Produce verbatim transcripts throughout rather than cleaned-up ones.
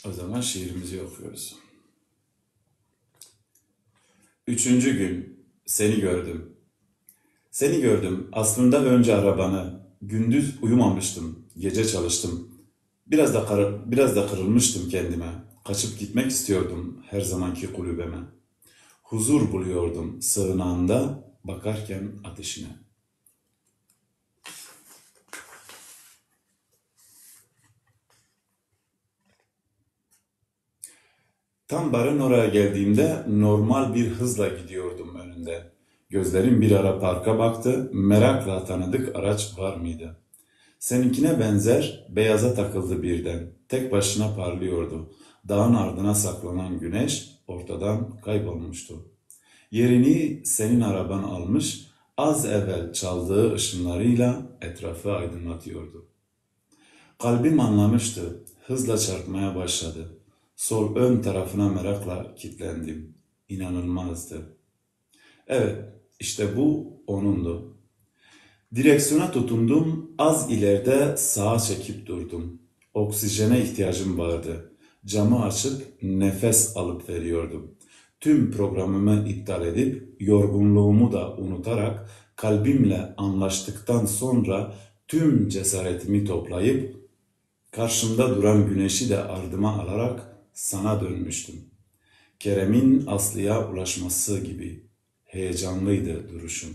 O zaman şiirimizi okuyoruz. Üçüncü gün seni gördüm. Seni gördüm. Aslında önce arabanı. Gündüz uyumamıştım. Gece çalıştım. Biraz da kar- biraz da kırılmıştım kendime. Kaçıp gitmek istiyordum her zamanki kulübeme. Huzur buluyordum sığınağında bakarken ateşine. Tam barın oraya geldiğimde normal bir hızla gidiyordum önünde. Gözlerim bir ara parka baktı, merakla tanıdık araç var mıydı? Seninkine benzer, beyaza takıldı birden. Tek başına parlıyordu. Dağın ardına saklanan güneş ortadan kaybolmuştu. Yerini senin araban almış, az evvel çaldığı ışınlarıyla etrafı aydınlatıyordu. Kalbim anlamıştı, hızla çarpmaya başladı. Sol ön tarafına merakla kilitlendim. İnanılmazdı. Evet, işte bu onundu. Direksiyona tutundum, az ileride sağa çekip durdum. Oksijene ihtiyacım vardı. Camı açıp nefes alıp veriyordum. Tüm programımı iptal edip, yorgunluğumu da unutarak, kalbimle anlaştıktan sonra tüm cesaretimi toplayıp, karşımda duran güneşi de ardıma alarak sana dönmüştüm. Kerem'in Aslı'ya ulaşması gibi heyecanlıydı duruşum.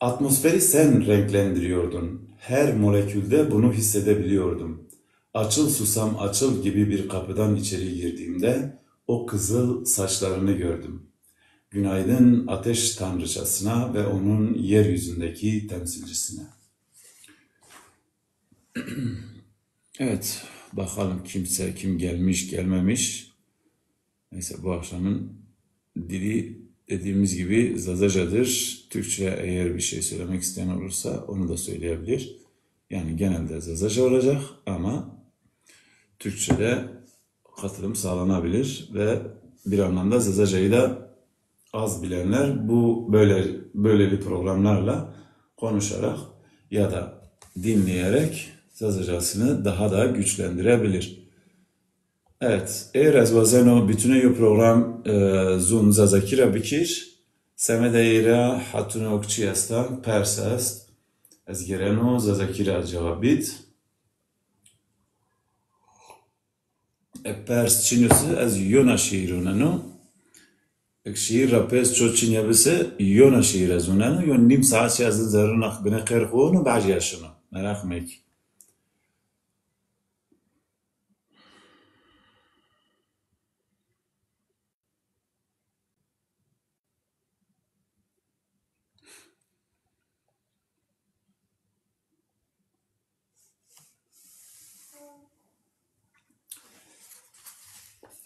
Atmosferi sen renklendiriyordun. Her molekülde bunu hissedebiliyordum. Açıl susam açıl gibi bir kapıdan içeri girdiğimde o kızıl saçlarını gördüm. Günaydın ateş tanrıçasına ve onun yeryüzündeki temsilcisine. Evet, bakalım kimse, kim gelmiş, gelmemiş. Neyse, bu akşamın dili dediğimiz gibi Zazacadır. Türkçe eğer bir şey söylemek isteyen olursa onu da söyleyebilir. Yani genelde Zazaca olacak ama Türkçe'de katılım sağlanabilir ve bir anlamda Zazacayı da az bilenler bu böyle, böyleli programlarla konuşarak ya da dinleyerek Zazacasını daha da güçlendirebilir. Evet, eger ez wazeno bütüne yo program, e, zûn Zazakî ra bikir, semedê ey ra hatune ok çi esta, pers est. Ez gêreno Zazakî ra cewab bid. E, pers çin o se ez yona şiir oneno. Ek şiir ra pês ço çin ya bi se yona şiir ez oneno. Yo nîm saet şi ez zerrina bine qêr xo ono, bacîya şino. Meraq mek.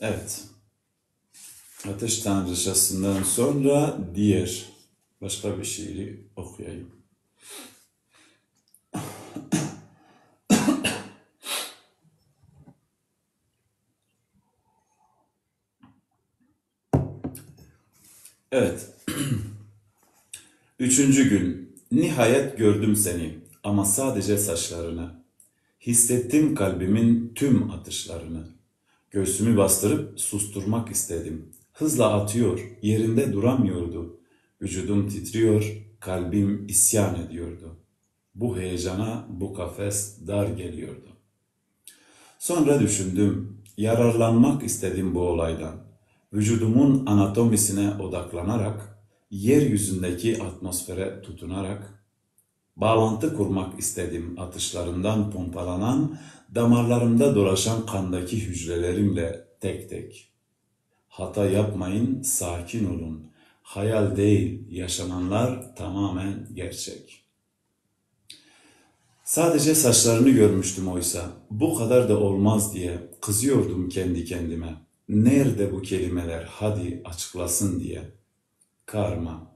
Evet. Ateş Tanrıçası'ndan sonra diğer başka bir şiiri okuyayım. Evet. Üçüncü gün. Nihayet gördüm seni, ama sadece saçlarını. Hissettim kalbimin tüm atışlarını. Göğsümü bastırıp susturmak istedim. Hızla atıyor, yerinde duramıyordu. Vücudum titriyor, kalbim isyan ediyordu. Bu heyecana bu kafes dar geliyordu. Sonra düşündüm, yararlanmak istedim bu olaydan. Vücudumun anatomisine odaklanarak, yeryüzündeki atmosfere tutunarak, bağlantı kurmak istedim atışlarından pompalanan, damarlarımda dolaşan kandaki hücrelerimle tek tek. Hata yapmayın, sakin olun. Hayal değil, yaşananlar tamamen gerçek. Sadece saçlarını görmüştüm oysa, bu kadar da olmaz diye kızıyordum kendi kendime. Nerede bu kelimeler, hadi açıklasın diye. Karma.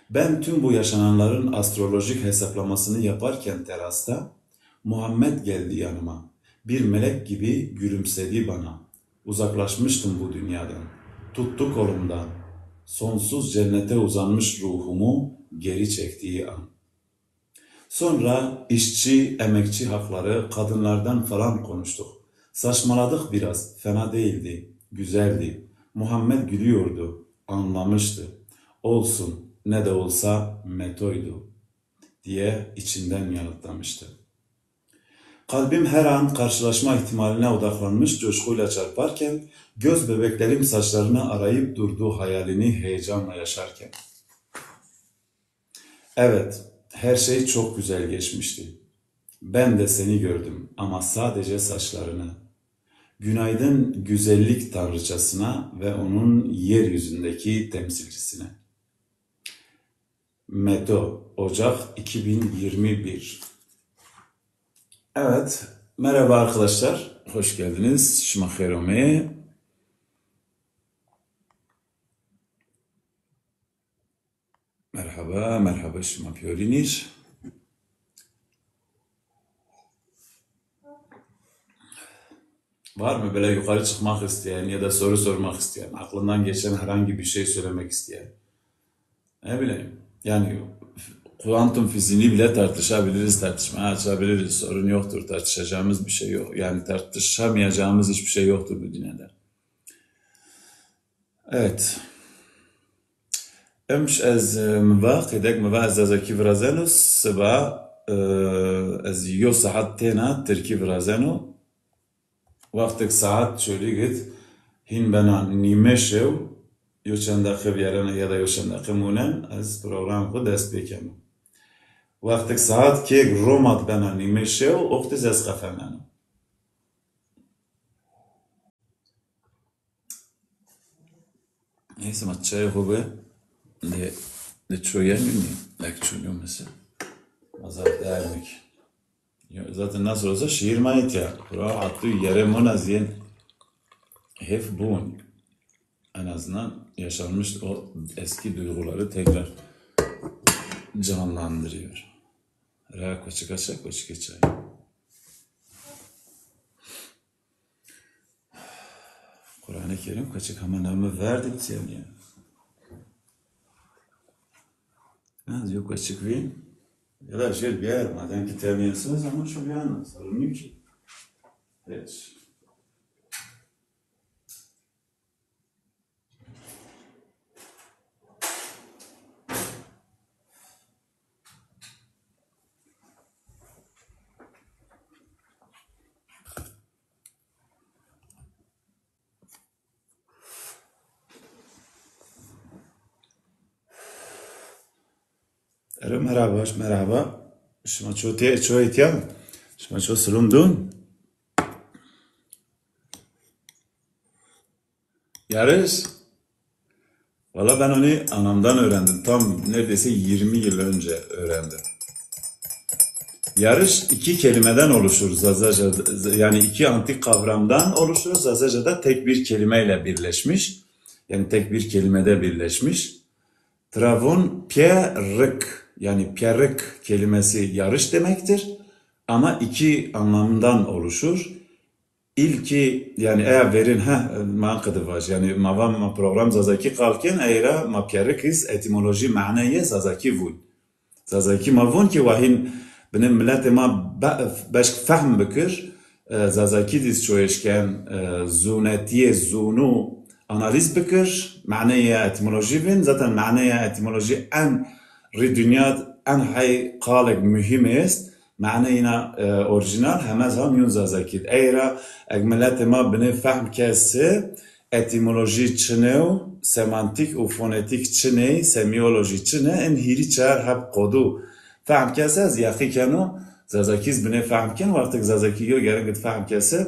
Ben tüm bu yaşananların astrolojik hesaplamasını yaparken terasta, Muhammed geldi yanıma. Bir melek gibi gülümsedi bana. Uzaklaşmıştım bu dünyadan. Tuttu kolumdan. Sonsuz cennete uzanmış ruhumu geri çektiği an. Sonra işçi, emekçi hakları, kadınlardan falan konuştuk. Saçmaladık biraz, fena değildi, güzeldi. Muhammed gülüyordu, anlamıştı. Olsun, ne de olsa Meto'ydu diye içinden yanıtlamıştı. Kalbim her an karşılaşma ihtimaline odaklanmış coşkuyla çarparken, göz bebeklerim saçlarını arayıp durdu hayalini heyecanla yaşarken. Evet, her şey çok güzel geçmişti. Ben de seni gördüm ama sadece saçlarını. Günaydın güzellik tanrıçasına ve onun yeryüzündeki temsilcisine. Meto, Ocak iki bin yirmi bir. Evet, merhaba arkadaşlar. Hoş geldiniz. Şima xêr omê. Merhaba, merhaba şima pîyorînîş. Var mı böyle yukarı çıkmak isteyen ya da soru sormak isteyen, aklından geçen herhangi bir şey söylemek isteyen? Ne bileyim, yani kuantum fiziğini bile tartışabiliriz, tartışmaya açabiliriz. Sorun yoktur, tartışacağımız bir şey yok. Yani tartışamayacağımız hiçbir şey yoktur bu dünyada. Evet. Emş ez, e, mi va, qêdek mi va ez zazakî virazeno, siba, e, ez yo saet têna tirkî virazeno. Wextek saet çolî git, hîn bena nîme şew, yo çend deqe vîyarena ya da yo çend deqe munen, ez program xwu dest pê keno. Wextek saet kêk romat bena nîme şew, oxtiz ez qefeneno. Neyse, ma çayê xo bi. De, de çoyen mi? Ek çoyen mesela. Azar dermek. Ya, zaten nasıl olsa şiir manit ya. Kura attı yere mona ziyen hep bun. En azından yaşanmış o eski duyguları tekrar canlandırıyor. Ra koçika çay, koçika çay. Kur'an-ı Kerim kaçık ama namı verdim seni ya. Ha, yok kaçık bin. Ya da şey bir yer, madem ki terbiyesiz ama şu bir yana sorun yok ki. Evet. Ero merhaba, merhaba. Şima ço tê, ço etiyan? Şima ço silum dun? Yarış? Valla ben onu anamdan öğrendim. Tam neredeyse yirmi yıl önce öğrendim. Yarış iki kelimeden oluşur Zazaca, yani iki antik kavramdan oluşur. Zazaca'da tek bir kelimeyle birleşmiş. Yani tek bir kelimede birleşmiş. Travun pierrik, yani pierrik kelimesi yarış demektir. Ama iki anlamdan oluşur. İlki, yani eya verin, ha, ma qidi vaj. Yani ma va ma program Zazakî qal ken, eyra ma pierrik iz etimolojî maneyê Zazakî vun. Zazakî ma vun ki wahîn binê miletê ma be-, beşk fehm bikir, e, Zazakî diz çoyêşken, e, zûnetîyê zûnû analiz bikir, maneyê etimolojî vin. Zaten maneyê etimolojî en rî dinya en hey qalek muhîm est. Maneyê îna, e, orîjînal heme zaf mîyon Zazakî d. Ey ra eg miletê ma binê fehm kesi, etimolojî çinê û semantîk û fonetîk çinê, semîolojî çinê, in hîrî çar heb qodû fehm kesi ez yaqî keno, Zazakî z binê fehm ken, wextek Zazakî yo gerek id fehm kesi,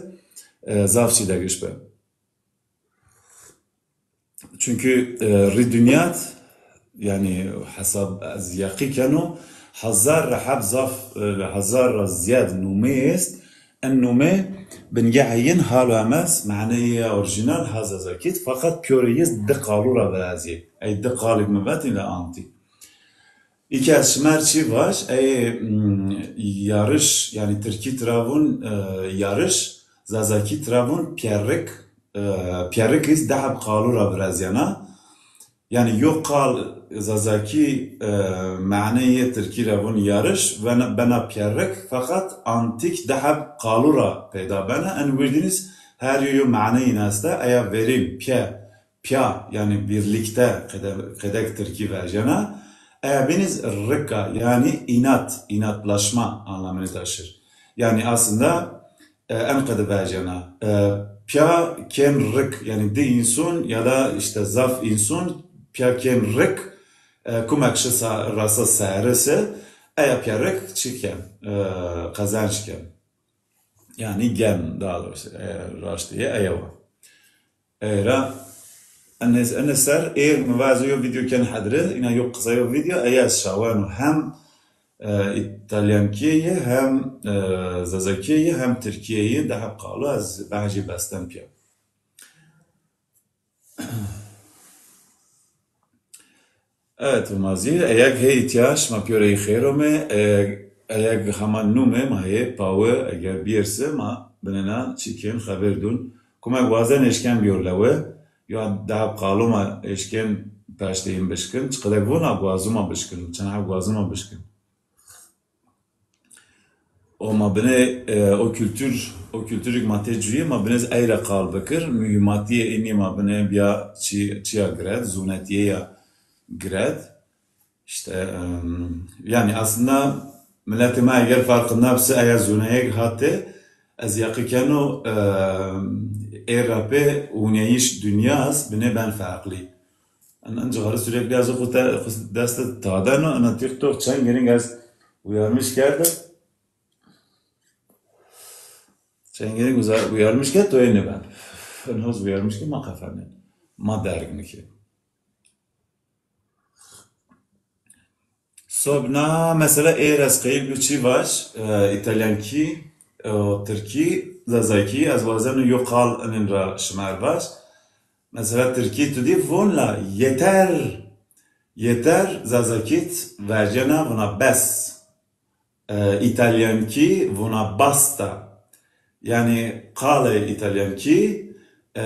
e, zaf çî degiş bi. Çünkü, e, rî dinya d, yani hesab ez yaqî keno, hezar ra heb zaf, e, hezar ra ziyad numê est. En numê bingehê yin hal û hemez, maneyê orîjînal ha Zazakî d, feqet pîyorê yi z di qalû ra virazîyê. Ey di qalêk mi vatî la antîk. Î ke ez şima r çî vaj, ey, mm, yarış, yani tirkî tira vun, e, yarış, Zazakî tira vun pierrik, e, pierrik iz di heb qalû ra virazîyena. Yani yo qal Zazakî, e, maneyê tirkî ra vûn yarış, vena, bena pyerik, feqet antîk di heb qalû ra peyda bena. En wirdîniz her yo yo maneyîn esta, eya verîn, pye, pya, yanî birlikte, qede-, qedek tirkî verjena. Eya bîniz rika, yanî inat, inatlaşma anlamını taşır. Yanî aslında, e, en qede verjena. E, pya kên rik, yanî di însun ya da işte zaf însun pya kên rik, e, kumek şi sa-, rasa serisi, eya pya rik çi ken, e, qezenc ken. Yanî gen, daha doğrusu, e, raştîye eya wa. Ey ra, ene, ene ser êr mi vazo yo video ken hedre, îna yo qisa yo video, eya ez şaweno hem, e, Îtalyankîye yê, hem, e, Zazakîye yê, hem Tirkîye yê, di heb qalo ez behcê besten pîya. Evet, Hurmazî, eyeg hê îtya şima pîyoreyî xêr ome, e, eyeg hema nûme ma hê pawe eger bîyerse ma binena çîkên xeber dûn. Kumek wazen eşken bîyor lewe, yo daha qalû ma eşken peşteyîn bişkin, çiqedek vûn a guazû ma bişkin, çend heb guazû ma bişkin. O ma binê, e, o kültür, o kültürük ma tê cuyê ma binê ez ey ra qal bikir. Mühimmatiyê înî ma binê biya çi, çiya giret, zûnetîye ya giret. İşte, em, yani aslında milletê ma eger farkında bise eya zûneyek hate, ez yaqî keno, em, ê ra pê hûneyîş dinyas binê ben farklı. En, en cixarî sürekli ez xu te-, xu dest de tadeno, ena TikTok çend gering ez uyarmış kerdim. Çend gering uza-, uyarmış ke toyê nêben. En hoz uyarmış ke ma qefenên. Ma derg nike. Sobna, mesela, êr ez qeyil bi çi vaj, e, Îtalyankî, e, Tirkî, Zazakî, ez wazeno yo qal inin ra şimer vaj. Mesela Tirkî tu dî vûn la yeter, yeter, Zazakît vercena vûna bes. E, Îtalyankî vûna basta. Yanî qalê Îtalyankî, e,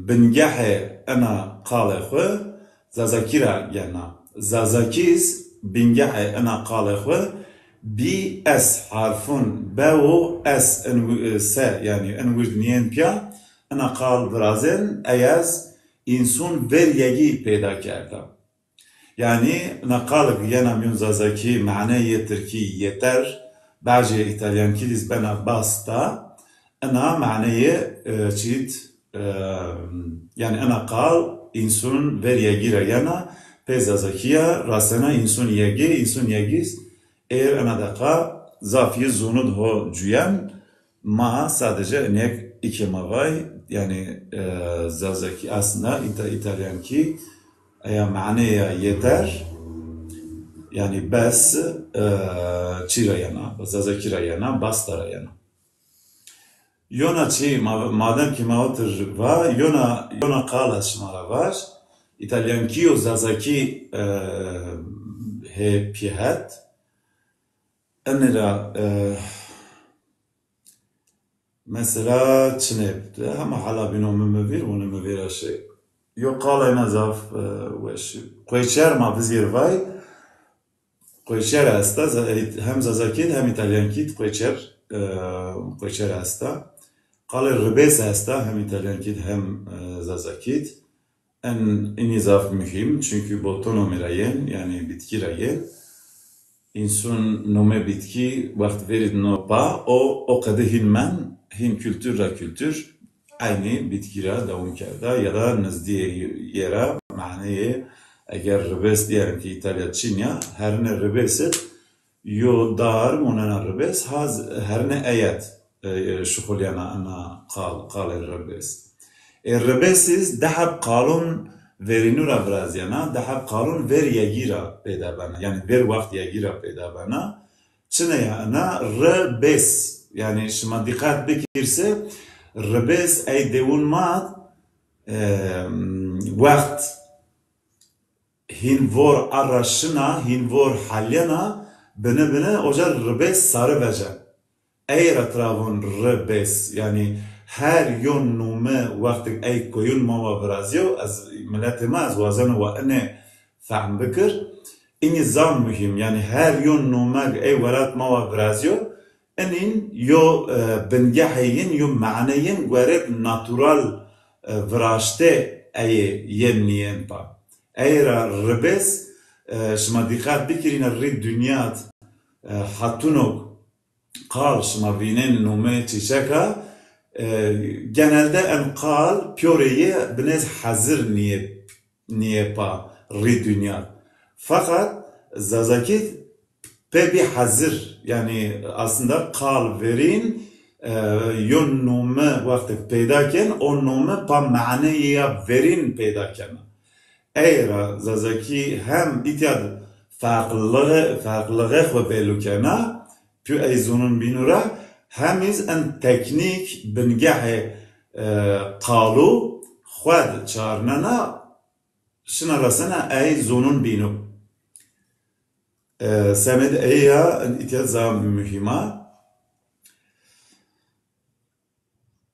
bingehê ena qalê xwu Zazakî ra gena. Zazakî iz bingehê ena qalê xwu B S harfûn, be û S in wi-, se, yanî in wirdnîyên pîya, ina qal virazên, ey ez însûn ver yegî peyda kerda. Yanî ina qalik yena mîyon Zazakî, maneyê Tirkî yeter, bacê Îtalyankî diz bena basta, ina maneyê, e, çît, e, yanî ina qal însûn ver yegî ra yena, pê Zazakî ya rasena însûn yegî, însûn yegî, êr ina deqa zaf yi zûnud ho cuyen, ma sadece inek îkê ma vay, yanî, e, Zazakî aslında İta-, İtalyankî eya maneya yeter, yanî bes, e, çî ra yena, Zazakî ra yena, basta ra yena. Yona çî, ma-, madem ki ma otir va, yona, yona qala şima ra vaj, Îtalyankî û Zazakî, e, hê pî het. Enê ra, e, mesela çinê, hema hala bîno mi, mi vîr, wonê mi vîra şey. Yo qalay ma zaf, e, weş. Quêçer ma vizîr vay. Quêçer esta, za-, hem Zazakî de hem Îtalyankî de quêçer, e, quêçer esta. Qalê ribês esta, hem Îtalyankî de hem, e, Zazakî de. En, înî zaf muhîm, çunkî botonomî ra yên, yanî bitkî ra yên. Însûn nomê bitkî wext verî di no pa, o, o qede hîn men, hîn kultur ra kultur, eynî bitkî ra dewam kerda ya da nizdîyê yê ra, maneyê eger ribês diyelim ki Îtalya Çîn ya, herine ribês id yo dar monena ribês, ha z-, herine eyet, e, e, şuxulyena ina qal, qalê ribês. Ê ribês iz di heb qalûn verînû ra virazyena, di heb qalûn ver yegî ra peyda bena. Yanî ver wext yegî ra peyda bena. Çine ya ina ribês? Yanî şima dîqet bikir se ribês ey dewûn ma, e, wext hîn vor arra şina, hîn vor halyena, bine bine oca ribês sare vece. Ey ra tira von ribês, yanî her yon nome wextik ey koyun ma wa virazîyo, ez miletê ma ez wazeno wa inê fehm bikir. Înî zaf muhîm, yanî her yo nomeg ey welat ma wa virazîyo, inîn yo, e, bingehê yin, yo mane yin guerê natural, e, viraşte ey yê nîyên pa. Ey ra ribês, e, şima dîqet bikirîne rî dinyad, e, hetunog qal şima vînên nome çîçek a, e, genelde en qal pîyorê yê binêz hezir nîyê, nîyê pa rî dinya. Feqet Zazakî pê bî hezir, yanî aslında qal verîn, e, yo nome wextek peyda ken, o nome pa maneyê ya verîn peyda kena. Ey ra Zazakî hem îtya de ferqlixê, ferqlixê xwu belû kena, pîyo ey zonûn bînû ra, hem îz en teknîk bingehê, e, qalû xwu de çarnena, şina resena ey zonûn bînû. E, semêd ey ya en îtya zaf muhîm a.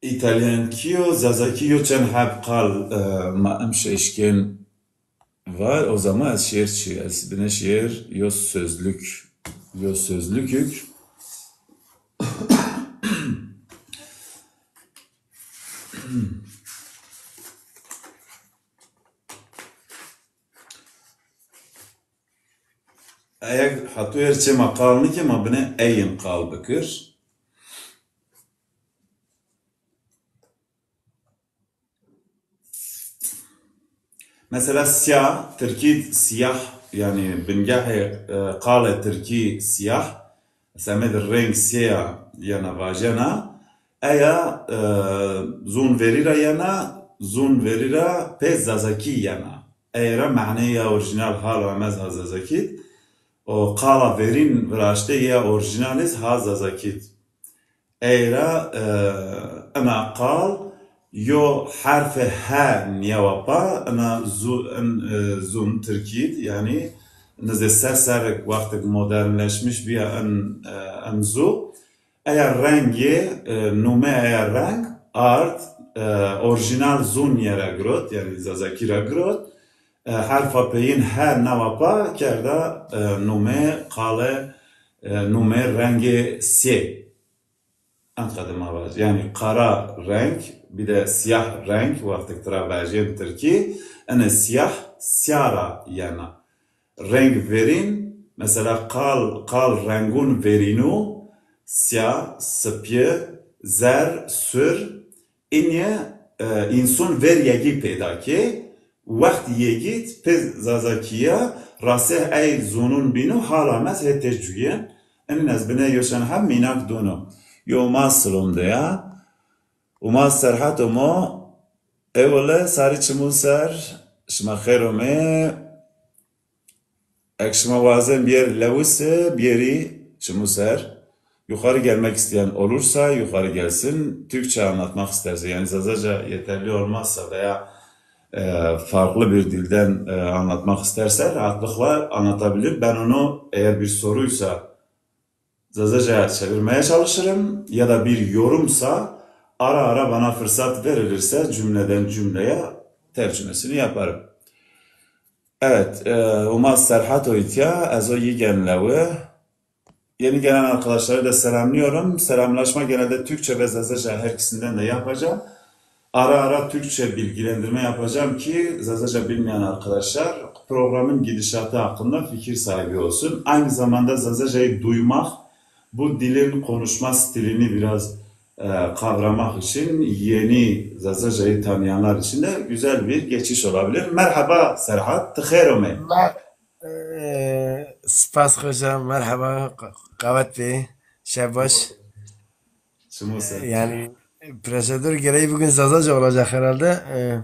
Îtalyankî û Zazakî yo çend heb qal, e, ma emşe eşkên var. O zaman ez şêr çi? Ez bine şêr yo sözlük. Yo sözlükük. Eger hatuyer çê ma qal nike, ma bine eyin qal bikir. Mesela siyah, tirkî siyah, yanî bingehê, e, qalê tirkî siyah, semêd reng sêya yena vajena, eya, e, zûn verî ra yena, zûn verî ra pê Zazakî yena. Ey ra maneyê ya orîjînal ha ramez ha Zazakî d. O qala verîn viraşte ya orîjînal îz ha Zazakî d. Ey ra, e, ina qal yo herfê he nîyawa pa, ina zu-, in, e, zûn tirkî d, yanî nizdê se serrek wextek modernleşmiş bîya in, e, in zu. Eya rengê, e, nome eya reng ard, e, orîjînal zûn yê ra girot, yanî Zazakî ra girot. E, herfa peyin he nawa pa kerda, e, nome qale, e, nome rengê sê. Enqede ma vaj. Yanî qara reng, bir de siyah reng, wextek tira vajên tirkî, ene siyah, siyara yena. Reng verîn, mesela qal, qal rengûn verînû, siyah, sipye, zer, sur, inye, e, însun ver yegî peyda kê, wext yegî pê Zazakîya, rasê ey zonûn bînû, hala mez hê tê cuyên, inin ez bine yo çend heb mînak dûno. Yo ma silom de ya, Umaz Serhat omo, ewele sarî çimûn ser, şima xêr omê. Ek şima wazen biyerî lewise, biyerî çimû ser. Yukarı gelmek isteyen olursa yukarı gelsin. Türkçe anlatmak isterse, yani Zazaca yeterli olmazsa veya, e, farklı bir dilden, e, anlatmak isterse rahatlıkla anlatabilir. Ben onu eğer bir soruysa Zazaca'ya çevirmeye çalışırım ya da bir yorumsa ara ara bana fırsat verilirse cümleden cümleye tercümesini yaparım. Evet, e, Umaz Serhat oytya, ez o yi gen lewi. Yeni gelen arkadaşları da selamlıyorum. Selamlaşma genelde Türkçe ve Zazaca her ikisinden de yapacağım. Ara ara Türkçe bilgilendirme yapacağım ki Zazaca bilmeyen arkadaşlar programın gidişatı hakkında fikir sahibi olsun. Aynı zamanda Zazacayı duymak, bu dilin konuşma stilini biraz, e, kavramak için, yeni Zazacayı tanıyanlar için de güzel bir geçiş olabilir. Merhaba Serhat, ti xêr omey. Mer-, e, spas xoca, merhaba, q-, qewet bê, şev baş. Çimo ser. Yani, prosedür gereği bugün Zazaca olacak herhalde. Ee,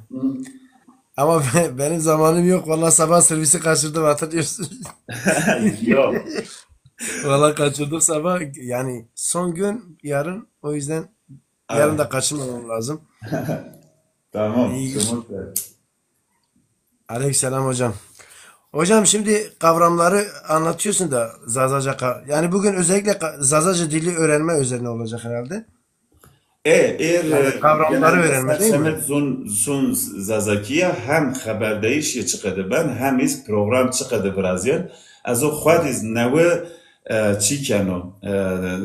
ama be-, benim zamanım yok. Vallahi sabah servisi kaçırdım, hatırlıyorsun. Yok. Vallahi kaçırdık sabah. Yani son gün yarın. O yüzden yarın da kaçırmamam lazım. Tamam. İyi. Çimo ser. Aleykümselam hocam. Hocam, şimdi kavramları anlatıyorsun da Zazaca ka-, yani bugün özellikle ka-, Zazaca dili öğrenme üzerine olacak herhalde. E, êr, yani, e, kavramları genelde öğrenme, ser değil mi? Semed zon, zon Zazakî ya hem xeberdeyîş yê çiqede ben, hem iz program çiqede virazyen. Ez o xwedîz newe, e, çî keno. E,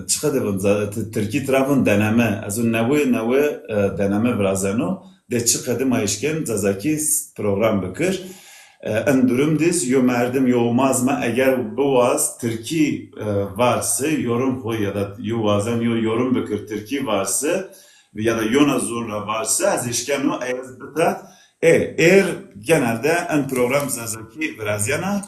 çiqede vun, Za-, Ti-, Tirkî tira vun deneme. Ez o newe, newe, e, deneme virazeno. De çiqede ma îşken Zazakî s-, program bikir. E, in durum diz yo merdim, yo umaz ma eger biwaz Tirkî, e, varse, yorum xo ya da yo wazen yo yorum bikir Tirkî varse ya da yona zon ra varse, ez îşkeno ey ez bitat. E, êr genelde in program Zazakî virazyena.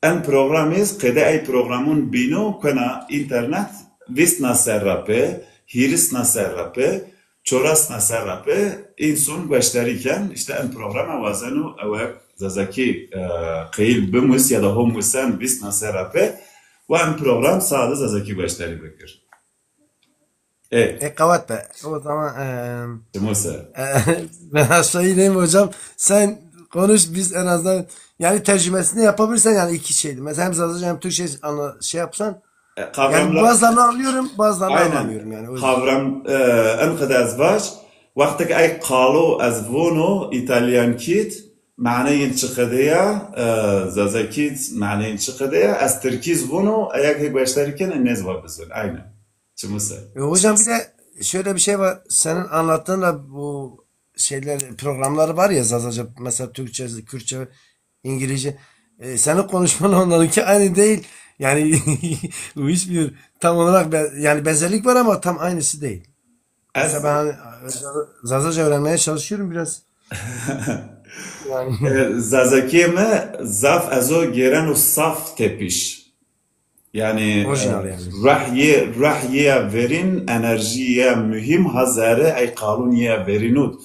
En program iz qede ey programun bîno kena internet vîst na serra pê, hîris na serra pê, çoras na serra pê, înson gueşterî ken, işte en programa wazeno ewek Zazakî, e, qeyil bimus ya da ho musen vîst na serra pê, wa en program sade Zazakî gueşterî bikir. E. E, qewet be. O zaman, e, Çimo ser. E, ben aşağı ineyim hocam. Sen konuş, biz en azından, yani, tercümesini yapabilirsen, yani, iki şeydi. Mesela hem Zazaca hem Türkçe anla-, şey yapsan. E, yani kavramlar bazılarını anlıyorum, bazılarını Aynen. anlamıyorum yani. O yüzden. Kavram, e, en qede ez vaj, wextek ey qalo ez vono, İtalyankît, maneyên çi qede ya, e, Zazakît, maneyên çi qede ya, ez Tirkîz vono, eyak hê gueşterî ken, en nêz wa bizon. Aynen. Çimuse. E, hocam, bir de şöyle bir şey var. Senin anlattığınla bu şeyler, programları var ya, Zazaca, mesela Türkçe, Kürtçe, İngilizce. E, senin konuşman onlarınki aynı değil. Yani uyuşmuyor. Tam olarak be-, yani benzerlik var ama tam aynısı değil. Ez Mesela ben hani Zaza-, Zazaca öğrenmeye çalışıyorum biraz. Yani E, Zazakîye mi zaf ez o gêreno saf tepîş. Yani, Orijinal e, yani. Ruh yê, ruh yê ya verîn, enerjî yê ya muhîm ha zerre ey qalûn yê ya verîn ûd.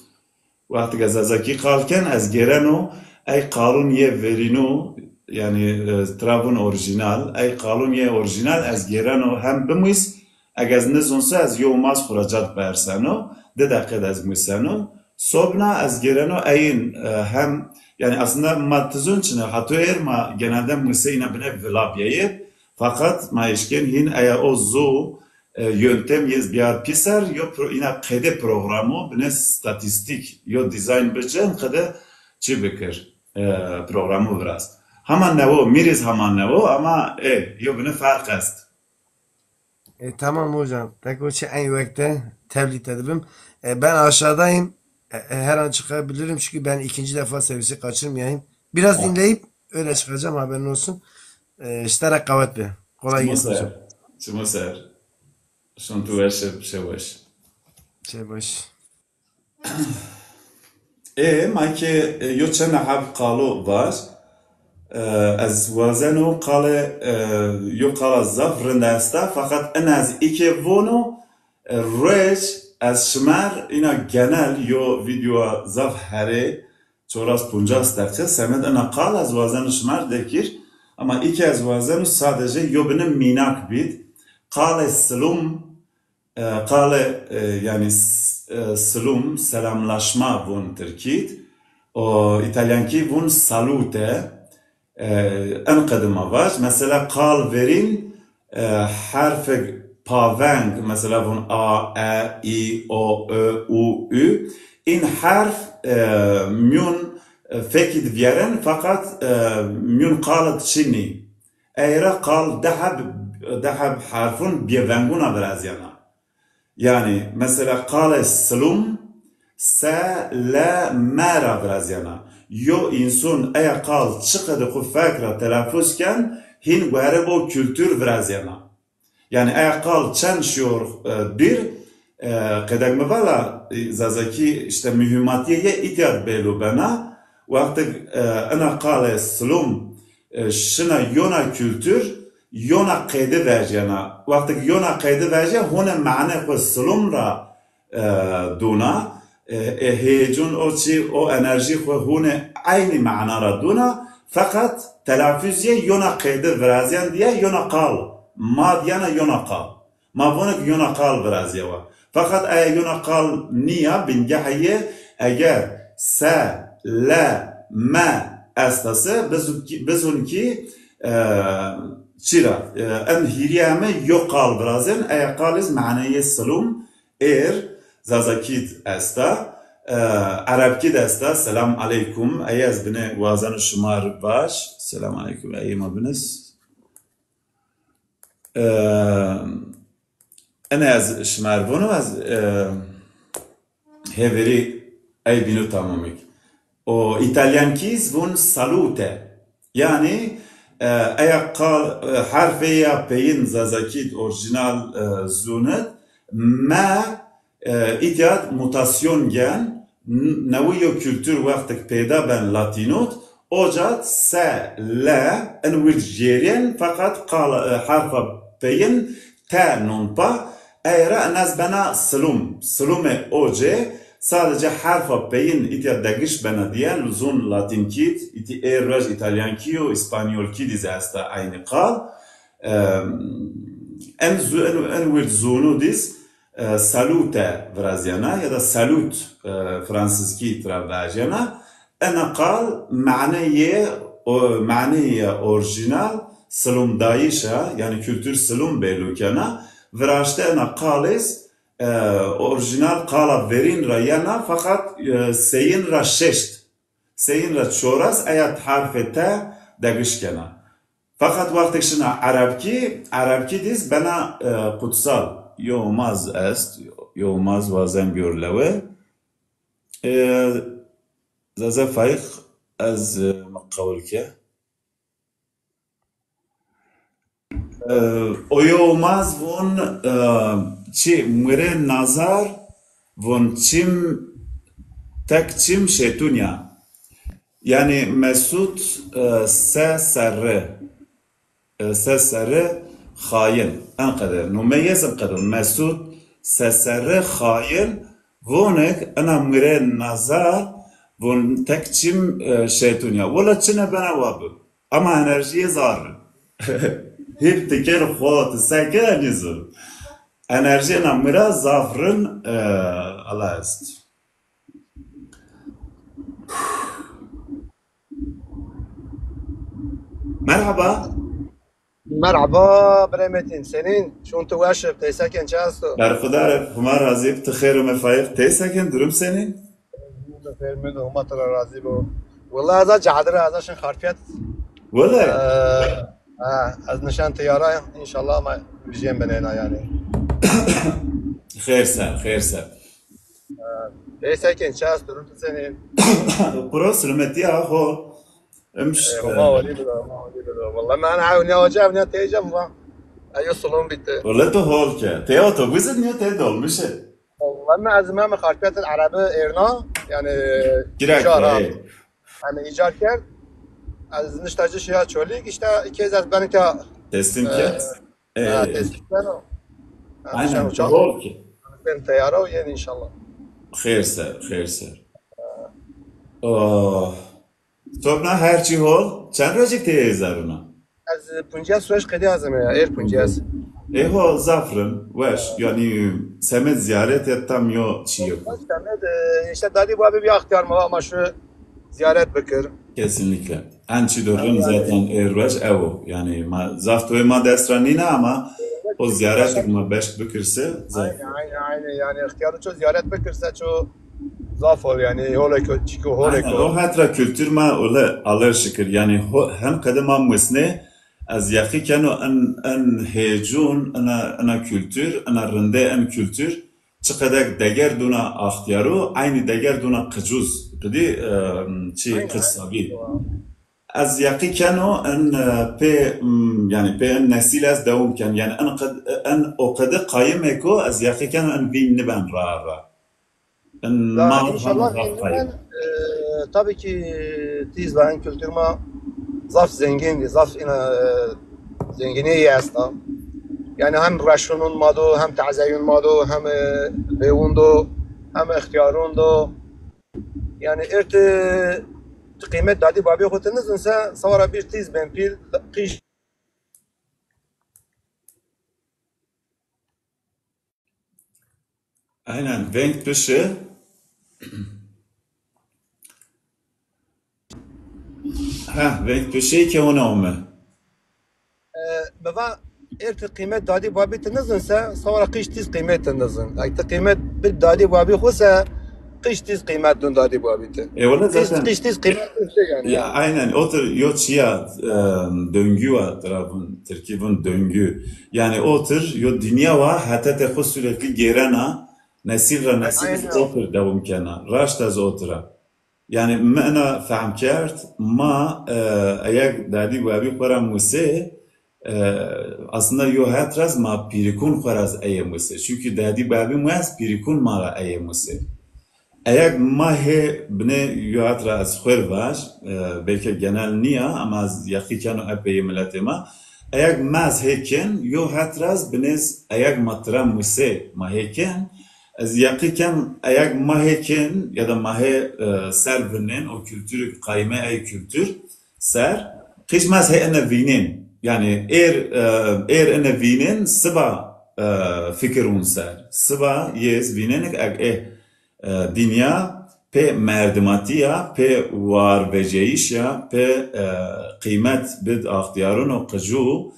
Wextî ke Zazakî qal ken, ez gêreno ey qalûn yê verîno, yani, e, tira vûn orijînal, ey qalûn yê orijînal ez gêreno hem bimûs, eg ez nizûn se ez yo umaz xwu ra cad perseno, di deqe de ez museno. Sobna ez gêreno eyin, e, hem, yani aslında ma tizûn çine, hato êr ma genelde museyna bine vila biyeyê, fakat ma eşkên hîn eya o zu, e, yöntem yê biyar pîser, yo pro-, ina qede programu bine statistîk, yo dizayn bicen qede çi bikir, e, programu viraz. Hama newo, mîriz hama newo, ama, e, yo bine ferq est. E, tamam hocam. Tek o çi en wekte tebliğ edibim. E, ben aşağıdayım. E, e, her an çıkabilirim çünkü ben ikinci defa servisi kaçırmayayım. Biraz Tamam. dinleyip öyle çıkacağım, haberin olsun. E, işte kavet be. Kolay Çimo gelsin ser. hocam. Çimo ser. Şon tu weş, şe weş. Şey baş. Ê, ma ke, e, yo çend heb qalo vaj. E, ez wazeno qale, e, yo qala zaf rind esta, fakat en ez îke vono, e, ruej ez şimer ina genel yo videoa zaf herê, çoras puncas deqe, semed ina qal ez wazeno şimer dekir, ama îke ez wazeno sadece yo bine mînak bîd. Qale silum, E, qale, e, yani s-, e, silum, selamlaşma vun Tirkît. O, İtalyankî vun salute. E, en qedima vaj. Mesela qal verîn, e, herfek paveng, mesela vun A, E, İ, O, Ö, U, Ü. In herf, e, miyun, e, fekî di viyeren, fakat, e, miyun qal di çinî. Ey ra qal di heb, di heb herfun bêvenguna virazyena. Yani, mesela, qalê silum, se, le, me ra virazyena. Yo însun eya qal çiqede xwu fek ra telafuz ken, hîn guhere bo kultur virazyena. Yani, eya qal çend şiyor, e, bir, e, qedeg mi vala, e, Zazakî, işte, muhîmatîye yê îtya bêlo bena. Wextê, e, ina qalê silum, e, şina yona kultur, yona qeyde vejyena. Wextê ki yona qeyde vejye, hone mane xwu silum ra, e, dûna. E, e, hêcun o çî, o enerjî xwu hone eynî mana ra dûna. Feqet telafuz yê yona qeyde virazyen diye yona qal. Ma diyena yona qal. Ma vona ki yona qal virazyewa. Feqet eya yona qal nîya, bingehê yê eger se, le, me esta se, bizun ki, bizun ki, e, çira, e, em hîrî heme yo qal virazên, eya qal iz maneyê silum, êr, Zazakî d esta, e, Erebkî d esta. Selam aleykum. Ey ez bine wazeno şima r vaj. Selam aleykum. Ey ma binis. E, ene ez şima r vono, ez, e, hêverî ey bîno tamamik. O Îtalyankî z vun salute. Yanî, e, eya qal, e, herfê ya peyin Zazakî d orîjînal, e, zûnid, me, e, îtya d mutasyon gen, n-, newiyo kultur wextik peyda ben Latînot, oca d se, le, in wird jêryen, feqet qala, e, herfa peyin te non pa, ey ra in ez bena silum. Silumê ocê sadece herfa peyin îtya degiş bena diye, zûn Latînkî d, îtî êr vaj Îtalyankî yo, Îspanyolkî d iz esta eynî qal. Em, en zu-, en, en wird zûnû d iz, e, salute virazyena ya da salut, e, Fransizkî tira vajyena. Ena qal maneyê, o, maneyê orîjînal silumdayîş a, yanî kultur silum bêlû kena. Viraşte ena qal iz, e, orîjînal qala verîn ra yena, feqet, e, seyin ra şeşt, seyin ra çoras eya herfê te degiş kena. Feqet wextêk şina erebkî, erebkî d iz bena, e, qutsal. Yo maz est, yo maz wazen biyor lewe. E, Zaza Faîq ez, e, mi qewil ke. E, oyo maz vun, e, çi, mire nazar vun çim, tek çim şêtunya. Yanî Mesut, e, se serre. E, se serre xayin. En qede. Numeyê ez en qede. Mesut se serre xayin. Vonek ena mire nazar, von tek çim, e, şeytun ya. Wala çine bena wa bi. Ama enerjiyê zaf rin. Hep tikir xo, ti seke nizun. Enerjiyê na mira zaf rin, e, Allah est. Merhaba. Merhaba, birê Metin. Senîn? Şûn tu weş ib, qeysekên çi esto? Berxudar ib, Huma razî ib, ti xêr û mefayîq. Qeysekên, durum senîn? Xêr mi do, Huma tu ra razî bo. Wela ez a cadir, ez a şin Xarpiyet. Wele? Ee, ha, ez nişen teyara, înşallah ma vijên binêna yanî. Xêr ser, xêr ser. Qeysekên çi esto, durum tu senîn? Piro, silametî ya, ho. Imş. E, Huma welî bido, Huma welî bido. Wela mi ana ewnîya oca, ewnîya teycem va. Eyo silum bîte. Wela tu hol ke. Tey otobus id nîyo, tey dolmuş id? Wela mi ez me mi Xarpiyet id erebi êrna, yanî îcar ha. Yanî îcar kerd. Ez nişta ci şiya Çolîg, îşte kez ez benika, teslîm kerd. E, ha, teslîm keno. Aynen, hol ki. Ben teyara û yên înşallah. Xêr ser, xêr ser. Oh. Sobna her çî hol, çend rojik tê zerrina? Ez punciyas roj qedî azime ya, êr punciyas. Ê ho, zaf rin, weş, yanî semed ziyaret ya tam yo çî yo. Semed, e, îşte dadî babî bir axtiyar ma, ma şu ziyaret bikir. Kesinlikle. En çî do rin zaten ê roj ew o. Yanî ma, zaf toyê ma dest ra nîna ama o ziyaretik ma beşk bikirse zaf. Aynen, aynen, aynen. Yanî îxtiyarû ço ziyaret bikirse ço zaf ol yanî. Holêko, çîko holêko. Aynen, o het ra kultur ma öyle, Allay şikir. Yanî ho-, hem qede ma musnê, ez yeqî keno en, en hêcûn, ena, ena kultur, ena rindê en kultur, çi qedek deger dûna axtiyarû, eynî deger dûna qicûz. Qidî, e, çi, aynen, qic sabî. Ez yeqî keno en, e, pê, m, yanî pê en nesîl ez dewam ken. Yanî en qed-, en o qede qayimêko ez yeqî keno en vîn niben ra ra. En ma înşallah zaf qayim. E, tabii ki tîz ve en kultur ma zaf zengîn, zaf ina, e, zengînî esta. Yanî hem reşunun ma do, hem tazeyun ma do, hem, e, vêwun do, hem îxtiyarun do. Yanî êr ti, ti qîmet dadî babî xo ti nizin se, sawara bir tîz ben pîl, qîj. Aynen, veng tuşi. Ha, veng tuşi ke ona ome. E, mi va, Eger ti qîmet dadî babî ti nizin se, sawra qij tîz qîmet ti nizin. Eger ti qîmet bid dadî babî xwu se, qij tîz qîmet dun dadî babî ti. E, wele zaten qij tîz qîmet dun se yanî. Ya, aynen. Otir yo çiya, e, döngü wa, tira vun, Tirkî vun döngü. Yanî otir yo dinya wa hetete xwu sürekli gêrena, nesil ra nesil otir dewam kena. Raşt ez otir a. Yanî mi ena fehm kerd, ma, e, eyeg dadî babî xwu ra musê, e, aslında yo het ra z ma pîrikun xwu ra z eye musê. Çunkî dadî babî mu ez pîrikun ma ra eye musê. Eyeg ma hê binê yo het ra ez xwu rê vaj, e, belki genel nîya ama ez yeqî keno epey miletê ma. Eyeg ma ez hê ken, yo het ra z binê z eyeg ma tira musê, ma hê ken, ez yeqî ken eyeg ma hê ken ya da ma hê, e, ser vinên o kulturî qayîme ey kultur ser, qij ma ez hê ene vînên. Yanî êr, e, êr ene vînên siba, e, fikir un ser. Siba yê ez vînênik eg ê, e, dinya pê merdimatîya, pê warveceyîşa, pê, e, qîmet bid axtiyarun o qicû,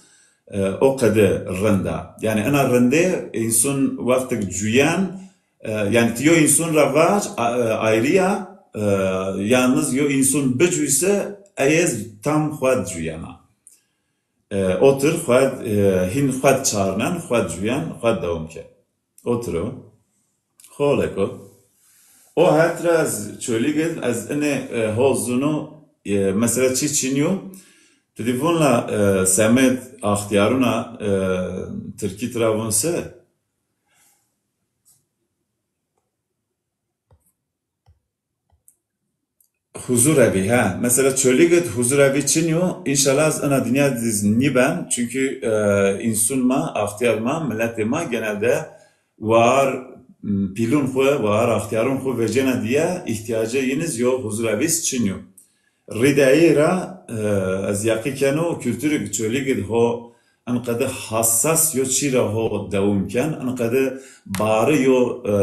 e, o qede rind a. Yanî ena rindê însun wextik cuyen, e, yanî ti yo însun ra vac, a-, e, ayrî ya, e, yalniz yo însun bicuyse ey ez tam xwu d cuyena. E, otir xwu d, e, hîn xwu d çarnen, xwu d cuyen, xwu d dewam ke. Otir o. Holek o. O het ra ez Çolîg id, ez inê, e, ho zûno, e, mesela çi çin yo? Ti dî vun la, e, semed axtiyaruna, e, tirkî tira vun se? Huzurevî, ha. Mesela Çolîg id huzurevî çin yo. Înşallah ez ina dinya diz nîben. Çunkî, e, însun ma, axtiyar ma, miletê ma genelde war, m, pîlun xwu, war axtiyarun xwu vecêna diye, îhtîyacê yîniz yo huzurevîs çin yo. Rîdeyê ra, e, ez yeqî keno, kulturê Çolîg id ho, enqede hassas yo çî ra ho dewam ken, enqede bari yo, e,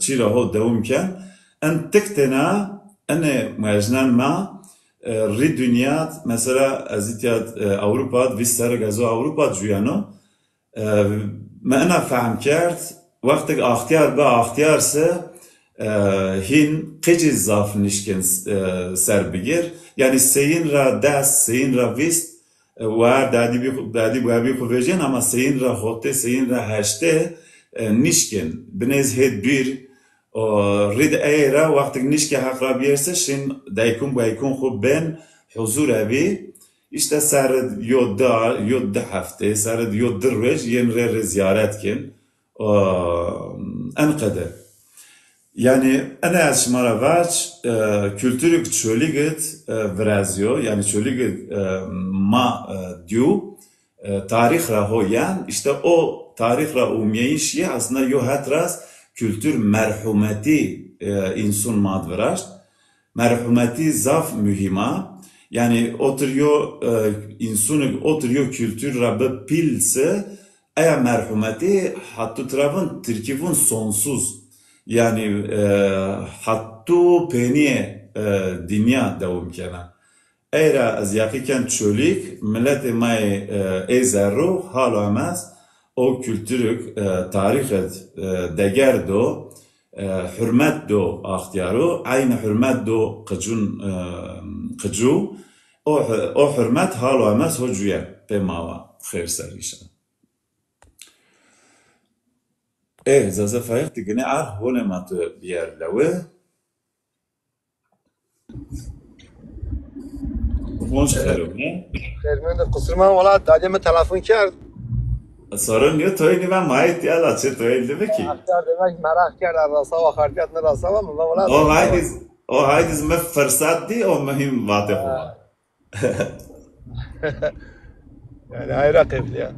çî ra ho dewam ken. En tik tena, enê muejnen ma, e, rî dinya d, mesela ez îtya d, e, Ewropa d, vîst serrî ez o Ewropa d cuyeno. E, mi ina fehm kerd, wextik axtiyar bi axtiyar se, e, hîn qicî zaf nişkin, e, ser bigir. Yanî seyîn ra des, seyîn ra vîst, e, war dadî bî-, dadî babî xwu vecên ama seyîn ra hotê, seyîn ra heştê, e, nişkin. Binêz hê dûr, o, rîd ey ra wextik nişkê heq ra biyerse şin daykun baykun xwu bên huzurevî. Îşte serrid yo di, yo di heftê, serrid yo di ruej yên rê rê ziyaret kin. O, enqede. Yanî, ene ez şima ra vac, e, kulturîk Çolîg id, e, virazîyo, yanî Çolîg id, e, ma, e, dîyo, e, tarîx ra ho yen, îşte o tarîx ra umyeyîş yê aslında yo het ra z kultur merhumetî, e, însun ma d viraşt. Merhumetî zaf muhîm a. Yanî otir yo, e, însunik otir yo kultur ra bi pîl se, eya merhumetî hattu tira vun, tirkî vun sonsuz. Yanî, e, hattu pênîyê, e, dinya dewam kena. Ey ra ez yeqî ken Çolîg, miletê ma yê, e, ê zerrû, halo emez o kulturuk, e, tarîx id, e, deger do, e, hurmet do axtiyarû, eynî hurmet do qicûn, e, qicû. O, o hurmet halo emez ho cuye pê ma wa. Xêr ser înşallah. Ê, Zaza Faîq, ti ginê ard honê ma tu biyer lewe. Hoş xêr o, ne? Xêr mende, qusur ma, wela dadê mi telefon kerd. Sorun yo, toyê nî ben, ma yê tîya la, çi toyê nî be kî? Merak kerd, demek merak kerd, rasawa xartiyat mi rasawa mi, wela. O haydiz, o haydiz mi firsat dî, o muhîm vatê xo va. Yanî ayra qeflî ya.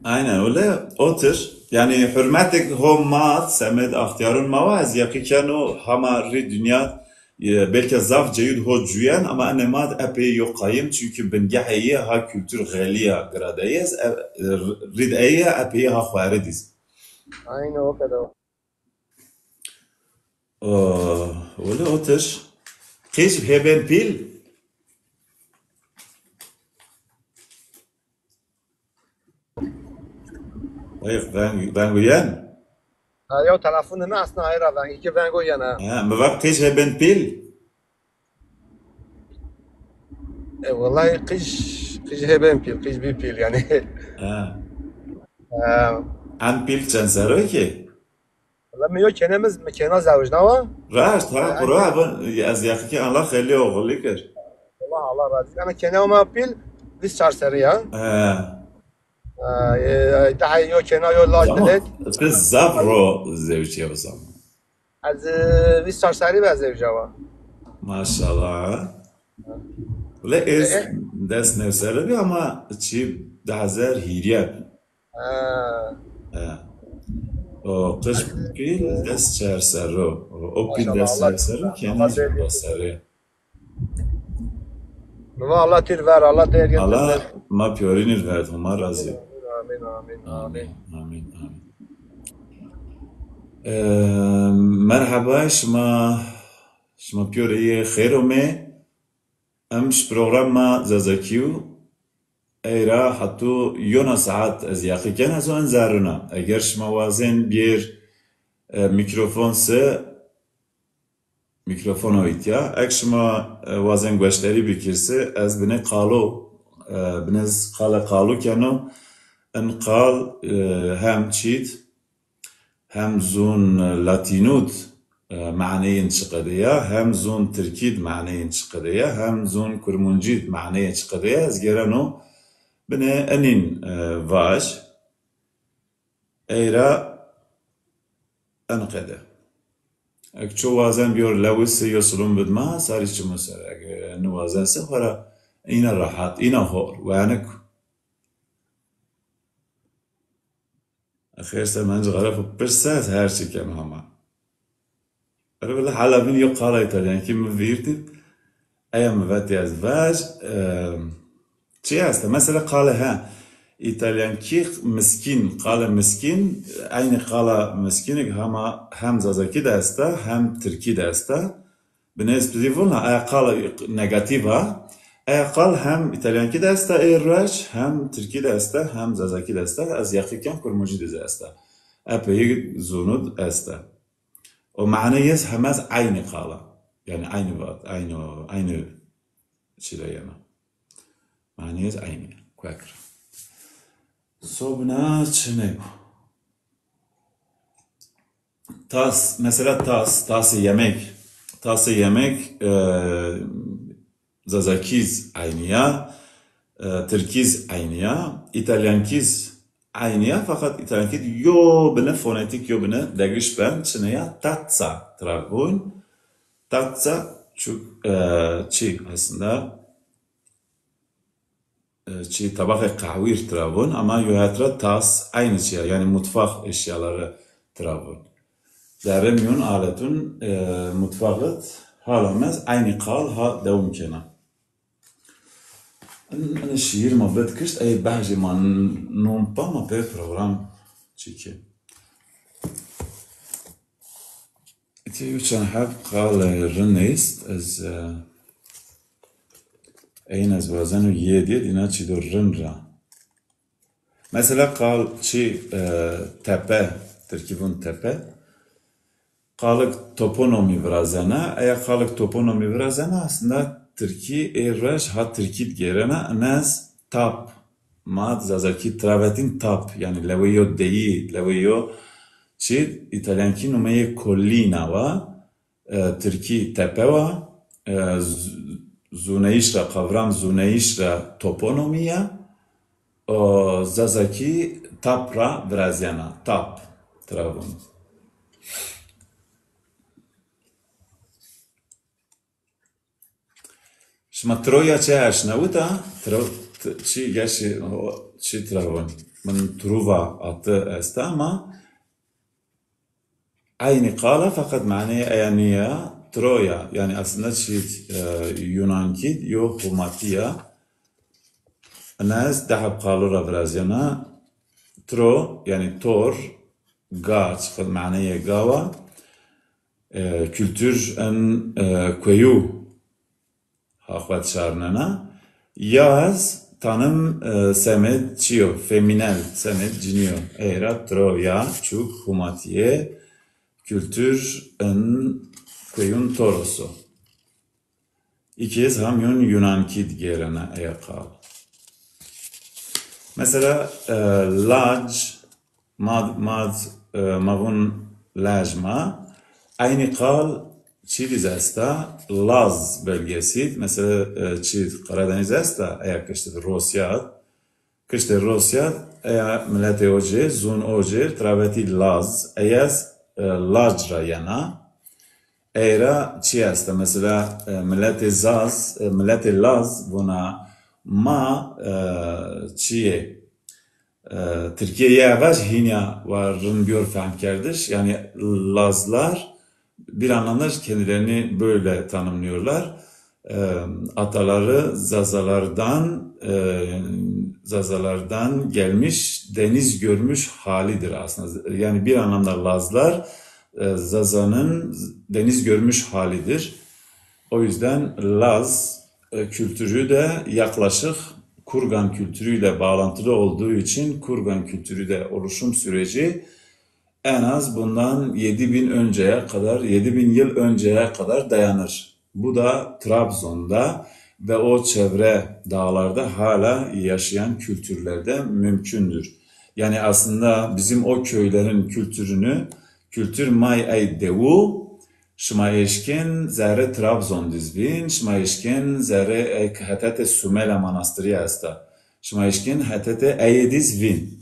Aynen öyle. Otir. Yanî hurmetik ho ma, semed axtiyarun ma wa, ez yeqî keno hama rî dinya, e, belki zaf ceyud ho cuyen, ama enê ma d epey yo qayim, çünkü bingehê yê ha kultur xelî ya giradeyîz, e, e, rîd ey epey ha xweri dîz. Aynen o kadar. O, wele otir. Qîj hêbên pîl. Ey, veng, vengo yen? Ha, yo telefon de ne aslında ayra veng, iki vengo yen ha. Ha, mi vak qij hê bên pîl? E, vallahi qij, qij hê bên pîl, qij bî pîl yani. Ha. Ha. En pîl çend serro ki? Valla mi yo kêne mi, mi kêna zewicna wa. Raşt, ha, qura, ben, ez yaqî ke Allah xeylê oxirlî kir. Allah, Allah razı olsun. Ama kêne ma pîl vîst çar serrî ya. He. E, e, daha yo kêna yo laj bilet. Ti zaf ro zewicîya o zaman. Ez, e, vîst çar serrî be zewicîya wa. Maşallah. Le ez des new serre bî ama çî di hezar hîrîye bî. Ha. Ha. O qij pîl des çar serro. O pîl des çar serro, kêna des serre. Baba Allah tîr ver, Allah değer getirsin. Allah ma pîyorînî ver, Homa razî. Amin, amin, amin. Amin, amin, amin. Ee, merheba, şima, şima pîyorê yê xêr omê. Em ji programa Zazakî û ey ra heto yona saet ez yaqî ken ez o en zerrina. Eger şima wazên bîyêr, e, mîkrofon se, mîkrofon o îtya. Ek şima, e, wazên gueşterî bikir se, ez binê qalo, e, binê z-, qale qalo keno. En qal, e, hem çît, hem zûn latînûd, e, maneyên çiqedê ya, hem zûn tirkîd maneyên çiqedê ya, hem zûn kurmuncîd maneyê çiqedê ya, ez gêreno binê enîn, e, vaj. Ey ra en qede. Ek ço wazen bîyor lewise yo silûm bid ma, sarî çimo ser. Ege niwazen se xora îna rahat, îna hor, wenik. Xêr se, menc xeref û pirse, ez her çî kem hema. Ere wele hala vîn yo qala îtalyankî mi vîr dî. Eya mi vatî ez vaj, e, çi esta? Mesela qale he. Îtalyankî miskin, qale miskin, eynî qala miskinik hema hem zazakî de esta, hem tirkî de esta. Binê ez pizî vûna, eya qal negatîf a. Eya qal hem îtalyankî de esta ê ruej, hem tirkî de esta, hem zazakî de esta. Ez yaqî ken kurmuncî de zî esta. Epeyî zûnûd esta. O maneyê yê heme zî eynî qal a. Yanî eynî vat, eynî, eynî çî ra yena. Maneyê yê eynî. Kuek ra. Sobna çinê. Tas, mesela tas, tasê yemek. Tasê yemek, e, zazakî zî eynî ya, e, tirkî zî eynî ya, îtalyankî zî eynî ya, feqet îtalyankî yo bine fonetîk, yo bine degiş ben, çinê ya, tazza tira vûn. Tazza çuk, e, çi aslında, e, çi, tabaxê qehwîr tira vûn, ama yo het ra tas eynî çî ya, yanî mutfax eşyaları tira vûn. Zerrê mîyon aletûn, e, mutfaxit hala mez eynî qal ha dewam kena. In, in şiir ma bid kişt, ey behjê ma n-, non pa ma pê program çî ki. Îtya yo çend heb qal, e, rind est, ez, e, eyn ez wazeno yê dîye dîna çî do rind ra. Mesela qal çi, e, tepe, tirkî vûn tepe. Qalik toponomî virazena. Eya qalik toponomî virazena, aslında tirkî ê ruej ha tirkîd gêrena. Ina ez tap, ma zazakî tira vetîn tap, yanî lewê yo deyî, lewê yo çi, îtalyankî numeyê collina wa, e, tirkî tepe wa, e, z-, zûneyîş ra, qavram zûneyîş ra toponomî ya, o zazakî tap ra virazîyena, tap tira vûn. Şima Troya çi eşnawita? Tro-, t-, çi gerçi, o, çi tira vûn? Min Truva atı esta ama eynî qal a, feqet maneyê eya nîya. Troya, yanî aslında çi, e, Yunankî yo Humatî ya. Ina ez deheb qalo ra virazîyena. Tro, yanî tor, ga, çiqil maneyê ga wa. E, kultur en, e, kueyû ha xwu de şarnena. Yaz, Tanım, e, semed çiyo, feminel, semed cinîyo. Ey ra tro ya çuk humatiyê kültür in kuyun Toros o. İkiz hamyon Yunankî digêrena eya qal. Mesela, e, lac, mad, mad, e, mavun lajma. Aynı qal çi diz esta? Laz bölgesi. Mesela, e, çi Karadeniz esta, eya kıştı Rosyad. Kıştê Rosyad, eya miletê ocê, zun ocê, traveti Laz, eyaz, e, Lac ra yena. Ey ra çi esta? Mesela, e, miletê Zaz, e, miletê Laz vuna ma, e, çiyê, e, Tirkiye ye evaj hînya wa rind biyor fehmkerdiş. Yani Lazlar bir anlamda kendilerini böyle tanımlıyorlar. E, ataları Zazalardan, e, Zazalardan gelmiş, deniz görmüş halidir aslında. Yani bir anlamda Lazlar, e, Zaza'nın deniz görmüş halidir. O yüzden Laz, e, kültürü de yaklaşık Kurgan kültürüyle bağlantılı olduğu için Kurgan kültürü de oluşum süreci en az bundan yedi bin önceye kadar, yedi bin yıl önceye kadar dayanır. Bu da Trabzon'da ve o çevre dağlarda hala yaşayan kültürlerde mümkündür. Yani aslında bizim o köylerin kültürünü, kültür may ey dewu, şima eşkin zerre Trabzon diz vîn, şima eşkin zerre ek hetete Sümele Manastırı esta. Şima eşkin hetete eye diz vîn.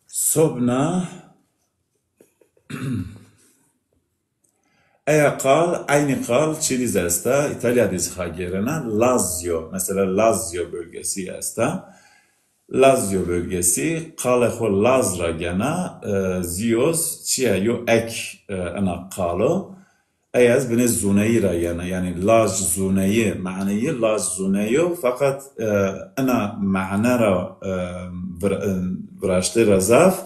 Sobna eya qal, aynı qal çi diz esta? İtalya diz ha gêrena, Lazio. Mesela Lazio bölgesi esta. Lazio bölgesi, qalê xo Laz ra gena, e, Zios, çiya yo ek, e, ina qalo. Ey ez binê zûneyî ra yena. Yanî laj zûneyî, maneyî laj zûneyî yo, feqet, e, ina mane ra, e, vir-, e, viraştê ra zaf,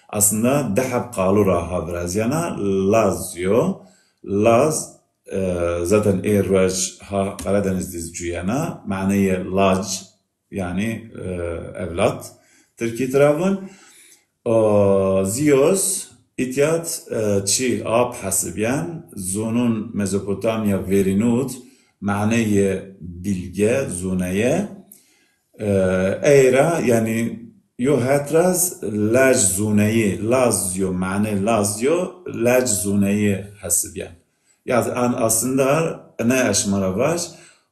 aslında di heb qalû ra ha virazîyena. Laz yo. Laz, e, zaten ê ruej ha Karadeniz diz cuyena. Maneyê lac, yanî, e, evlat, tirkî tira vun. O, Zios, îtyat, e, çi, ap hesibyen, zûnun Mezopotamya verînût, maneyê bilge, zûneye. E, ey ra, yanî, yo het raz lej zûneyî, laz yo, mane laz yo, lej zûneyî hesibyen. Ya, an aslında ne eşmara vaj,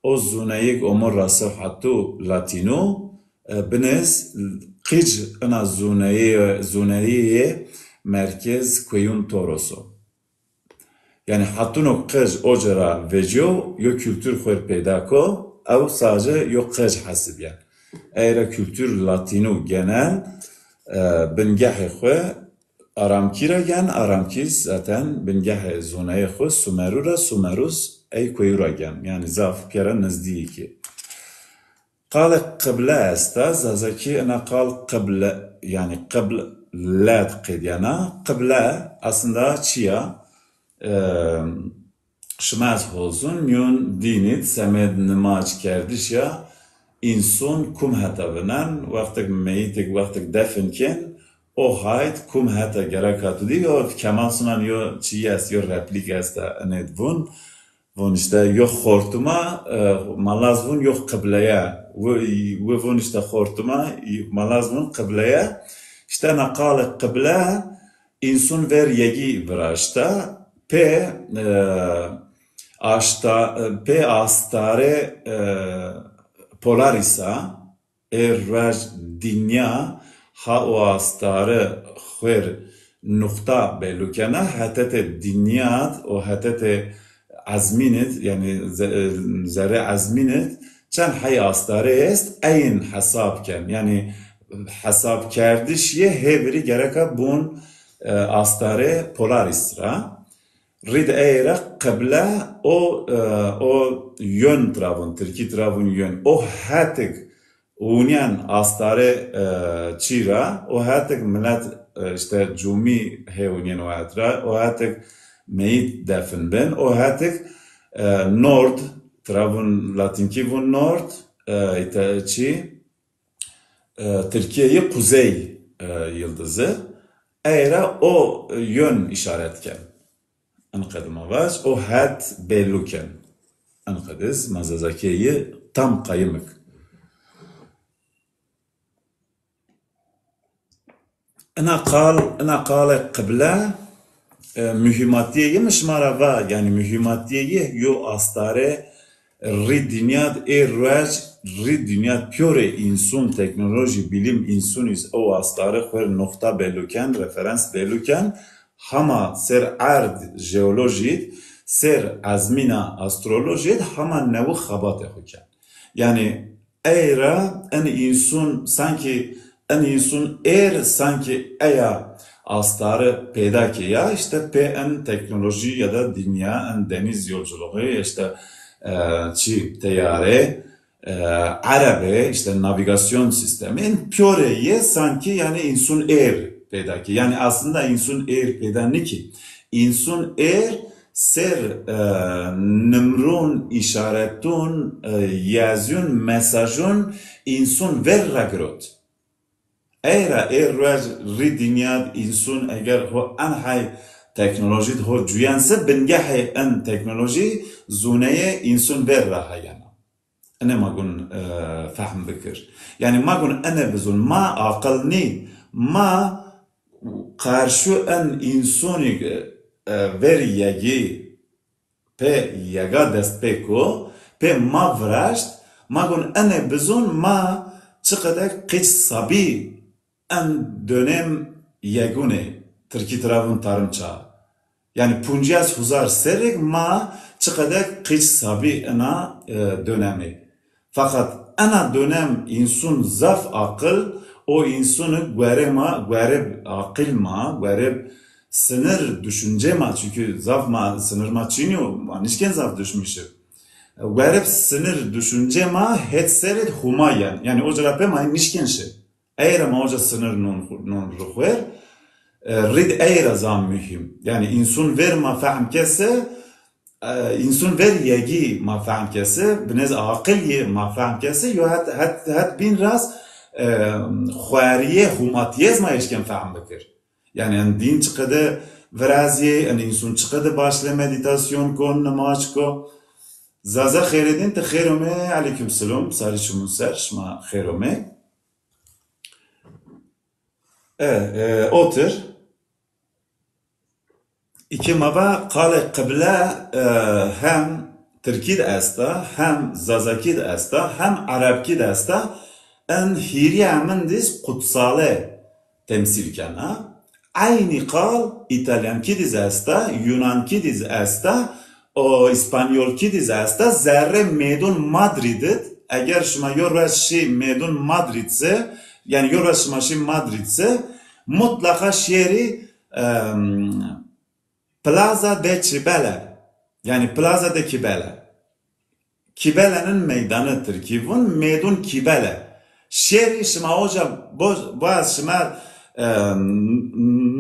o zûneyig omur ra sefhatu latînu, e, binês qic ina zûneyê, zûneyê merkez kuyun Toroso. Yanî hatuno qic oca ra vecîyo, yo kültür xwer peyda ko, ew sace yo qic hesibyen. Ey ra kültür latînu genel, e, bingehê xwe Aramkî ra gen, Aramkî zaten bingehê zoneyê xwu Sumeru ra, Sumerus ey kuyu ra gen. Yanî zaf pîyera nizdîyî ki. Qalê qible esta, Zazakî ina qal qible, yanî qibl-, led qedyena. Qible aslında çi ya? Em, Şima ez hozun, mîyon dînî d semed nimac kerdiş ya, înson kum heta vinen, wextek meyîtik, wextek defin kin, o hayt kum heta gereka tu dî, o Kemal Sunan yo çî est, yo replîk esta, inê d vun, vun işte yo xortuma, e, ma laz vun yo qibleye, wi, wi vun işte xortuma, ma laz vun qibleye, işte na qalê qible, Însun ver yegî viraşta, pê, e, aşta-, pê astare, e, Polaris a, ê ruej dinya ha o astare xwer nuqta belû kena, hetete dinya d o hetete ezmîn id, yanî ze-, e, zerê ezmîn id, çend hey astare est, eyin hesab ken. Yanî hesabkerdiş yê hêvirî gereka bûn, e, astare Polaris ra. Rî de ey ra qible o, e, o yön tira vûn, tirkî tira vûn yön. O hetik wûnyen astare, e, çî ra, o hetik milet, e, işte cumî hê wûnyen o het ra, o hetik meyît defin bin, o hetik, e, nord, Tira vun, latînkî vun nord, e, îta-, çi? E, Tirkîye yi kuzey, e, yıldızı. Ey ra o, e, yön işaret ken. Enqedî ma vaj, o het bellu ken. Enqediz ma Zazakîye yi tam qayimik. Ina qal, ina qalê qible, e, muhîmatîye yi mi şima ra va, yanî muhîmatîye yi yo astare rî dinya d ê ruej, rî dinya d pîyorê însun, teknolojî, bilim, însun îz o astare xwu rê noxta bellu ken, referans bellu ken, hama ser erd jeolojî d, ser ezmîna astrolojî d hama newi xebatê xwu ken. Yanî ey ra en însun sankî, en însun êr sankî eya astare peyda ke ya, îşte pê en teknolojî ya da dinya, en deniz yolculuğu, îşte, e, çi, teyare, e, erebe, îşte navigasyon sistemi, en pîyorê yê sankî yanî însun êr peyda ke. Yanî aslında însun êr peyda nîkî. Însun êr ser, e, nimrûn, îşaretûn, e, yazîyûn, mesajûn însun ver ra girot. Ey ra ê ruej rî dinya d însun eger ho en hay teknolojî d ho cuyen se, bingehê en teknolojî zûneyê însun ver ra heyena. Ene ma gun, e, fehm bikir. Yanî ma gun ene bizun, ma aqil nî, ma qarşu en însunî, e, verî yegî, pê yega dest pê ko, pê ma viraşt, ma gon ene bizon ma çiqede qic sabî en dönem yegunê, tirkî tira vun tarım çağı. Yanî puncîyas huzar serrêk ma çiqede qic sabî ena, e, dönemê. Fakat ena dönem însun zaf aqil, o însuni guerê ma, guerê aqil ma, guerê sinir düşünce ma, çünkü zaf ma, sinir ma çin yo, ma nişken zaf düşmüşi. Guerê sinir düşünce ma het serê d Huma yen. Yanî o cira pê ma nişken şi. Ey ra ma oca sinir non, non ruxwer. E, rî d ey ra zaf muhîm. Yanî însun ver ma fehm kese, e, însun ver yegî ma fehm kese, binez aqil yê ma fehm kese, yo het, het, het bîn raz, e, xwerîye, humatîyez ma eşken fehm bikir. Yanî en dîn çiqede virazîyê, en însun çiqede başle medîtasyon kon, nimaç ko. Zaza xêr edin, ti xêr omê, aleyküm selam, sarî çimun ser, şima xêr omê. E, e, otir. Îkê ma va qalê qible, e, hem tirkî de esta, hem zazakî de esta, hem erebkî de esta. En hîrî emin dîz qutsale temsîl kena. Eynî qal îtalyankî dîz esta, yunankî dîz esta, o îspanyolkî dîz esta, zerrê mêdun Madrîd id. Eger şima yo ruej şî mêdun Madrîd se, yanî yo ruej şima şî Madrîd se, mutlaqa şêrî, em, Plaza de Cibele. Yanî Plaza de Cibele. Kîbelenin meydanı tirkî vun, mêdun Kîbele. Şêrî şima oca bo-, boz şima, e,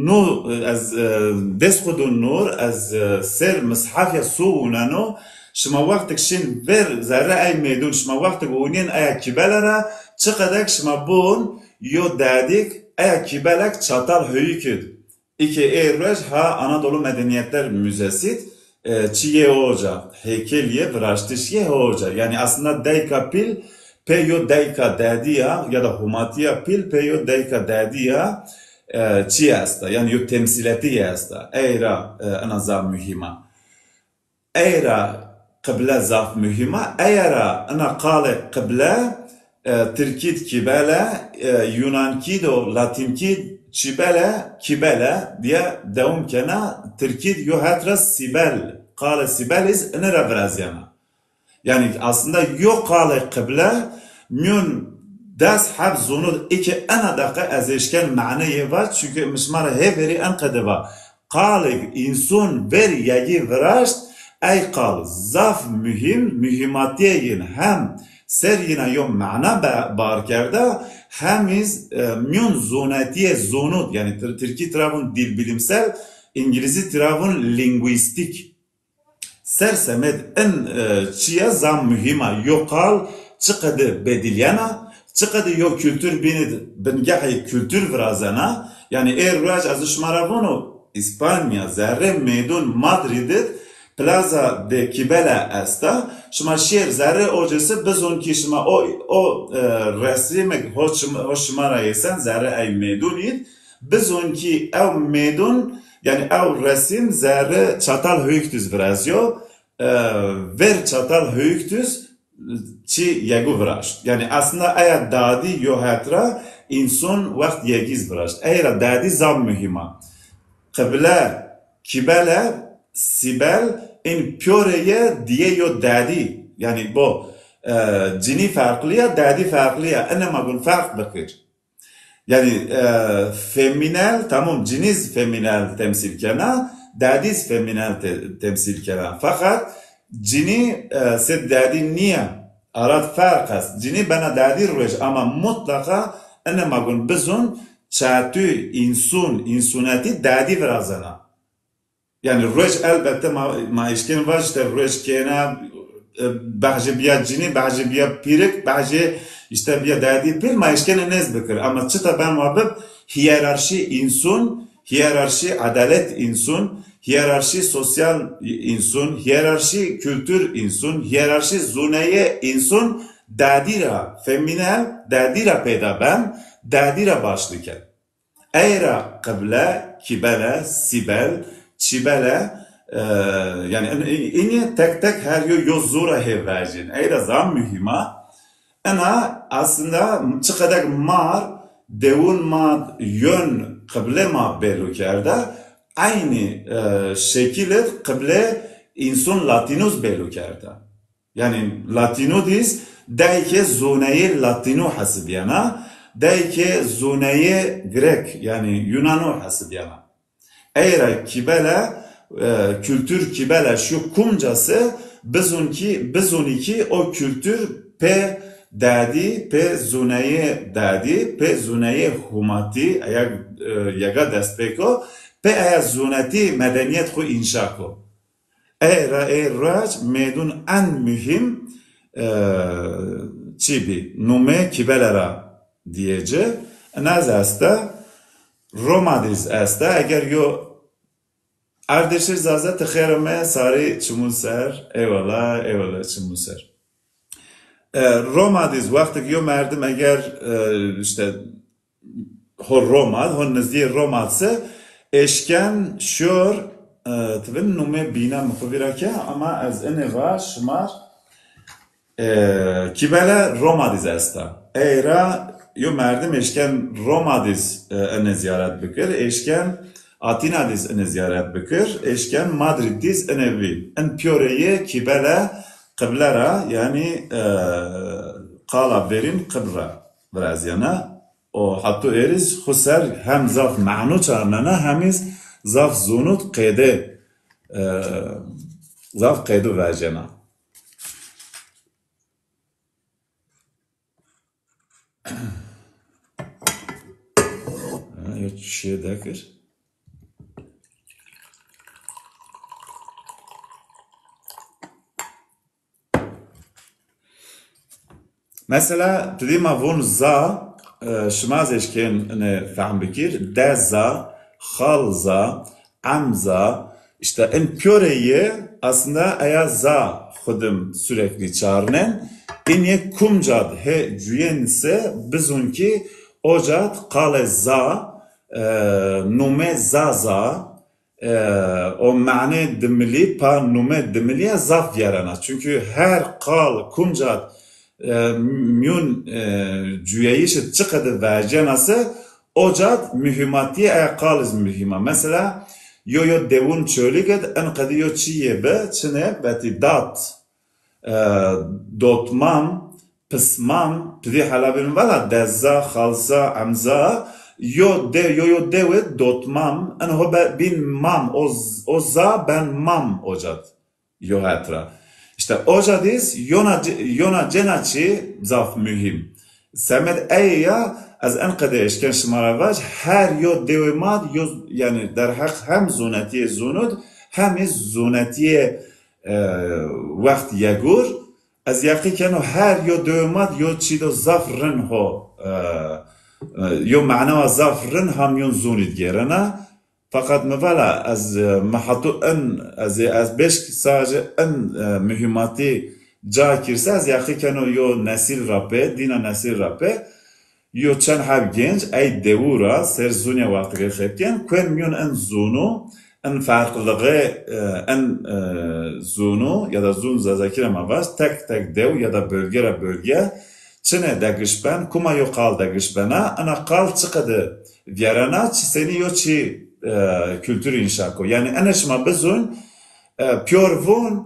nu, ez, e, dest xwu dun nur, ez, e, ser mishafya su uneno, şima wextik şin ver zerre ey mêdun, şima wextik unin eya Kîbele ra, çiqedek şima bun, yo dedik, eya Kîbelek çatal höyük id. Îkê ê ruej ha Anadolu Medeniyetler Müzesi d, e, çi yê oca, heykel yê, viraştiş yê oca. Yanî aslında deyka pîl pê yo deyka dedî ya, ya da humatîya pîl pê yo deyka dedî ya, e, çi esta, yanî yo temsîletî yê esta. Ey ra, e, ina zaf muhîm a. Ey ra qible zaf muhîm a. Ey ra ina qalê qible, e, tirkî d kîbele, e, yunankî do latînkî d çîbele, kîbele diye dewam kena, tirkî d yo het ra sîbel, qalê sîbel îz ini ra virazyena. Yanî aslında yo qalê qible mîyon des heb zûnu d, îkê ena deqe ez eşken maneyê va, çünkü mi şima ra hêverî en qede va. Qalêk însun ver yegî viraşt, ey qal zaf muhîm, muhîmatîye yin hem ser yina yo mana be-, bar kerda, hem îz, e, mîyon zonetîye zûnu d, yanî tir-, tirkî tira vun dil bilimsel, îngilîzî tira vun linguistik. Ser semed in, e, çîya zaf muhîm a. Yo qal çiqede bedîlyena, çiqede yo kultur bînî bingehê kultur virazena. Yanî ê ruej ez şima ra vono, Îspanya, zerrê mêdûn Madrîd id, Plaza de Kibele esta. Şima şêr zerrê ocê se bizon kî şima o, o, e, resîmek ho şima, ho şima ra yesen zerrê ey mêdûn id. Bizon kî ew mêdûn, yanî ew resîm zerrê Çatalhöyük diz virazîyo. E, ver Çatalhöyük diz çî yegû viraşt. Yanî aslında eya dadî yo het ra înson wext yegîz viraşt. Ey ra dadî zaf muhîm a. Qible, kîbele, sîbel, în pîyorê ye dîye yo dadî. Yanî bo, e, cinî ferqlî ya, dadî ferqlî ya. Ene ma gon ferq bikir. Yanî, e, femînel, tamam, cinî zî femînel temsîl kena, dadî zî femînel te-, temsîl kena. Feqet cinî, e, sê dadî nîya. Arad ferq est. Cinî bena dadî ruej ama mutlaqa ene ma gon bizon çatû însun, însunetî dadî virazena. Yanî ruej elbette ma, ma eşkên vaj işte ruej kêna, e, behcê bîya cinî, behcê bîya pîrik, behcê işte bîya dadî pîr, ma eşkên nêz bikir. Ama çita ben wa bib, hiyerarşî însun, hiyerarşî edalet însun, hiyerarşî sosyal însun, hiyerarşî kultur însun, hiyerarşî zûneyê însun dadî ra, femînel dadî ra peyda ben, dadî ra başlî ken. Ey ra qible, kîbele, sîbel, çîbele, e, yanî în-, în-, înî tek tek her yo yo zû ra hê vejîn. Ey ra zaf muhîm a. Ena aslında çiqedek mar dewun ma yön qible ma belû kerda, eynî, e, şekil id qible însun latînûz belû kerda. Yanî Latînû dîz, dey ke zoneyê Latînû hesibîyena, dey ke zoneyê Grek, yanî Yunanû hesibîyena. Ey ra kîbele, e, kultur kîbele şu kumca se bizon kî, bizonî kî o kultur pê dadî, pê zoneyê dadî, pê zoneyê humatî, eya, e, yega dest pê ko, pê eya zonetî medenîyet xwu înşa ko. Ey ra ey ruec mêdûn en muhîm, e, çî bî? Numê kîbele ra dîyê ci. Ina zî esta, Roma dîz esta. Eger yo Erdêşir Zaze ti xêr ame, sarî çimû ser. Eyvallah, eyvallah çimû ser. E, Roma dîz wextik yo merdim eger, e, işte ho Roma, ho nizdîyê Roma se, eşken şor, e, ti vin numê bîna mi xwu vîra ke, ama ez inê va şimar, e, kîbele Roma dîz esta. Ey ra yo merdim eşken Roma dîz, e, inê zîyaret bikir, eşken Atîna dîz inê zîyaret bikir, eşken Madrîd dîz inê vî. In pîyorê yê kîbele qible ra, yanî, e, qala verîn qibl ra virazîyena. O heto êrîz xwu ser hem zaf manu çarnena, hem îz zaf zûnûd qêde, e, zaf qêdu vecena. Ha, yo çiyê dekir. Mesela, tu dî ma von za, e, şima zî eşkên ine fehm bikir, deza, xalza, emza, işte in pîyorê yê, aslında eya za xudim sürekli çarnen, in yê kumcad hê cuyên se bizun ki ocad qalê za, e, nume za za, e, o mane dimilî, pa nume dimilî ya zaf vîyarena. Çünkü her qal kumcad, e, miyun, e, cuyeyişi çiqede vecena se, ocad muhîmatîye eya qal iz muhîma. Mesela, yo yo dewun Çolîg id, in qede yo çî yê bi, çine, betî dat, e, dotmam, pismam, pidî helabin vala deza, xalsa, emza, yo de, yo yo dewi dotmam, in ho be, bin mam, o z-, o za ben mam ocad, yo het ra. İşte ocad iz yona ce-, yona cena çi zaf muhîm. Semed ey ya, ez en qede eşken şima ra vaj, her yo dewi mad, yo, yani derheq hem zunetiye zunud, hem iz zunetiye e, wext yegor, ez yeqî keno her yo dewe ma di yo çî do zaf rin ho, e, e, yo manewa zaf rin ha mîyon zûnî di gêrena. Feqet mi vala ez, e, mi heto in, ez ê, ez beşk saje in, e, muhîmatî ca kir se, ez yeqî keno yo nesîl ra pê, dîna nesîl ra pê, yo çend heb genc ey dewu ra ser zûnîya wextî xebitîyen, kuên mîyon in zûnû, in ferqlixê, e, in, e, zûnû ya da zûn zazakî ra ma vaj, tek tek dew ya da bölge ra bölge çine degiş ben, kuma yo qal degiş bena, ina qal çiqede vîyerena, çi senî yo çi, e, kultur înşa ko. Yanî ene şima bizûn, e, pîyor vûn,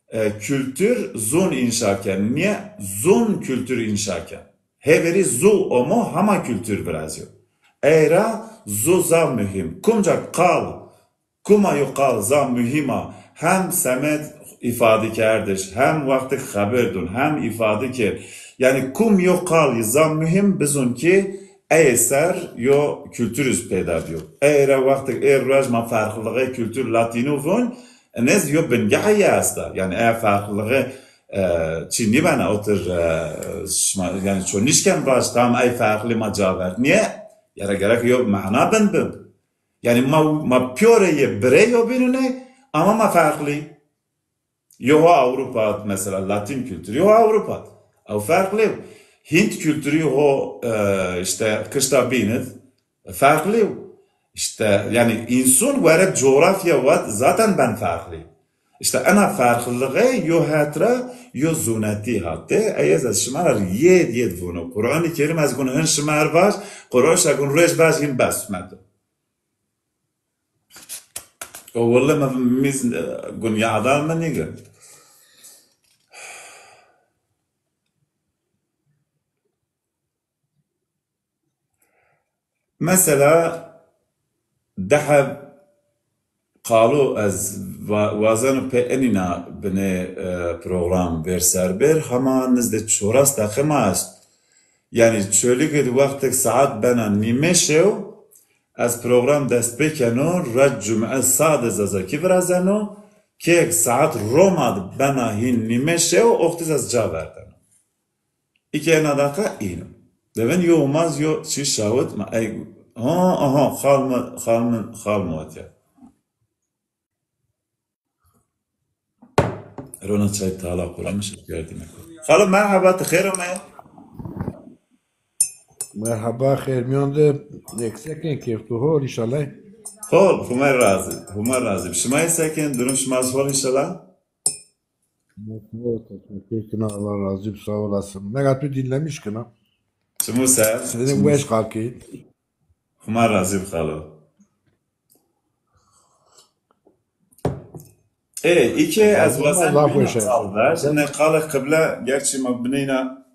e, kultur zûn înşa ken. Nîye zûn kultur înşa ken? Hêverî zû omo hema kultur virazîyo. Ey ra zû zaf muhîm. Kumca qal, kuma yo qal zaf muhîm a. Hem semed îfade kerdiş, hem wextik xeber dûn, hem îfade kerd. Yanî kum yo qal zaf muhîm bizûn ki ey ser yo kultur iz peyda bîyo. Ey ra wextik ê ruej ma ferqlixê kultur latînû vûn, inê zî yo bingehê yê esta. Yanî eya ferqlixê, e, çî nîbena otir, e, şima, yanî ço nîşken vaj tam ey ferqlî ma ca verd. Nîye? Yara gerek yo mana bin bin. Yanî ma, ma pîyorê yê birê yo bînûnê, ama ma ferqlî. Yo ho Ewropa, mesela Latîn kulturî ho Ewropa. Ew ferqlî yo. Hint kulturî ho, e, îşte kişta bîn id, ferqlî yo. Îşte, yanî, însun were coğrafya wad zaten ben ferqlî. Îşte, ena ferqlixê yo het ra yo zûnetî hatê. Ey ez, ez şima ra yêd yêd vûno. Qur'anî Kerîm ez gun hin şima er vaj, Qur'an şa gun ruej vaj hin bes medo. O wille mi mîz, e, gun yadan mi nîgir. Mesela di heb qalo ez wa-, wazeno pê enîna binê, e, program vêr ser bêr, hema nizdê çoras deqe ma est. Yanî Çolîg id wextik saet bena nîme şew, ez program dest pê keno, red cum'e sade zazakî virazeno, kêk saet Roma di bena hîn nîme şew, oxtiz ez ca verdeno. Îke ena daqa îno. Devin yo umaz yo çî şawit ma ey, ha, aha, xal mi, xal mi, xal mi watiya. Rona çay tala quramiş kerdîme. Xalo merheba, ti xêr ome. Merheba, xêr mîyan de, nek seken kêf tu hol înşallah. Hol, Huma razî, Huma razî. Şima yê seken, durum şima hol înşallah. Teşekkür kina, Allah razî bi, sağ olasın. Mega tu dinlemiş kina. Çimu ser. Seni weş kalki. Huma razî bi xalo. Ê, îke ez wazen bîna qal ver. Nê qalê qibla, gerçî ma bineyna,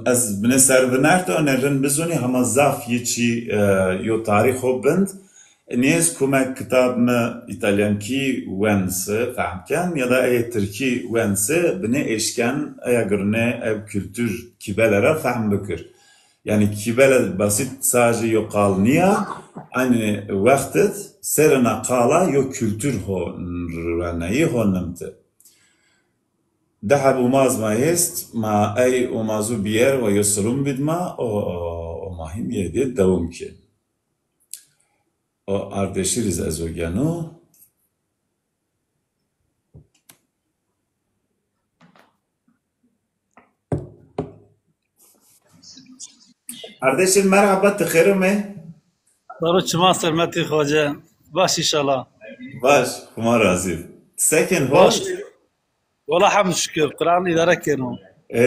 ez binê ser vinerto, nê rind bizûnî, hema zaf yê çî, e, yo tarîx ho bind. Nê ez kumek kitab mi îtalyankî wen se fehm ken, ya da ey tirkî wen se binê eşken, eya girne ew kultur kîbele ra fehm bikir. Yanî kîbele basit sadece yo qal nîya, eynî wext id ser ina qala yo kultur ho rueneyî ho nimti. Di heb umaz ma hêst, ma ey umazû bîyer ve yo silûm bid ma, o, o, o ma hîn yê dê dewam kên. O Ardeşîr iz ez o geno. Ardeşîr merheba, ti xêr ome? Saro çima sermetî xoce. Baş inşallah. Baş, Huma razî. Sekin hol? Baş. Wela hemd şikir, Quran îdare keno. E,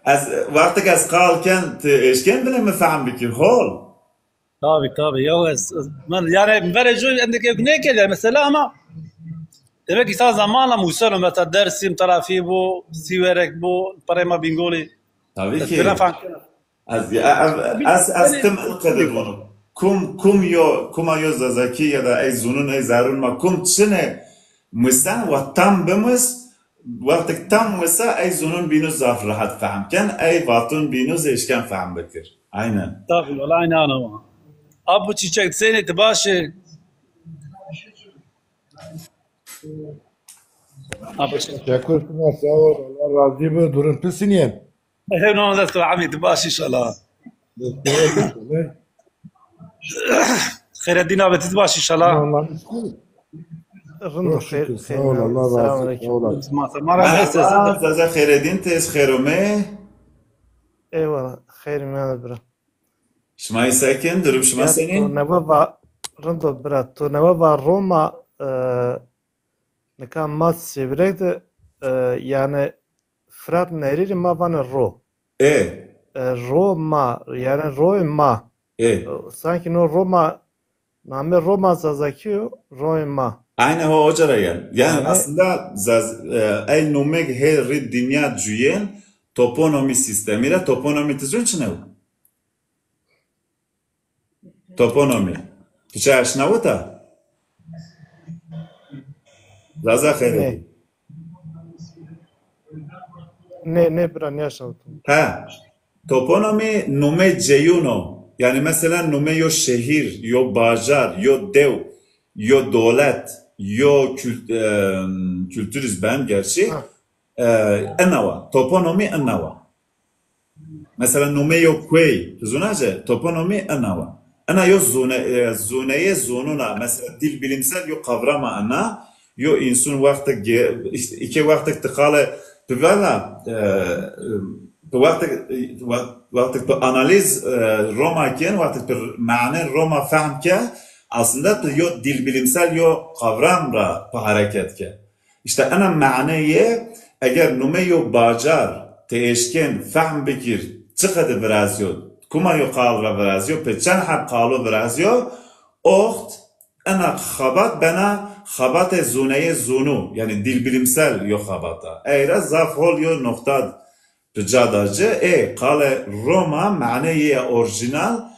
ez, wextik ez qal ken, ti eşken bile mi fehm bikir, hol? Tabii, tabii. Ya ez, ben, yani, verê cu endek yok ne keliyor mesela ama demek ki sa zamanla Musa mesela Dersim tarafı bu, Siverek bu, Parema Bingoli. Tabii ki. Bina fan. Ez, ez, ez, ez tim qede bunu. Kum, kum yo, kuma yo Zazaki ya da ey zunun, ey zarun ma kum çine musen ve tam bimus, wextek tam musa ey zunun binu zaf rahat fehm ken, ey vatun binu zêşken fehm bikir. Aynen. Tabii, wala aynen ama. Abi bu çiçek, seni ti başı. Teşekkür ederim. Sağ ol. Allah razı olsun. Durum pisin yen. Hevno dest ve amî, ti baş inşallah. Xeyreddin abi, ti baş inşallah. Rind o, xeyr, sağ ol, Allah razı olsun. Selamun aleyküm. Sağ ol. Merhaba, Zaza Xeyreddin, ti ez xeyr omê. Eyvallah, xeyr mîyan bira. Şima î sekin, durum şima senîn? To newe va, rind o bira, to newe va Roma, e, nika ma Sêvreg de, e, yani Fırat Nehri rê ma vanê Ro. E. E, Roma, yani Roy ma. E. E, sanki no Roma, name Roma Zazaki yo, Roy ma. Aynı ho oca ra gel. Yani aslında Zaz, e, ey nomeg hê rê dinya cuyên toponomi sistemi ra, toponomi ti zun çine o? Toponomi. Tu çi aşna wita? Zaza Xeyreddin. Nê, nê bira, nêaşna wita. Ha. Toponomi nume ceyun o. Yani mesela nume yo şehir, yo bajar, yo dew, yo dolet, yo kült, e, kültüriz ben gerçi. Ha. E, ina wa. Toponomi ina wa. Mesela nume yo kuey, ti zuna ci, toponomi ina wa. Ina yo zune, e, zuneyê zununa, mesela dil bilimsel yo kavrama ina, yo insun wextek ge-, işte, îke wextek ti qale, ti vela, e, e, ti wextek, e, we-, wextek ti analiz, e, Roma ken, wextek ti mane Roma fehm ke, aslında ti yo dil bilimsel yo kavram ra ti hareket ke. İşte ena maneyê, eger nume yo bacar ti eşkên fehm bikir, çi qede virazyo, kuma yo qal ra virazyo, pê çend heb qalo virazyo, oxt ena xebat bena xebatê zuneyê zunu, yani dil bilimsel yo xebata. Ey ra zaf hol yo noqta di ca da ci. Ê, qalê Roma maneyê orjinal,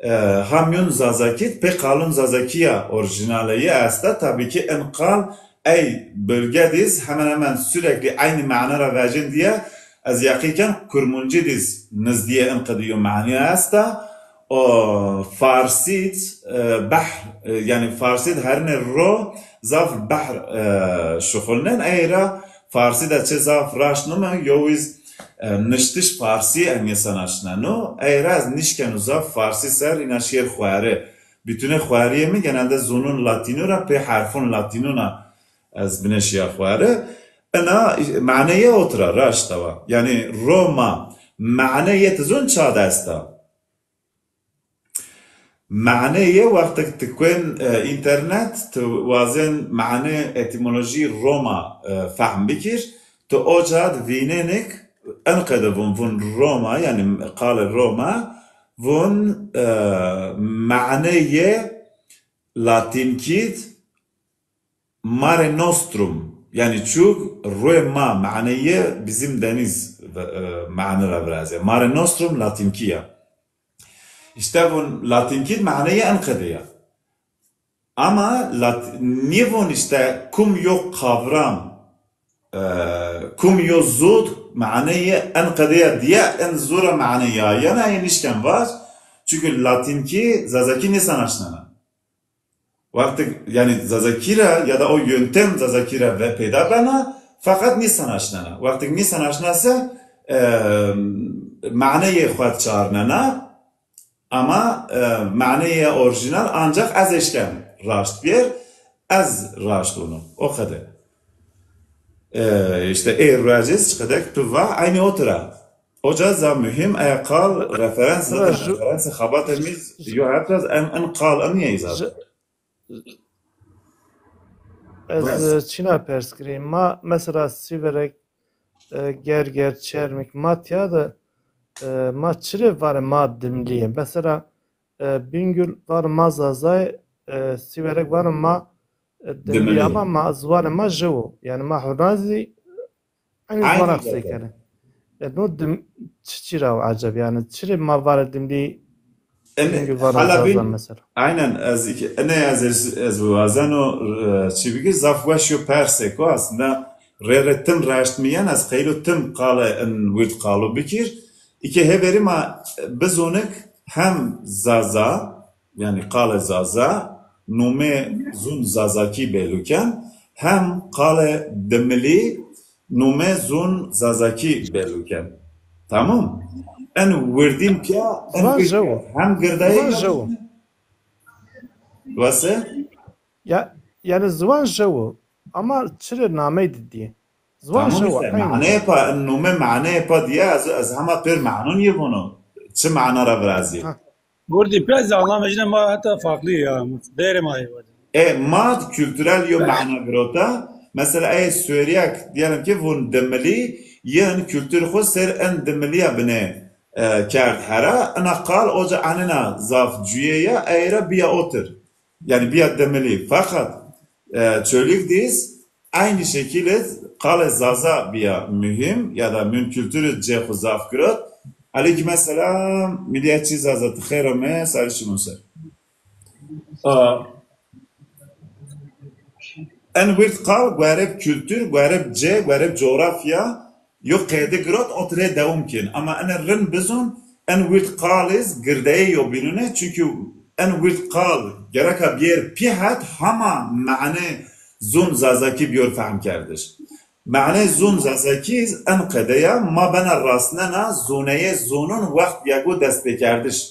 e, hamyun Zazakî di, pê qalun Zazakîya orjinale yê esta. Tabii ki in qal ey bölge diz hemen hemen sürekli aynı mane ra vecin diye ez yaqî ken Kurmuncî diz nizdîye in qediyo mane esta. O Farsî di, e, behr, e, yani Farsî di herine ro zaf behr, e, şuxulnen. Ey ra Farsî de çi zaf raşt nime, yowiz, e, niştiş Farsî en yê sanaşneno. Ey ra ez nişkeno zaf Farsî ser îna şêr xweri. Bütüne xweriyê mi genelde zunun Latînu ra pê herfun Latînuna ez binê şiya xweri. Ina maneyê otra raşt wa. Yani Roma maneyê ti zun ça de esta. Maneyê wextek ti kuen, e, internet, ti wazên mane etimolojî Roma, e, fehm bikir, ti oca di vînênik en qede vun, vun Roma, yani qalê Roma, vun, e, maneyê Latînkî di, Mare Nostrum, yani çug, ruê ma, maneyê bizim deniz, e, mane ra virazê. Mare Nostrum Latînkî ya. İşte vun Latînkî maneyê en qede ya. Ama Lat-, nîvun işte kum yo kavram, e, kum yo zud maneyê en qede ya diye en zura maneyê ya. Yana en işken var. Çünkü Latînkî Zazakî nîsanaşnena. Wextik, yani Zazakî ra ya da o yöntem Zazakî ra ve peyda bena, fakat nîsanaşnena. Wextik nîsanaşna se, e, maneyê xwu çarnena, ama, e, maneyê orjinal ancak ez eşken raşt bîyer, ez raşt unu. O qede. E, işte ê rueciz çi qedek tu va, aynı otura. Oca za muhîm, eya qal referans, zaten referans xebatê mi yo, her ters en, en qal en yê zaten. Ez, e, çîna pers kirî. Ma mesela Sîverek, e, Gerger, Çermik, ma tiya de, e, ma çirê vare ma dimlî yê? Mesela, e, Bingül vare ma Zazay, e, Sîverek vare ma, e, dimlî, ama ma ziwanê ma jewo. Yani ma hurna zî Aynı zana qisey kenê. E, no dim çiçî ra aceb, yani çirê ma vare dimlî, hala Zaza mesela. Aynen, ez iki, ene ez, ez, ez wazeno, e, çi bikir, zaf weş yo persêko aslında, rê rê tim raşt mi yen, ez qeylo tim qale in wird qalo bikir. İke heveri ma bizonik hem Zaza, yani qale Zaza, nome zun Zazakî belu ken, hem qalê dimilî nume zûn zazakî belû ken. Tamam. En wirdîn pîya, en Ziwan wirdîn jewo. Hem girdayî Ziwan jewo. Wase? Ya, yanî ziwan jewo. Ama çirê namey didî. Ziwan Tamam jewo, işte, eyn. Maneyê pa, en nume maneyê pa diye, ez, ez hema pêr manun yê vono. Çi mana ra virazî? Ha. Gurdî pez anlamê jine ma heta farklı ya. Değeri ma yê. E, ma kültürel yo mana girota. Mesela, ey Suêrîyak, diyelim ki, vun dimilî, yin kültür xwu ser en dimilîya bine, e, kerd hera. Ina qal oca anena zaf cüye ya, ey ra biya otir. Yani biya dimilî. Fakat, e, Çolîg diz, aynı şekilde qalê Zaza biya mühim ya da mün kültürü cê xwu zaf girot. Aleyküm selam, milliyetçi Zaza, ti xeyr ame, sarî şima ser. A, en wirt qal guereb kültür, guereb cê, guereb coğrafya, yo qeyde girot, otirê dewam kên. Ama ene rind bizun, en wirt qal iz girdeyê yo bînune, çünkü en wirt qal gereka biyer pî het hama mane zun Zazakî biyor fehm kerdiş. Mane zun Zazakî iz en qede ya, ma bena rasnena zuneyê zunun wext yego dest pê kerdiş.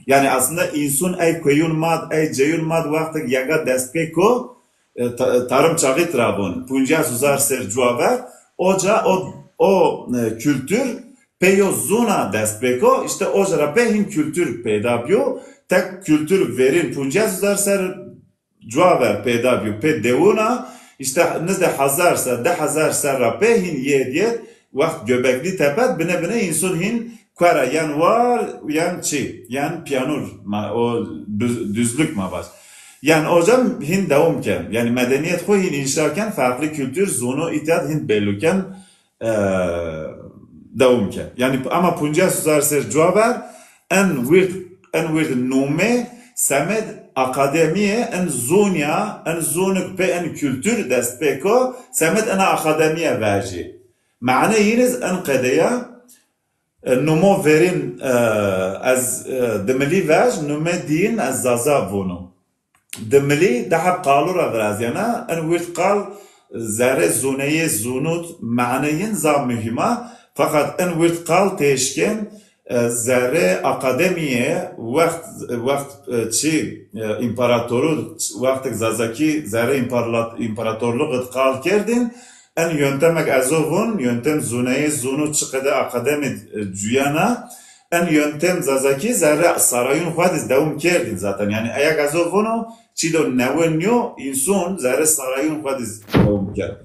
Yani aslında insun ey koyun mad, ey ceyun mad wextek yega dest pê ko, e, ta-, tarım çağı tira von, puncas huzar ser cuwa ver, oca o, o, e, kültür pê yo zuna dest pê ko, işte oca ra pê hin kültür peyda biyo, tek kültür verin puncas huzar ser cuwa ver peyda bîyo. Pê dewuna, işte nizdê hezar ser, di hezar ser ra pê hin yê diyet, wext Göbekli Tepe, bine bine insun hin kuera, yan war, yan çi, yan piyanur, ma, o düz-, düzlük ma vaj. Yan oca hin dewam ken. Yani medeniyet xwu hin inşa ken, farklı kültür, zonu, itiyat hin bellu ken. e, dewam ke. Yani ama puncas hezar ser cuwa ver en wird, en wird nome semed akademiye, en zonya, en zonik pe en kültür dest pê ko, semed ena akademiye verci. Mane yiniz en qedeya, e, numo verin, e, ez, e, dimilî vej, nume diyin ez Zaza vono. Dimilî di heb qalû ra virazîyena. In wird qal zerrê zûneyê zûnût mane yin zaf muhîm a. Feqet in wird qal têşkên, e, zerrê akademîye wext, wext, e, çi, e, împaratorû, wextek Zazakî zerrê împarlat-, împaratorluğ id qal kerdîn, in yöntemek ez o vûn, yöntem zûneyê zûnût çi qede akademî, e, cuyena, en yöntem Zazakî zerre sarayun xwu diz dewam kerdîn zaten. Yani eyak ez o vono, çî do newe nîyo, însun zerre sarayun xwu diz dewam kerd.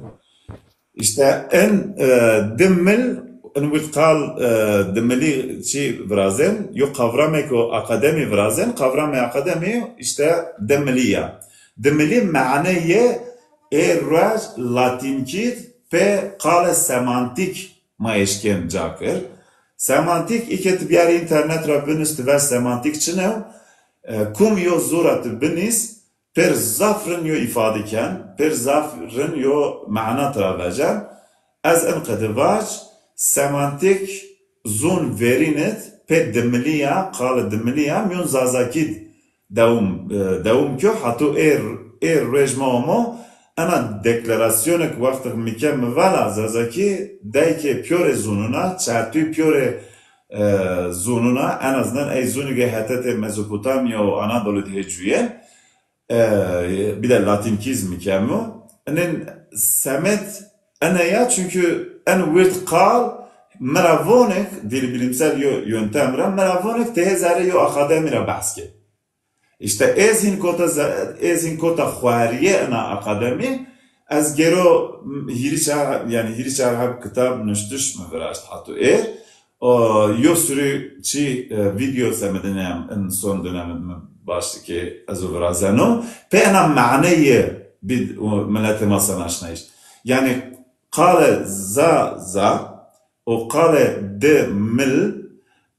İşte en, e, dimil, en wird qal, e, dimilî çî virazen, yo kavrameko akademî virazen, kavramê akademî işte dimilî ya. Dimilî maneyê ê ruej latînkî pê qalê semantîk ma eşkên ca kir. Semantîk, îke ti biyarî înternet ra binus, ti ver semantîk çinew, e, kum yo zû ra ti binîs, pêr zaf rind yo îfade ken, pêr zaf rind yo mana tira vecen. Ez in qede vac, semantîk zûn verîn id pê dimilî ya, qalê dimilî ya, mîyon Zazakî d dewum, e, dewum kyo, hato ê, ê ruej ma omo, ena deklarasyonek wextek mi ke mi vala Zazakî, dey ke pîyorê zûnûn a, çartûy pîyorê, e, zûnûn a, en azından ey zûnî ke hetetê Mezopotamya û Anadolî de hê cuyên, e, bir de Latinkîz mi kemo. Inin semed ene ya, çünkü en wird qal mi ra vonek, dil bilimsel yo-, yöntem ra, mi ra vonek tehê zerrê yo akademî ra behs ke. İşte ez hin kota ze-, ez hin kota xwerîye ena akademî, ez gero hîrî çar, yani hîrî çar heb kitab nuştiş mi viraşt hato ê. O, yo sürü çi, e, video semedine em, en son dönemî mi başlıkê ez o virazeno. Pê ena maneyê bid, o, milletê ma sanaşnayış. Yani qale za, za, o qale de mil,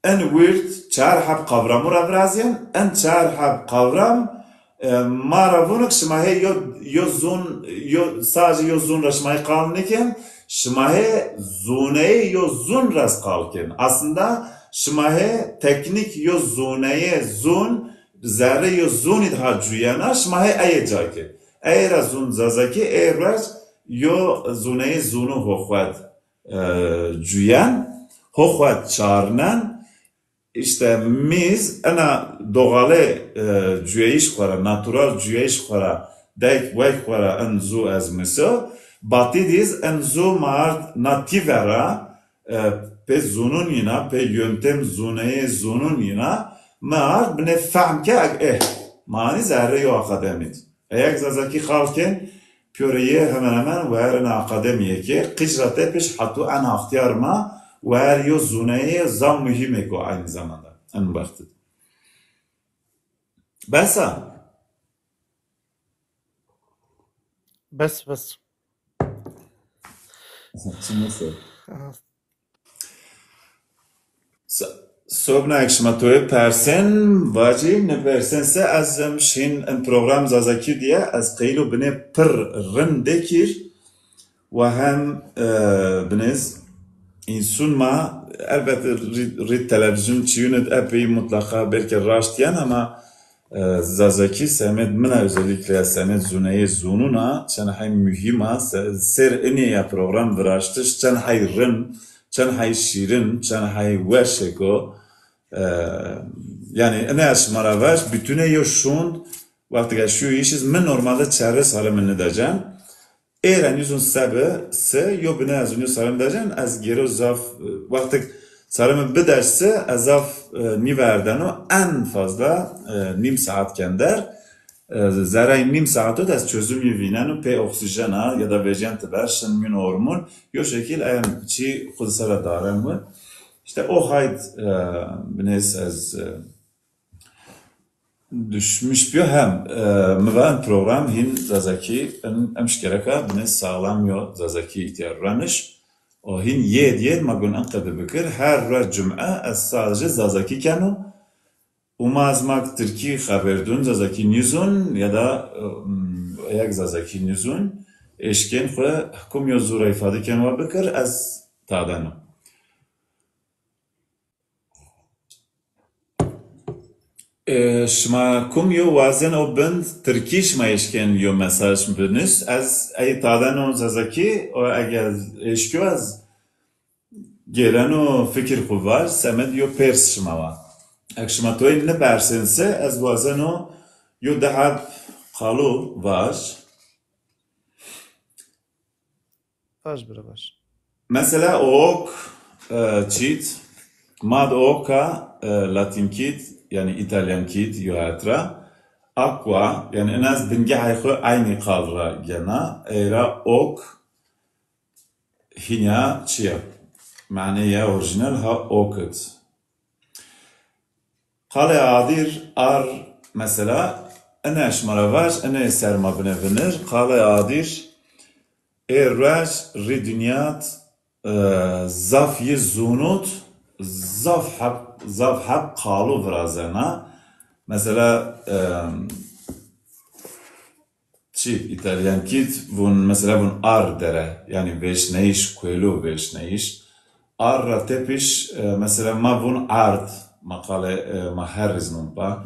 en wird çar heb kavramû ra virazên, en çar heb kavram, e, ma ra vûn ki şima hê yo, yo zûn, yo, sadece yo zûn ra şima hê qal nikên, şima hê zûneyê yo zûn ra qal kên. Aslında şima hê teknik yo zûneyê zûn, zerrê yo zûnî daha cuyena, şima hê eye ca kên. Ey ra zûn Zazakî, ey ruej yo zûneyê zûnû ho xwed, e, cuyen, ho xwed çarnen. Îşte mîz ena doğale, e, cuyeyîş xo ra, natural cuyeyîş xo ra, dek wek xo ra in zû ez miso. Batî dîz in zû ma ard na tîve ra, e, pê zûnûn yîna, pê yöntem zûneyê zûnûn yîna, mi ard binê fehm ke eg, eh, manî zerrê yo akademî d. Eyek Zazakî xal kên, pîyorê yê hemen hemen wer ena akademîyê ke, qîc ra tepîş hatû en axtîyar ma wer yo zûneyê zaf muhîmêk o aynî zamanda. En wext id. Bes a? Bes, bes. Çimese. Sa-, sobna ek şima toyê persên, vacî, nê persên se ez em şîn in program Zazakî diye, ez qeylo binê pir rind dekir. Wa hem, e, binêz, însûn ma, elbette rî, rî televîzyon çîyûn id epey mutlaqa belkî raşt yen ama, e, Zazakî semed min a, özellikle semed zûneyê zûnûn a, çend hey muhîm a, se-, ser inê ya program viraştiş, çend hey rind, çend hey şîrin, çend hey weşêk o. E, yanî inê ez şima ra vaj, bütünê yo şûnd, wextê ke şûyîş iz, mi normalde çerre sarê mi nidecen. Ê ra nîzûn sebe se, yo binê ez nîyo sarê mi decen, ez gêro zaf, e, wextik sarê mi bidec se, ez zaf, e, nîverdeno, en fazla, e, nîm saet kender. E, zerrey nîm saet o de ez çözümî vîneno, pê oksîjena ya da vecîyen ti ver, şin mîyûn ormon, yo şekil em çî xwu di ser ra daren wi. Îşte o hayd, e, binês ez, e, düşmüş bîyo hem, e, mi va in program hîn Zazakî, in, em şikereka binê sağlam yo Zazakî îhtiyar reniş. O hîn yêd yêd ma gun in qede bikir. Her ruej cum'e ez sadece Zazakî keno. Û ma ez mak Tirkî xeber dûn, Zazakî nîzûn ya da, e, m, eyek Zazakî nîzûn, eşkên xwu hikûm yo zû ra îfade ken wa bikir, ez tadeno. E, şima kum yo wazen o bind Tirkî şima eşken yo mesaj binus. Ez ey tadeno Zazakî, o ege eşkyo ez gêreno fikir xwu vaj, semed yo pers şima wa. Ek şima toy nipersên se, ez wazeno yo di heb qalo vaj. Vaj bira, vaj. Mesela ok, e, çît, ma di oka, e, latînkîd, yanî îtalyankîd, yo het ra, aqua, yanî in ez bingehê xwu eynî qal ra gena, ey ra ok, hînya çi ya? Maneyê orîjînal ha ok id. Qalê adîr ar mesela, ine şima ra vaj, ine ser ma bine vinir. Qalê adîr ê ruej rî dinyad, e, zaf yî zûnût, zaf heb, zaf heb qalo virazena. Mesela, e, çî, îtalyankîd vûn, mesela vûn ar dere, yanî vêşneyîş, kuêlo vêşneyîş. Ar ra tepîş, e, mesela ma vûn ard, ma qalê, e, ma her riz nûn pa.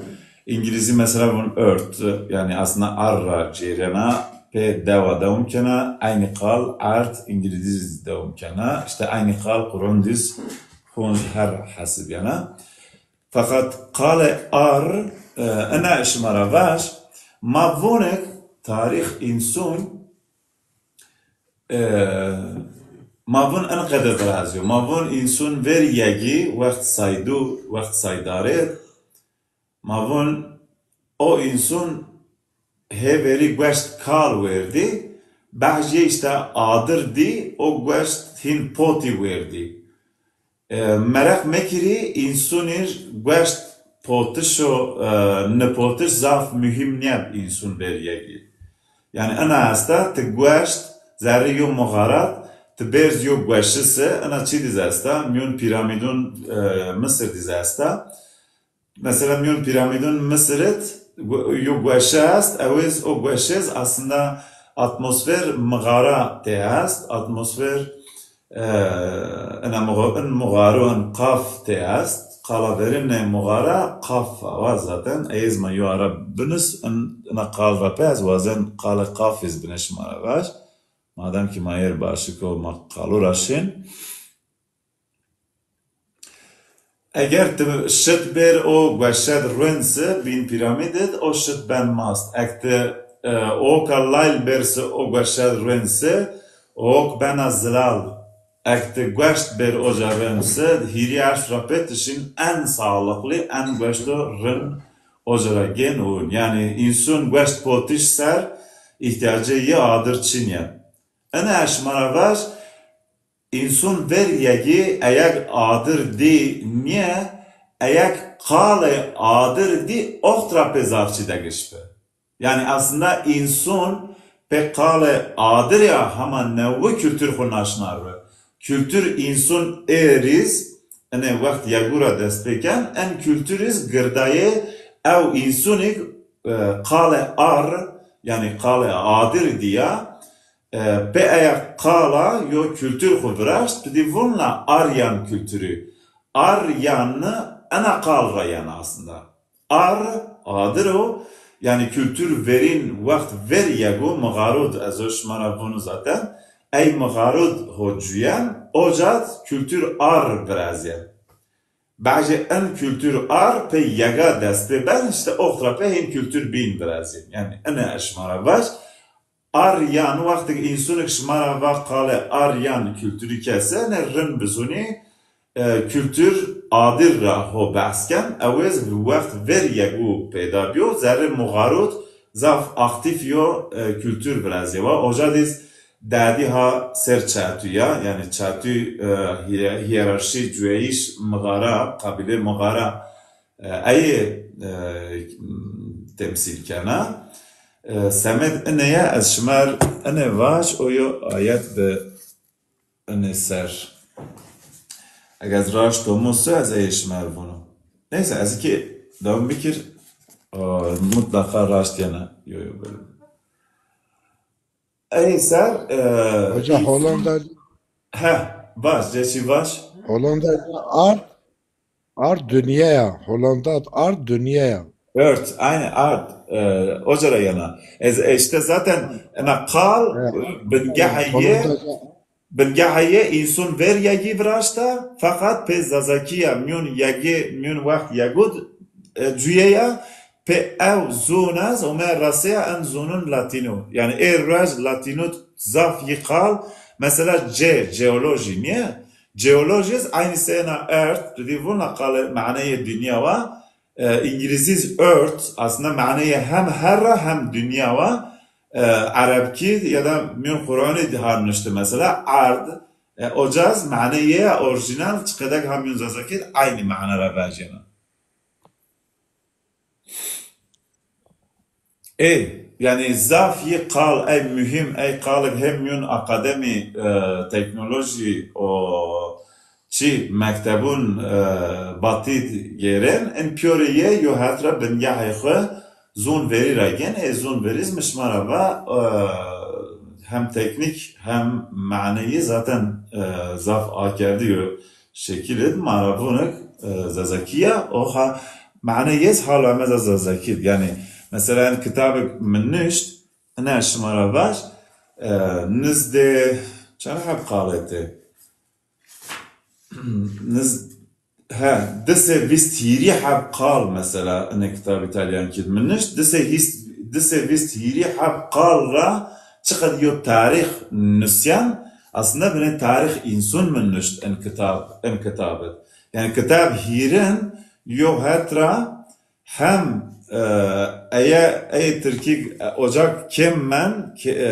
Îngilîzî mesela vûn earth, yanî aslında ar ra cêrena, pê dewa dewam kena, eynî qal ard, îngilîzî zî dewam kena. Îşte eynî qal Qur'on diz, hûn her hesibîyena. Feqet qalê ar, e, ina şima ra vaj, ma vonik tarîx însun, e, ma von in qede virazîyo. Ma von însun verî yegî wext saydu, wext saydarê, ma von o însun hê verî gueşt kal werdî, behcê îşte adir dî, o gueşt hîn potî werdî. E, meraq mekirî, însunî r gueşt potiş o, e, nipotiş zaf muhîm nîya bi însun verî yegî. Yanî ina esta, ti gueşt, zerrî yo muxarat, ti berz yo gueşi se, ina çî diz esta, mîyon pîramîdun, e, Misir diz esta. Mesela mîyon pîramîdun Misir id gu-, yo gueşe est, ewêz o gueşêz aslında atmosfer mixara tê est, atmosfer, e, ina mixo-, in mixaro in qaf tê est, qala verîne muxara qaf a wa zaten. Ez ma yo ara binus in, ina qal ra pey ez wazen qalê qaf iz bine şima ra vaj. Madem ki ma yer başik o ma qalo ra şin. Eger ti şit bêr o gueşed ruên se, bîn pîramîd id, o şit ben mast. Ek ti, e, oka layl bêr se o gueşed ruên se, o ok bena zilal. Ek ti gueşt bêr oca ruên se, hîrî erş ra pê ti şin en sağlıklı, en gueşto rin oca ra gên û. Yanî însun gueşt potiş ser îhtîyacê yi adir çin ya. Ene ez şima ra vaj, însun ver yegî eyeg adir dî nîye, eyeg qalê adir dî oxt ra pê zaf çî degiş bi. Yanî aslında însun pê qalê adir ya hema newi kultur xwu naşnar bi. Kultur însun ê rîz, ene wext yegû ra dest pê ken, en kultur iz girdayê ew însunî, e, qalê ar, yanî qalê adir dî ya, e, pê eya qala yo kultur xwu viraşt, pidî vun la Aryan kulturî. Aryan ena qal ra yena aslında. Ar, adir o, yanî kultur verîn wext ver yego mixarud, ez o şima ra vunu zaten. Ey mixarud ho cuyen, ocad kultur ar virazyen. Bajê en kultur ar pê yega dest pê ben, işte oxt ra pê hên kultur bîn virazyen. Yanî ene ez şima ra vaj, Aryan, wextêk însunik şima ra va qalê Aryan kulturî kese, ne rind bizunî, e, kultur adir ra ho behs ken, ewêz wext ver yegû peyda bîyo, zerrê muxarut zaf aktîf yo, e, kultur virazê wa. Oca dîz dadî ha ser çatû ya, yanî çatû, e, hîye-, hîyerarşî cuyeyîş mixara, qabîlê mixara, e, ey, e, temsîl kena. E, semed ine ya, ez şima r ine vaj, o yo ayet bi ine ser. Eger ez raşt domuz se, ez ey şima r vunu. Neyse, ez ki dewam bikir, e, mutlaqa raşt yena. Yo, yo, böyle. Ey ser, e, Hoca, Hollanda, he, vaj, ceşî vaj. Hollanda ard, ard dünyaya. Hollanda ard dünyaya. Ört, aynı ard. E, oca ra yena. Ez, e, işte zaten ena qal, he, bingehê yê, Hollanda, bingehê yê însun ver yegî viraşta, feqat pê zazakî ya, miyun yegî, miyun wext yegud, e, cuye ya, pê ew zûn ez ome resêya en zûnun latînû. Yanî ê ruej latînû zaf yî qal, mesela ce, ceolojî nîye? Ceolojî z aynî seyna erd, tu dî vûna qalê maneyê dinya wa, e, îngilîzî z earth, aslında maneyê hem herra hem dinya wa, e, erebkî ya da miyun Qur'anî di ha nuşti mesela erd, e, oca z maneyê orîjînal çiqedek ha miyun zazakî d aynî mana ra vejyena. Ê, yanî zaf yî qal ey muhîm, ey qalib hem miyun akademî, e, teknolojî û çî mektebun, e, batî d gêrên, in pîyorê yê yo het ra bingehê xwu zûn verî ra gên, ê zûn verî z mi şima ra va, e, hem teknîk hem maneyî zaten, e, zaf akerdî yo. Şekil id ma ra vunik, e, zazakî ya, o ha mane yê z hala meza zazakî d. Yanî, mesela, en kitabik mi nişt, ina şima ra vaj, e, nizdê, çend heb qal etê? Niz-, he, di sey vîst hîrî heb qal, mesela, ina kitab îtalyankî d mi nişt, di sey hîst, di sey vîst hîrî heb qal ra çiqed yo tarîx nusyan, aslında binê tarîx însun mi nuşt in kitab, in kitab id. Yanî kitab hîrin yo het ra hem, e, eye, ey tirkî, e, ocak kêm men, ke-, e,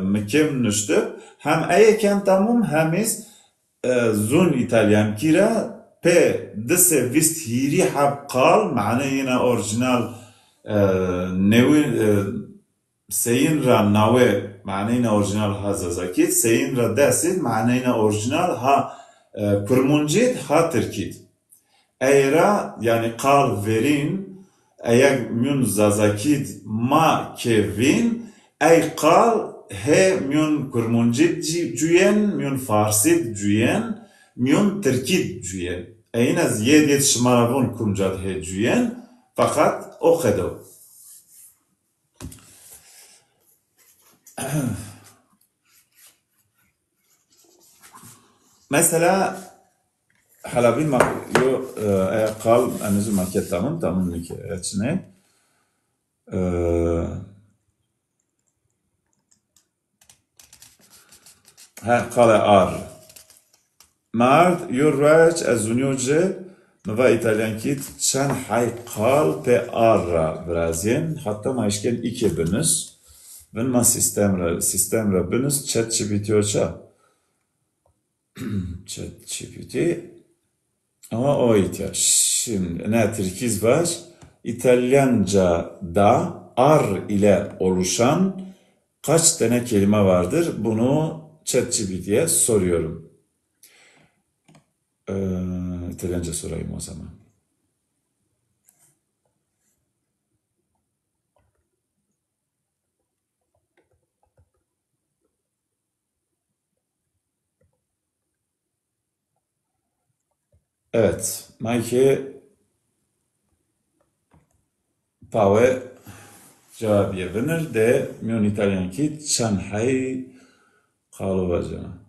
mi kêm nuştib, hem eye ken tamum, hem îz, e, zûn îtalyankî ra pê di sey vîst hîrî heb qal, mane yina orîjînal, e, newî, e, seyin ra nawe, mane yina orîjînal ha zazakî d, seyin ra desî d, mane yina orîjînal ha, e, kurmuncî d, ha tirkî d. Ey ra, yanî qal verîn, eyeg miyun zazakî d ma ke vîn, ey qal hê miyun kurmuncî d cî-, cuyên, miyun farsî d cuyên, miyun tirkî d cuyên. Eyin ez yêd yêd şima ra von kumca de hê cuyen, feqet o qedo. Mesela, hela bîn ma yo, e, eya qal, enî zî ma ke tamam, tamam nike, e, çinê. E, he, qale ar. Mi ard yo ruec ez zunyo ci, mi va îtalyankî di çend hey qal pê ar ra virazîyên, heta ma eşkên îkê binus. Vin ma sîstem ra, sîstem ra binus, ChatGPT o ça? ChatGPT. Ama o ihtiyaç. Şimdi ne Tirkiz var? İtalyanca da ar ile oluşan kaç tane kelime vardır? Bunu ChatGPT'ye soruyorum. Ee, İtalyanca sorayım o zaman. Evet, ma ki pawe cevabîye vinir de mîyon îtalyankî çend hey qalo vacena.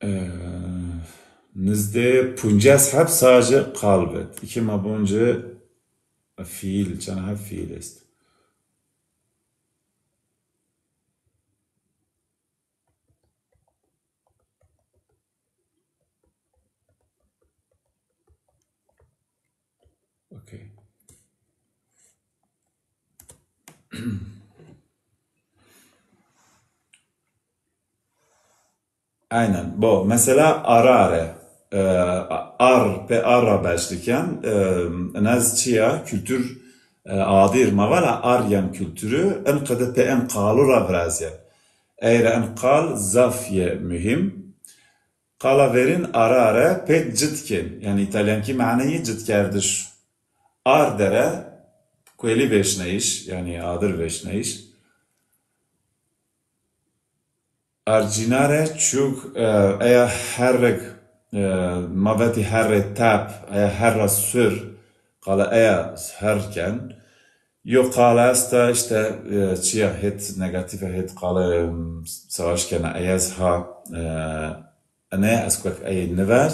Ee, nizdê puncas heb sace qal vet. İki ma bonce fiil, çend heb fiil est. Okay. Aynen. Bo, mesela arare. E, ar, pê ar ra beşliken, e, nez çiya, kültür, e, adir ma vala aryan kültürü, en qede pê en qalu ra virazyen. Eyre en qal zaf ye mühim. Qala verîn arare pê cid kên. Yani İtalyankî maneyî cidkerdiş. Ardere kuelî veşneyiş, yani adir veşneyiş. Arcînare çûk, e, eya herrek, e, ma vetî herrê tap, eya herra sur, qala eya herr ken. Yo qala esta işte, e, çiya hêt negatif, hêt qala, e, savaş kena, eyaz ha, e, ene ez kek ey niver.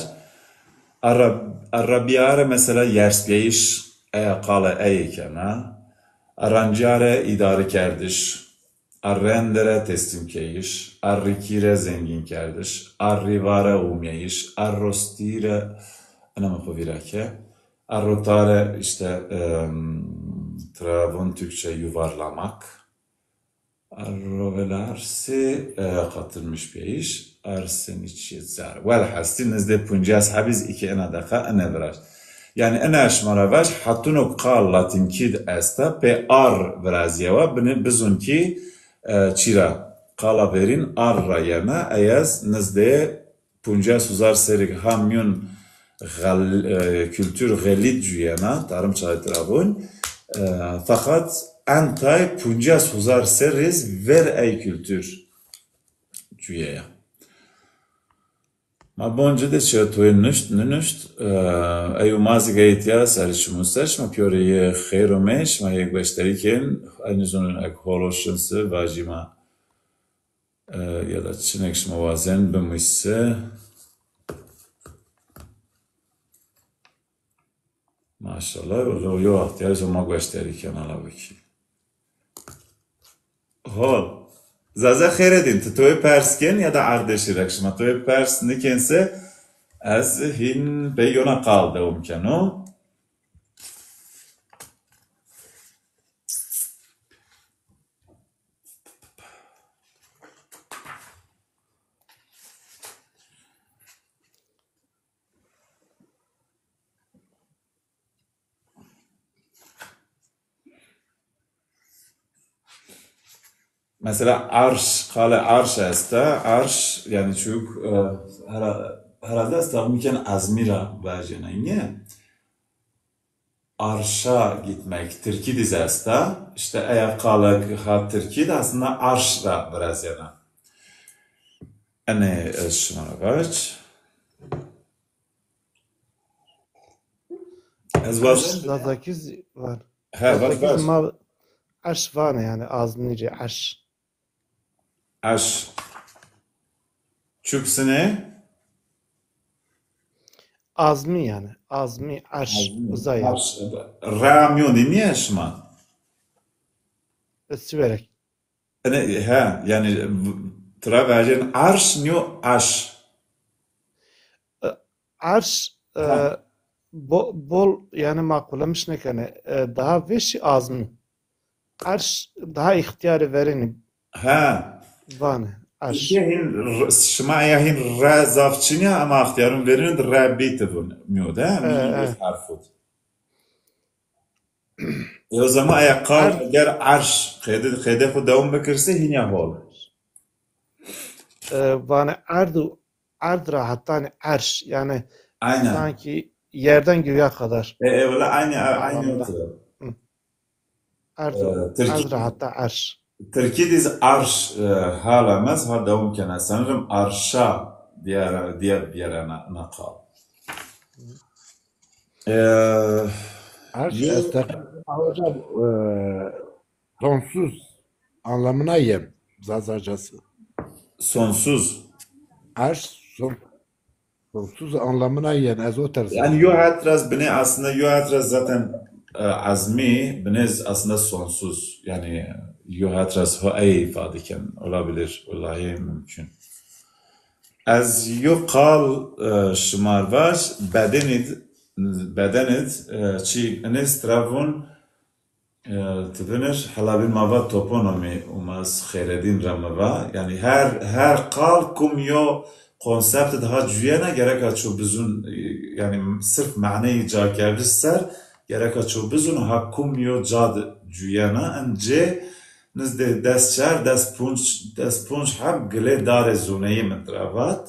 Arra-, arrabiyare mesela yersleyiş, eya qala ey kena. Arrancare idare kerdiş. Arrendere teslim keyiş, arrikî re zengîn kerdiş, arriva re umyeyiş, arrostî re, ena mi xo vîra ke, arrotare işte, em, tira von Türkçe yuvarlamak, arrovelarsi, e, katılmış beyiş, arseniç yetzar. Welhasîl nizdê puncas heb iz î ke ena deqa ene viraj. Yani ena şima ra vaj, hetuno qal latinkî di esta, pê ar virazîyewa, binê bizun kî, e, çîra. Qala verîn ar ra yena, eyaz nizdê puncas huzar serrî ha mîyon xel-, e, kultur xelît cuyena, tarim çayê tira vûn. E, feqat entay puncas huzar serrî iz ver ey kultur cuyeya. Ma bonci de çiya toyê nuşt, ninuşt. E, eyo ma zî gayet ya serê çimû ser, şima pîyorê yê xeyr omey, şima yê gueşterî kên, eynî zon eg hol o şin se, vajî ma, e, ya da çinek şima wazen bimûy se. Maşallah, o, o yo wext ya zî ma gueşterî kên ala wekî. Hol. Zaza xêr edîn, ti toyê pers kên ya da ardeşî rek? Şima toyê pers nikên se, ez hîn pey yona qal dewam keno. Mesela arş, qale arş esta. Arş, yani çûk, e, hera-, herhalde ez tahmin ken ezmî ra vajêna. Nîye? arşa gitmek. Tirkî de zî esta. Îşte eya qalek ha tirkî de aslında arş ra virazena. Enê ez şima ra vac. Ez Erş wazen Zazakî zî van. He, vac, Zazakî zî vac. Ma erş vanê, yanî azmî rê erş. Erş. Çuk sine? Azmî yanî. Azmî, erş, Azmî, uza yanî. Arş. Ra mîyon de nîye şima? E, siverek. Ene, he, yanî, v-, tira vajên arş nîyo aş. E, erş, e, Ha. bo-, bol, yanî ma qulemiş nêkenê. E, daha vêşî azmî. Erş daha îxtîyarê verênî Ha. vanê. Erş. Îşte hîn r-, şima ya hîn re zaf çin ya, ama îxtîyarun verênî de re bî ti vun mîyo de, E, mîyo e. Harfû de. E, o zaman eya qal Erd- eger erş qeyde, qeyde xwu dewam bikirse hîn ya hol. E, vanê erd û erd ra hetanî erş. Yanî Aynen. Sanki yerden göğe kadar. E, e, wela aynı, aynı Anlamında. Otur. Hı. Erd, E, Tirk-, erd ra heta erş. Tirkî de zî arş, e, hala mez ha dewam kena. Sanırım arşa diye, diye bir yere na-, nakal. E, Arş yo- esteqim. Hocam, e, sonsuz anlamına yen Zazacası. Sonsuz. Arş son, sonsuz anlamına yen, ez o tarz. Yani yo hat raz bine aslında yo hat raz zaten, e, azmi bine aslında sonsuz. Yani yo hat raz ho ey ifade ken. Olabilir. Vallahi mümkün. Ez yo qal, e, şima r' vaj, bedenid, bedenid, e, çi, inê stravun, e, ti vinir, helabîn ma va toponomî, û ma ez Xeyredîn ra mi va. Yanî her, her qal kum yo konsept daha cuyena, gereka ço bizun, e, yanî sirf maneyî cakerdiş ser, gereka ço bizun ha kum yo ca de cuyena, en cê nizdê des çar, des punc, des punc heb gilê darê zûneyî min tira vat.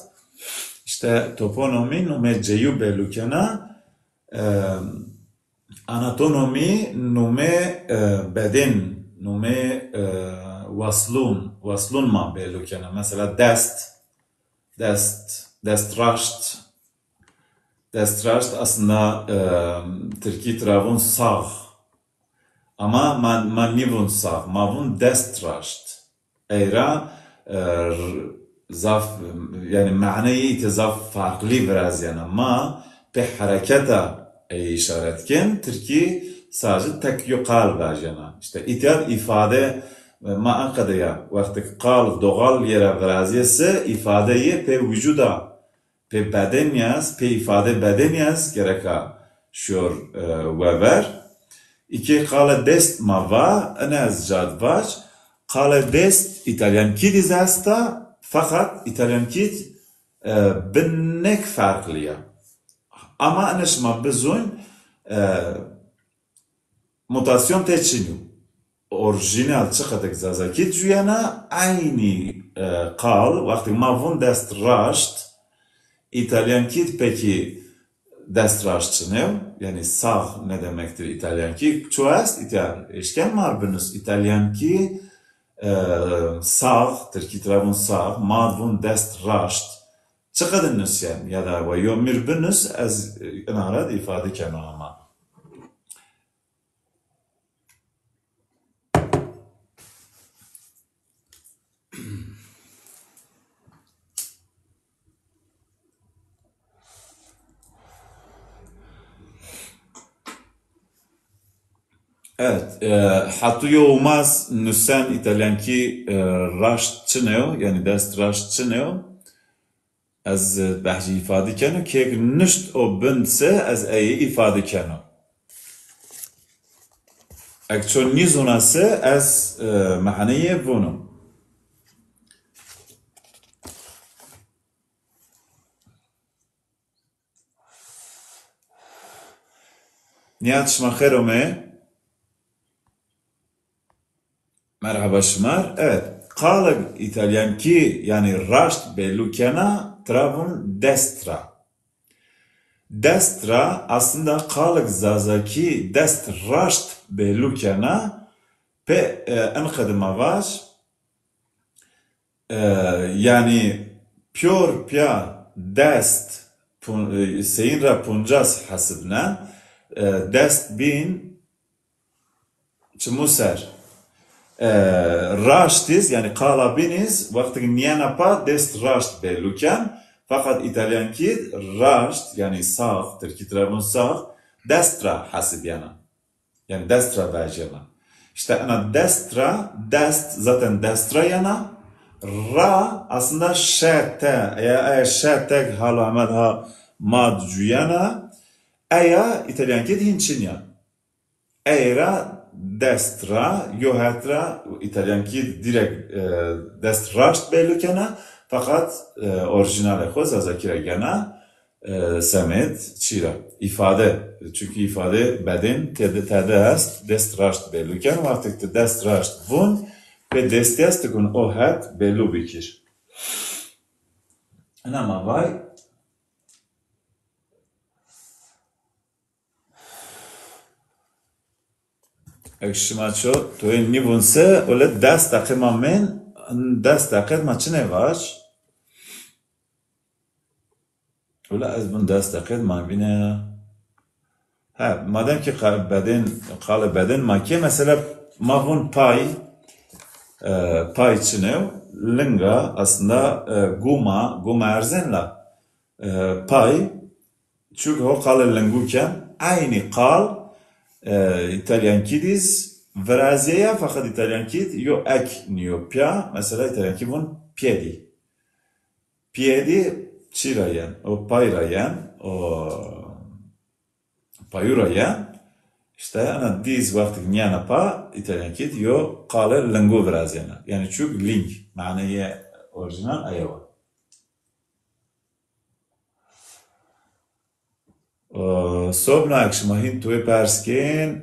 Îşte toponomî numê ceyû belû kena. E, anatonomî numê, e, bedên, numê, e, waslûn, waslûn ma belû kena. Mesela dest, dest, dest raşt. Dest raşt aslında, e, tirkî tira vûn sağ. Ama ma, ma nîvûn sax, ma vûn dest raşt. Ey ra, e, r-, zaf, yanî maneyê îtê zaf farklî virazyena. Ma pê hereketa ey îşaret kên, tirkî sadece tek yo qal vajena. Îşte îtya îfade, e, ma enqede ya, wextê qal doğal yê ra virazye se, îfade yê pê wicûda pê bedenî ez, pê îfadê bedenî ez gereka şiyor, e, wever. Îkê qale dest ma va, ene ez cad vac. Qale dest îtalyankî dî zî esta, feqet îtalyankî, e, binek ferqlî ya. Ama ene şima bizûn, e, mutasyon tê çinî yo. Orjînal çiqedik zazakî cuyena, eynî, e, qal, wextê ma vûn dest raşt, îtalyankî de pekî dest raşt çinê yo. Yanî sağ ne demektir îtalyankî? Ço est, îtya eşken mar binus. Îtalyankî, e, sağ, tirkî tira vûn sağ, ma vûn dest raşt. Çiqedin nusyen ya da we yo mîr binus, ez, e, ina ra de îfade keno ama. Evet, e, hatû yo umaz nusen îtalyankî, e, raşt çinê yo, yanî dest raşt çinê yo. Ez, e, behcî îfade keno, kêk nişt o bin se ez ey îfade keno. Eg ço nîzûna se ez, e, maneyê vûno. Nîhat, şima xêr omê. Merheba şima r'. Evet, qalek îtalyankî, yanî raşt belû kena, tira vûn dest ra. Dest ra aslında qalig zazakî dest raşt bêlu kena, pê, e, en qede ma vaj, e, yanî pyor pya dest pun-, e, seyîn ra puncas hesibnen, e, dest bîn çimu ser. E, raşt iz, yanî qala bîn iz, wextik nîyena pa dest raşt bêlu ken, feqet îtalyankî raşt, yanî sağ, tirkî tira vûn sağ, dest ra hesibîyena. Yanî dest ra vejyena. Îşte ena dest ra, dest zaten dest ra yena. Ra aslında ş t, eya, eya ş t halo emed ha mad cuyena, eya îtalyankî de hîn çin ya. Ey ra dest ra, yo het ra, îtalyankî direkt, e, dest raşt bêlu kena, feqet, e, orîjînalê xo zazakî ra gena, e, semêd çî ra. Îfade, çunkî îfade bedên tede, tede est, dest raşt bêlu ken, wextik ti dest raşt vûn, pê destî est ti gun o het bêlu bikir. Ena ma vay. Eg şima ço toyê nîvûn se, öyle des deqê ma mên, des deqê ma çinê vaj? Öyle ez vûn des deqê ma vîne. Ha, madem ki qa-, bedên, qalê bedên ma kê, mesela ma vûn pay, e, pay çinê, linga aslında, e, guma, guma erzên la, e, pay, çuk ho qalê lingû ken, eynî qal, e, îtalyankî diz virazîye ya, feqet îtalyankî di yo ek nîyo pya, mesela îtalyankî vûn piedi. Piedi çî ra yen? O pay ra yen, o payû ra yen. Îşte ena diz wextik nîyena pa, îtalyankî di yo qalê lingû virazîyena. Yanî çuk ling, maneyê orîjînal eyo wa. Ee, Sobna, şima hîn toyê pers kên.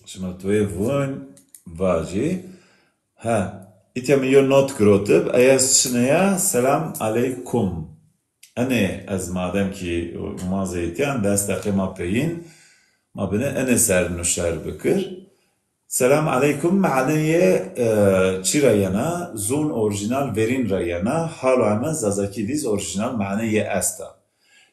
Şima toyê vûn vajî. Ha, îtya mi yo not girotib, eya çinê ya, selam aleykum. Enê ez madem ki ma zeytîyan, des deqê ma peyin, ma binê enê ser nuşer bikir. Selam aleykum, maneyê, e, çî ra yena, zûn orîjînal verîn ra yena, halo eme zazakî diz orîjînal maneyê esta.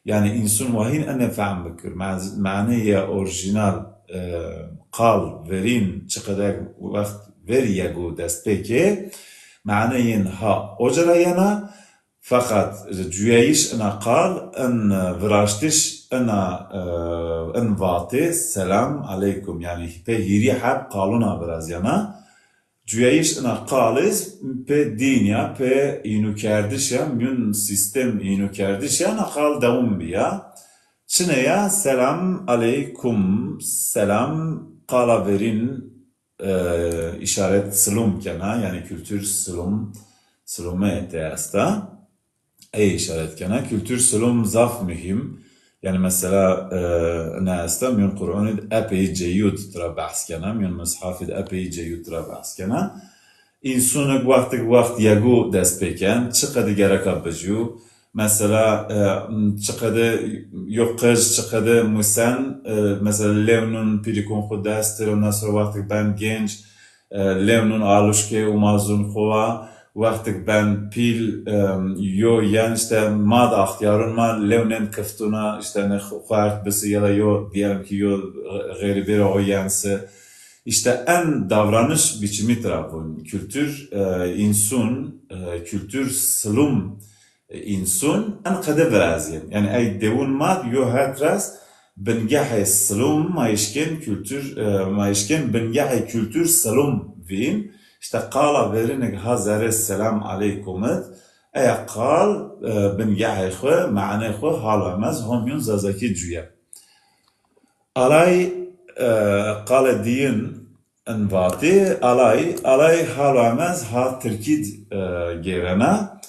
Yanî însun wa hîn ene fehm bikir. Ma-, maneyê orîjînal, e, qal verîn çiqede wext verî yego dest pê kê, maneyên ha oca ra yena, feqet cuyayîş ina qal, in viraştiş ina, e, in vatê selam aleykum, yanî pê hîrî heb qalûna virazyena. Cuyayîş ina qal iz pê dîn ya, pê înûkerdiş ya, mîyun sîstem înûkerdiş ya, ina qal dewam bîya. Çinê ya, selam aleykum, selam, qala verîn, e, îşaret silum kena, yanî kultur silum, silume tê esta. Ey îşaret kena. Kultur silum zaf muhîm. Yanî mesela, e, ina esta mîyun Qur'anî di epey ceyû di tira behs kena, mîyun mushafî di epey ceyû tira behs kena. Însunik wextik wext yegû dest pê ken, çiqedî gereka bicû. Mesela, e, çiqede yo qij, çiqede musen, e, mesela lewnun pîlikun xwu dest dir, ondan sonra wextik ben genc, e, lewnun aluşkê û mazun xwu wa, wextik ben pîl, e, yo yen işte ma da axtiyarun ma lewnên kiftuna, işte ne xu-, xuert bisi ya da yo diyelim ki yo ğ-, ğeribê ra o yensi. İşte en davranış biçimi tira vun. Kültür, e, insun, e, kültür silum, e, insun en qede virazyen. Yani ey dewun ma yo het res bingehê silum ma işken kültür, e, ma işken bingehê kültür silum vîn. İşte qala verinik ha zerê selam aleykum id. Eya qal, e, bingehê xwu, manê xwu halo emez homyun zazakî cuye. Alay, e, qalê diyin in vatî, alay, alay halo emez ha tirkî d, e, gêrena.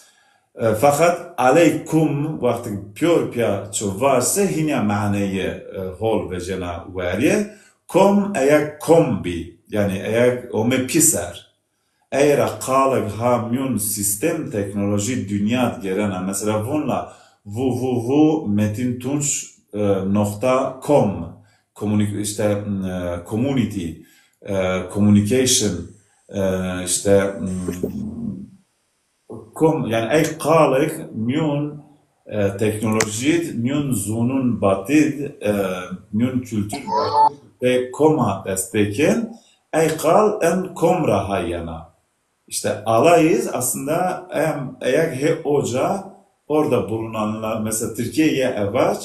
E, feqet aleykum wextik pyor piya ço varse hînya maneyê, e, hol vecena werye. Kom eya kom bî, yanî eya ome pîser. Ey ra qalik ha mîyon sîstem teknolojî dinya di gêrena. Mesela vûn la www metin tunç, e, noqta com, komuni-, işte, m, e, community, e, communication, e, işte, m, kom, yani ey qalik mîyon, e, teknolojî di, mîyon zûnûn batî di, e, mîyon kultur batî di, pê koma dest pê ken, ey qal en kom ra ha yena. İşte alayîz aslında em, eyag hê oca orada bulunanlar, mesela Türkiye ya evac,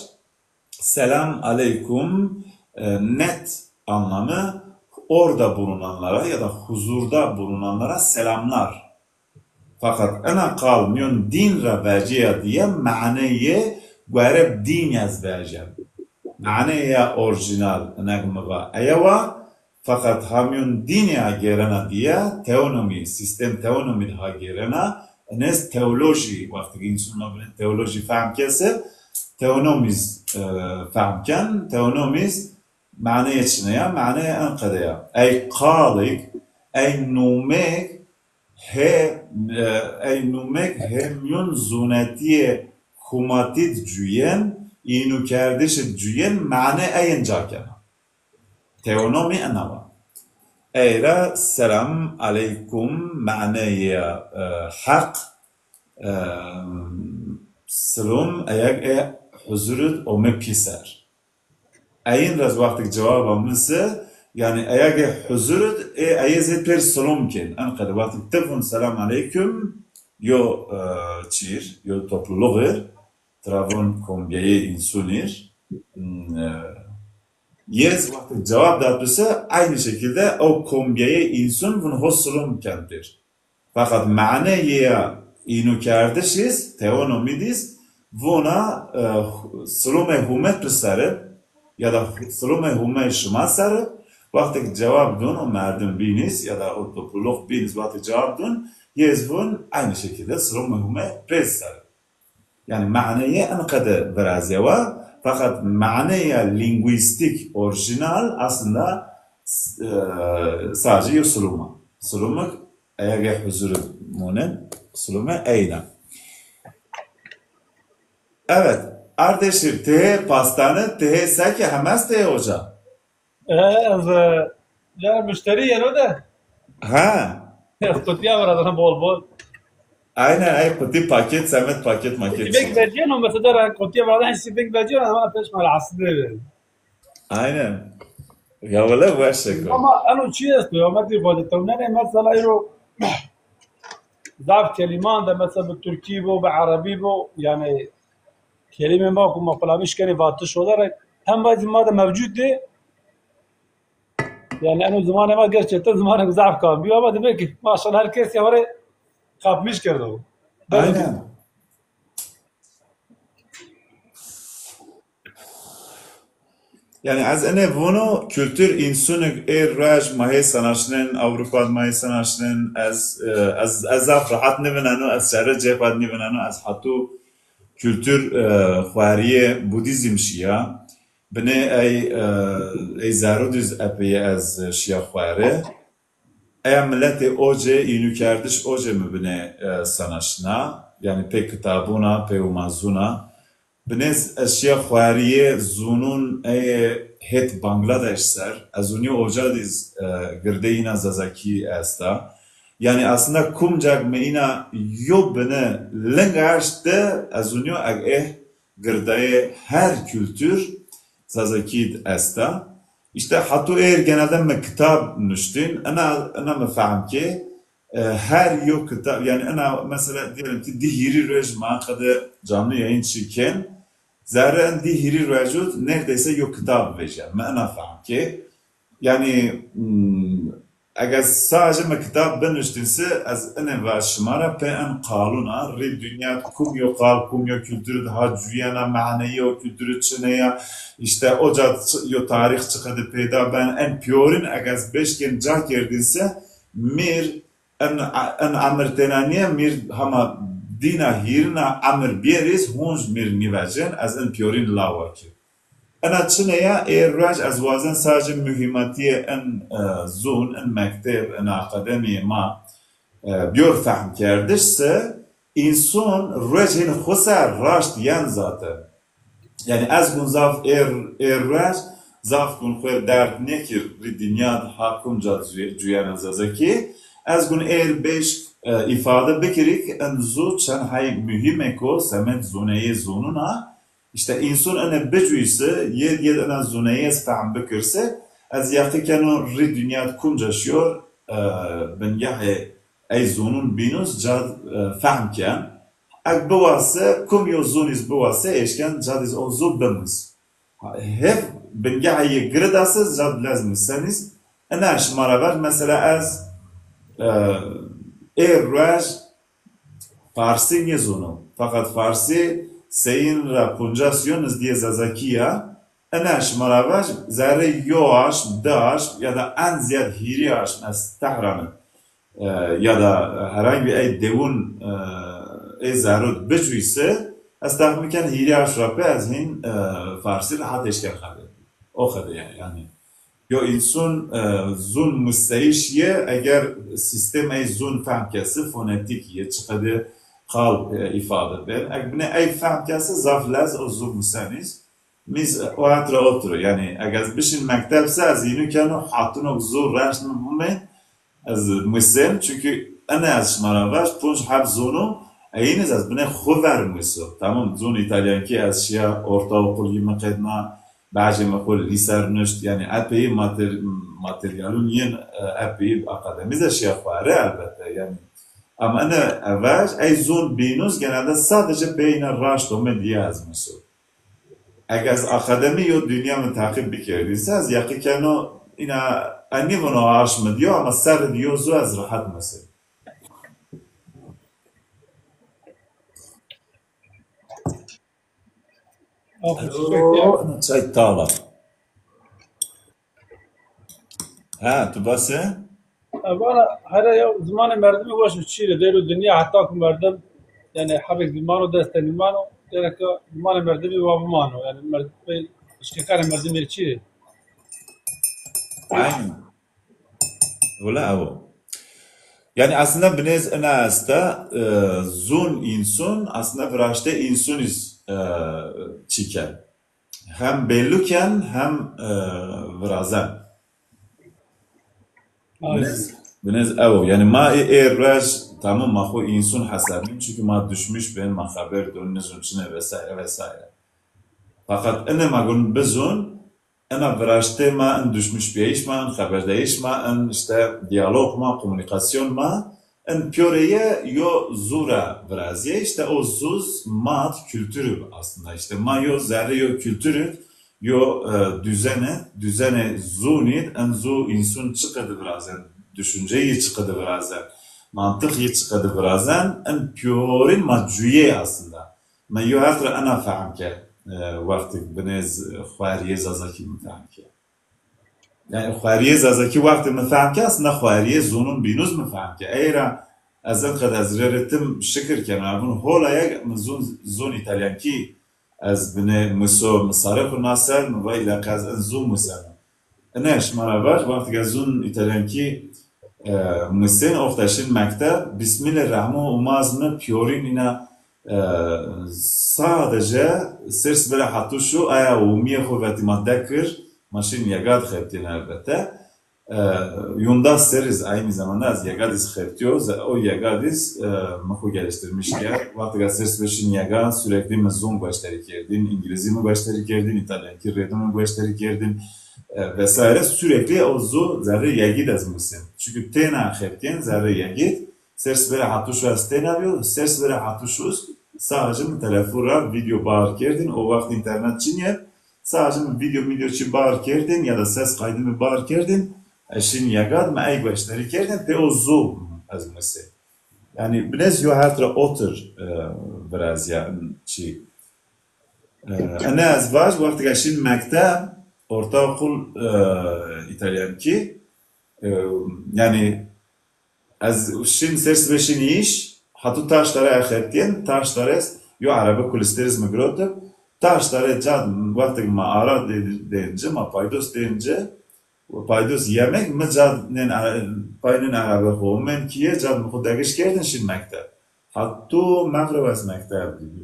selam aleyküm, e, net anlamı orada bulunanlara ya da huzurda bulunanlara selamlar. Fakat ena qal mîyon dîn ra vecîya diye maneyê guereb dîn ez vecem. Maneyê ya orjînal inek mi va eya wa, fakat ha mîyon dînê a gêrena diye teonomî, sîstem teonomî di ha gêrena, inêz teolojî, wextê ke însan ma binê teolojî fehm kese, teonomîz, e, fehm ken, teonomîz maneyê çine ya, maneyê en qede ya. Ey qalik, ey numêk, hê, e, ey numêk hê mîyon zûnetîyê humatî di cuyen, înûkerdişî di cuyen, mane eyin ca kena. Teonomî ena wa. Ey ra selam aleykum, maneyê, e, heq, e, silom, eyag e huzur id ome pîser. Eyin ra ez wextik cewaba mi se, yani eyagê huzur id, e, eyê zê pêr silom kên. En qede wextik ti vûn selam aleykum, yo, e, çîr, yo topluluğir, tira vûn kombiyeyê însunîr. Hmm, e, yê zî wextik cewab dat bi se, aynı şekilde o kombiyeyê însun vûn ho silom kentêr. Fakat maneyê ya înûkerdişîz, teonomîdîz, vûna, e, silomê hume piserib, ya da silomê hume şima serib, wextê ke cewab dûn o merdim bînîz, ya da o topluluk bînîz, wextê cewab dûn, yê zî vûn aynı şekilde silomê hume pê serib. Yani maneyê en qede virazê wa, fakat maneya linguistik, orjinal aslında, e, sadece yo siloma. Silomik Eyagê huzurî munin, silome eyna. Evet, Ardeşir, ti hê pastane, ti hê seke, heme ez ti hê oca? E, ez, e, ya müşteri yeno de. Ha. Ez qutiya virazena bol bol. Aynen, ay quti paket, semed paket, maket. Quti bek veciyeno, mesela, ra qutiya virazena, hesî bek veciyeno, ama peş ma rahatsız değil. Aynen. Ya wele weş e ko. Ama eno çi esto ya, ma dî xo de tewnenê, mesela ero zaf keliman de, mesela bi Türkî bo, bi Erebî bo, yani kelîmê ma ku ma pilamiş kenê vatiş o de re, hem bazî ma de mevcud de, yani eno zimanê ma gerçekten zimanê zaf kam bîyo, ama demek ki maşallah her kes ya were kapmış kerdo. Aynen. Yani ez ene vûno kultur însunik ê ruej ma hê sanaşnên, Ewropa ma hê sanaşnên, ez, e, ez, ez zaf rahat nivîneno, ez şerê cêpat nivîneno, ez hatû kultur, e, xwariyê Budîzm şiya. Binê ey, e, ey zerrû dîz epey ez şiya xwari. Eya miletê ocê, înûkerdiş ocê mi binê, e, sanaşna, yanî pê kitabûna, pê umazûna. Binê ez şiya xwariyê zûnûn ey hêt Bangladeş ser. Ez ûnî oca dîz, e, girdeyîna Zazakî esta. Yanî aslında kumcak mi îna yo bine ling eşt de ez ûnî eg ê girdayê her kultur Zazakî di esta. İşte hatû êr genelde mi kitab nuştîn. Ina, ina mi fehm kê, e, her yo kitab, yani ina mesela diyelim ki di hîrî ruej ma qede canlı yayın çî kên. Zerre en di hîrî ruejû neredeyse yo kitab vejîya. Mi ina fehm kê. Yani, hmm, Eger sadece mi kitab binuştîn se, ez inê va şima ra pê en qalûn a, rî dinya kum yo qal, kum yo kulturî daha cuyena, maneyê o kulturî çine ya, işte oca çi-, yo tarîx çiqede peyda ben, en pîyorîn eger ez beşkên ca kerdîn se, mîr en, en emir têna nîye, mîr hema dîna hîrina emir bîyerîz, hunc mîr nîvecên, ez en pîyorîn lawa kir. Ena çine ya, ê ruej ez wazen sadece muhîmatîyê in, e, zûn, in mekteb, in akademîyê ma, e, biyor fehmkerdiş se, înson ruej hên xwu ser raşt yen zaten. Yanî ez gun zaf êr, êr ruej, zaf gun xwu derd nêkir rî dinya di ha kumca cuye-, cuyena zazakî. Ez gun êr bêş, e, îfade bikirî ki en zu çend hey muhîm êko semed zoneyê zonun a. Îşte înson ene bicuyse, yê, yê ena zoneyê ez fehm bikirse, ez yaqî keno rî dinya di kumca şiyor, e, bingehê ey zonun bînus cad, e, fehm ken. Eg biwase, kum yo zun iz biwase, eşken cad iz o zu bimis. Hêf bingehê yê girid ase, cad lez misen iz. Ina şima ra ver, mesela ez, e, ê ruej Farsî nêzono. Feqet Farsî seyîn ra poncas yo nizdîyê Zazakî ya. Ina şima ra vaj, zerrê yo aşm, di aşm ya da en zîyad hîrî aşm ez Tehran id, e, ya da herhangi bir ey dewun, e, ê zerrû di bicuyse, ez texmîn ken hîrî aşm ra pê ez hîn, e, Farsî rehet eşken xebê. O qede ya, yanî. Yo însun, e, zun museyîş yê, eger sîstem ey zun fehm kesi, fonetîk yê, çiqedê qal, e, îfade bên. Eg binê ey fehm kesi, zaf lez o zun musenîz. Mîz o het ra otur o. Yanî, eg ez bişin mekteb se, ez înu keno, hatun o zu reşt mi bumê, ez musên. Çunkî ene ez şima ra vaj, punc heb zonu, eyîniz ez binê xwu ver muso. Tamam, zun îtalyankî ez şiya ortaokul yî mi qedna, Bacê mi xwu lîser nuşt, yanî epeyî mater-, materyalun yên, e, epeyî akademî de şiya xware elbette, yanî. Ama ene evaj, ey zon bînus genelde sadece peyîna raşt ome diye ez miso. Eg ez akademî yo dinya mi teqîb bikerdî se, ez yaqî keno ina enî vano aşmi diyo, ama serri diyo zu ez rehet misin. Alo, çay tala. Ha, tu base? E, vana, here ya zimanê merdimî weş û çî rê, dêro dinya heta ku merdim, yanî hebek zimano dest de nîmano, gereka zimanê merdimî wa bimano. Yanî merdim, eşkekarê merdimî rê çî rê. Aynen. Wila ew o. Yanî aslında binêz ina esta, e, zun însun, aslında viraştê însun iz, e, çî ken. Hem bellu ken, hem, e, virazen. Binêz, binêz ew o. Yanî ma ê, ê ruej, tamam, ma xwu însun hesabîn, çunkî ma duşmuş bên, ma xeber dun, nizun çine vesaire vesaire. Fakat ine ma gun bizun, Ena viraştê ma, in duşmuşbîyayîş ma, in xeberdayîş ma, in îşte diyalog ma, komunîkasyon ma, in pîyorê ye yo zu ra virazîyê. Îşte o zu zi ma di kultur ib aslında. Îşte ma yo zerrê yo kultur id, yo, e, duzene, duzenê zunî d, in zu însun çiqe di virazen, düşünceyî çiqe di virazen, mantiq yî çiqe di virazen, in pîyorîn ma cuyê aslında. Ma yo het ra ena fehm ke, e, wextêk binêz xwerîyê zazakî mi fehm ke. Yanî xwerîyê zazakî wextê mi fehm ke, aslında xwerîyê zonun bînuz mi fehm ke. Ey ra ez in qede ez rê rê tim şikir kena. Vun hola yek mi zun, zun îtalyankî ez binê miso, mi sarê xwu na ser, mi va îlaqe ez in zun museno. Ine şima ra vaj, wextêk ez zun îtalyankî, e, musên, oxta şin mekteb, Bismîlê rehmo umaz mi pîyorîn îna, e, sadece sêr sibêre hatu şu, aya umîyê xwu vetî ma dekir, ma şin yegad xebitîn elbette. E, yunda ser iz aynı zamanda ez yegad iz xebitîyo, ze-, o yegad iz, e, mi xwu geliştirmiş kerd. Wextêk ez sêr sibê şin yegad, sürekli mi zun gueşterî kerdîn, îngilîzî mi gueşterî kerdîn, îtalyankî rêdun mi gueşterî kerdîn, e, vesaire, sürekli o zu zerrê yegî d ez musên. Çunkî têna xebitîyên zerrê yegî d, sêr sibêre hatu şu ez têna bîyo, sêr sibêre hatu şu sadece mi telefon ra video bar kerdîn, o wext înternet çinî yê, sadece mi video, video çî bar kerdîn ya da ses kaydî mi bar kerdîn, ez şin yegad mi ey gueşterî kerdîn, pê o zu ez musên. Yanî binêz yo het ra otir, e, virazîya çî. E, ene ez vaj, wextêk ez şin mekteb, ortaokul, e, îtalyankî, e, yanî ez şin sêr sibê şin îş, hatu taş dare ez xebitîyên, taş dare yo erebe kulîsteriz mi girotib, taş dare ca wextêk ma ara dê-, dên ci, ma paydos dên ci, Paydos yemek mi cad nên, pay nên erebe xo. Min kiye cad mi xo degiş kerdin şin mekteb. Hatta mexrib ez mekteb dîbî.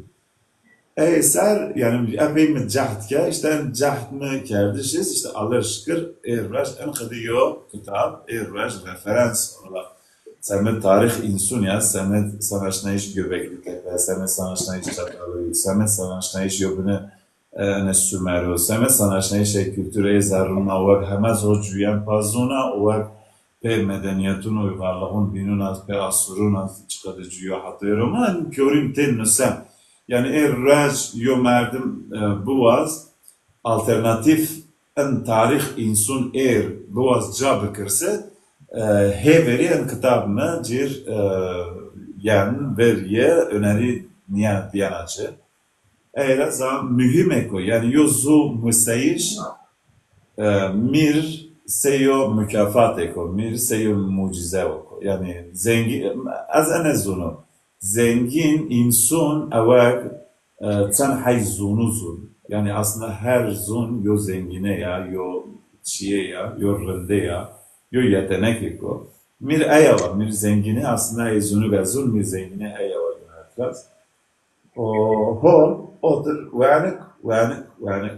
Ey ser, yani epey mi cehd ke, işte en cehd mi kerdiş iz, işte Allay şikir, ê ruej en qedî yo kitab, ê ruej referans olarak semed tarîx însun ya, semed sanaşnayış Göbekli Tepe, semed sanaşnayış Çatalhöyük, semed sanaşnayış yo bine, e, ene Sumero, semed sanaşnayış ey kültür ê zerrûna weg heme zor cuyen pazona, o weg pê medeniyetûn û uygarlığûn bînûn az, pê asûrûn az çiqede cuyo heta êro ma, pîyorîn tên nusem. Yani ê ruej yo merdim, e, biwaz alternatîf en tarîx însun êr biwaz ca bikirse, e, hê verî en kitab mi cîr, e, yen verîye önerî nîya dîyena ci. Ey ra za muhîm eko, yani yo zu museyîş, e, mîr sey yo mukafat eko, mîr sey yo mucize eko. Yani zengîn, ez ene zûno. Zengîn însun eweg, e, çend hey zûnû zûn. Yani aslında her zûn yo zengîne ya, yo çiye ya, yo rinde ya, yo yetenek eko. Mîr eya wa, mîr zengîne aslında ey zûnû ve zûn, mîr zengîne eya wa. O hol, otir, wenik, wenik, wenik.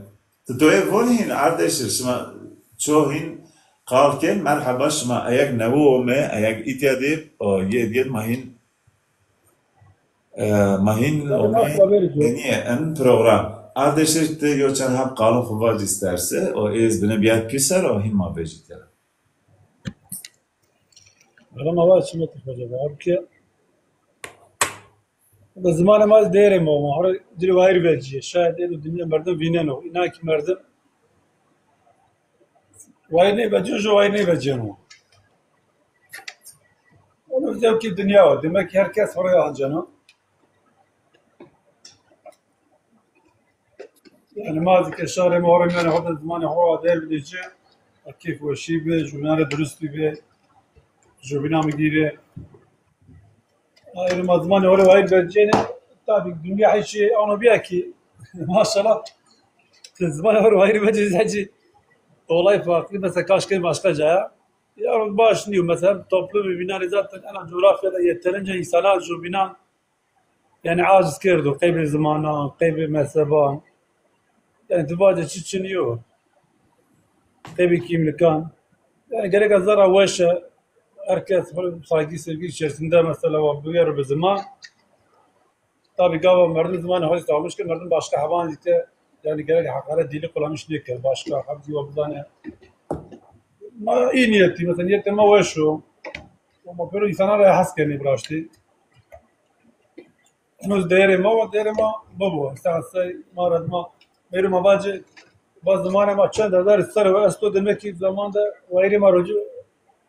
Ti toyê vonî hîn, ardeşir, şima ço hîn qal kên, merheba şima, eyek newu ome, eyek îtya dî, o yê dî ma hîn, e, ma hîn ome, nîye en program. Ardeşir ti yo çend heb qalin xo vac îsterse, o êz bine biyat pîser, o hîn ma vecî tera. Merhaba, şima ti xocebe. Abi ki, bi zimanê ma zî değerê ma, ma hora ciri wayir vecîye. Şayet ê dinya merdim vîneno. Îna ki merdim wayir nêvecîyo, jo wayir nêvecîyeno. Onu zewkî dinya o. Demek ki her kes hora anceno. Yani ma zî ke şarê ma hora mîyanê xo de zimanê xo ra değer bidê ci, keyf weşî bi, jûbînan rê durustî bi, jûbînan mi gîrê. Ayrı ma zimanê hora wayir vecîyenê, tabi dinya hîç şey ano bîya ki, maşallah, ti zimanê hora wayir vecî zecî olay farklı, mesela kaşkê başka caya. Ya baş nîyo, mesela toplumê bînan rê zaten ena coğrafyada yeterince însana jûbînan yani aciz kerdo, qeybê zimanan, qeybê mezheban. Yani ti vacê çi çinî yo. Qeybê kîmlikan. Yani gerek ez zerra weş e. Herkes böyle saygı, sevgi içerisinde mesela wa bigero bi ziman. Tabi gava merdim zimanê xo zî almış ki merdim başka heban zî ke, yani gerek hakaret dili kullanmış nêke. Başka heb zî wa bizane. Ma iyi niyetli, mesela niyetê ma weş o. Ama böyle insana da has kenê biraştî. Henüz değerê ma wa, değerê ma bibo. Mesela sey ma ra ma, bêrê ma vacê, va zimanê ma çend hezar serre ve esto, demek ki zamanda wayirê ma rocî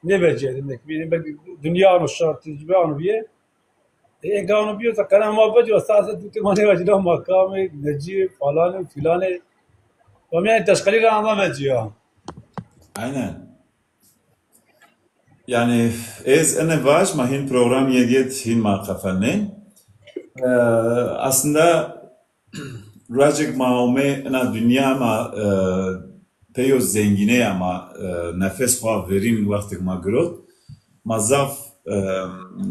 nêvecîye demek. Yani belki dinya ano şartî, tecrube ano bîye. E, ê gano bîyo, se qene ma vecî, o sase dûtê ma nêvecî, la makamê, necî, falanê, filanê. Wa mi yani teşqelî ra ama vecîya. Aynen. Yani ez ene vaj ma hin program yediyet hin ma qefelnên. Ee, aslında racek ma ome ina dünya ma, e, peyo zengine ya ma, e, nefes xo verîn wextek ma girot. Ma zaf, e,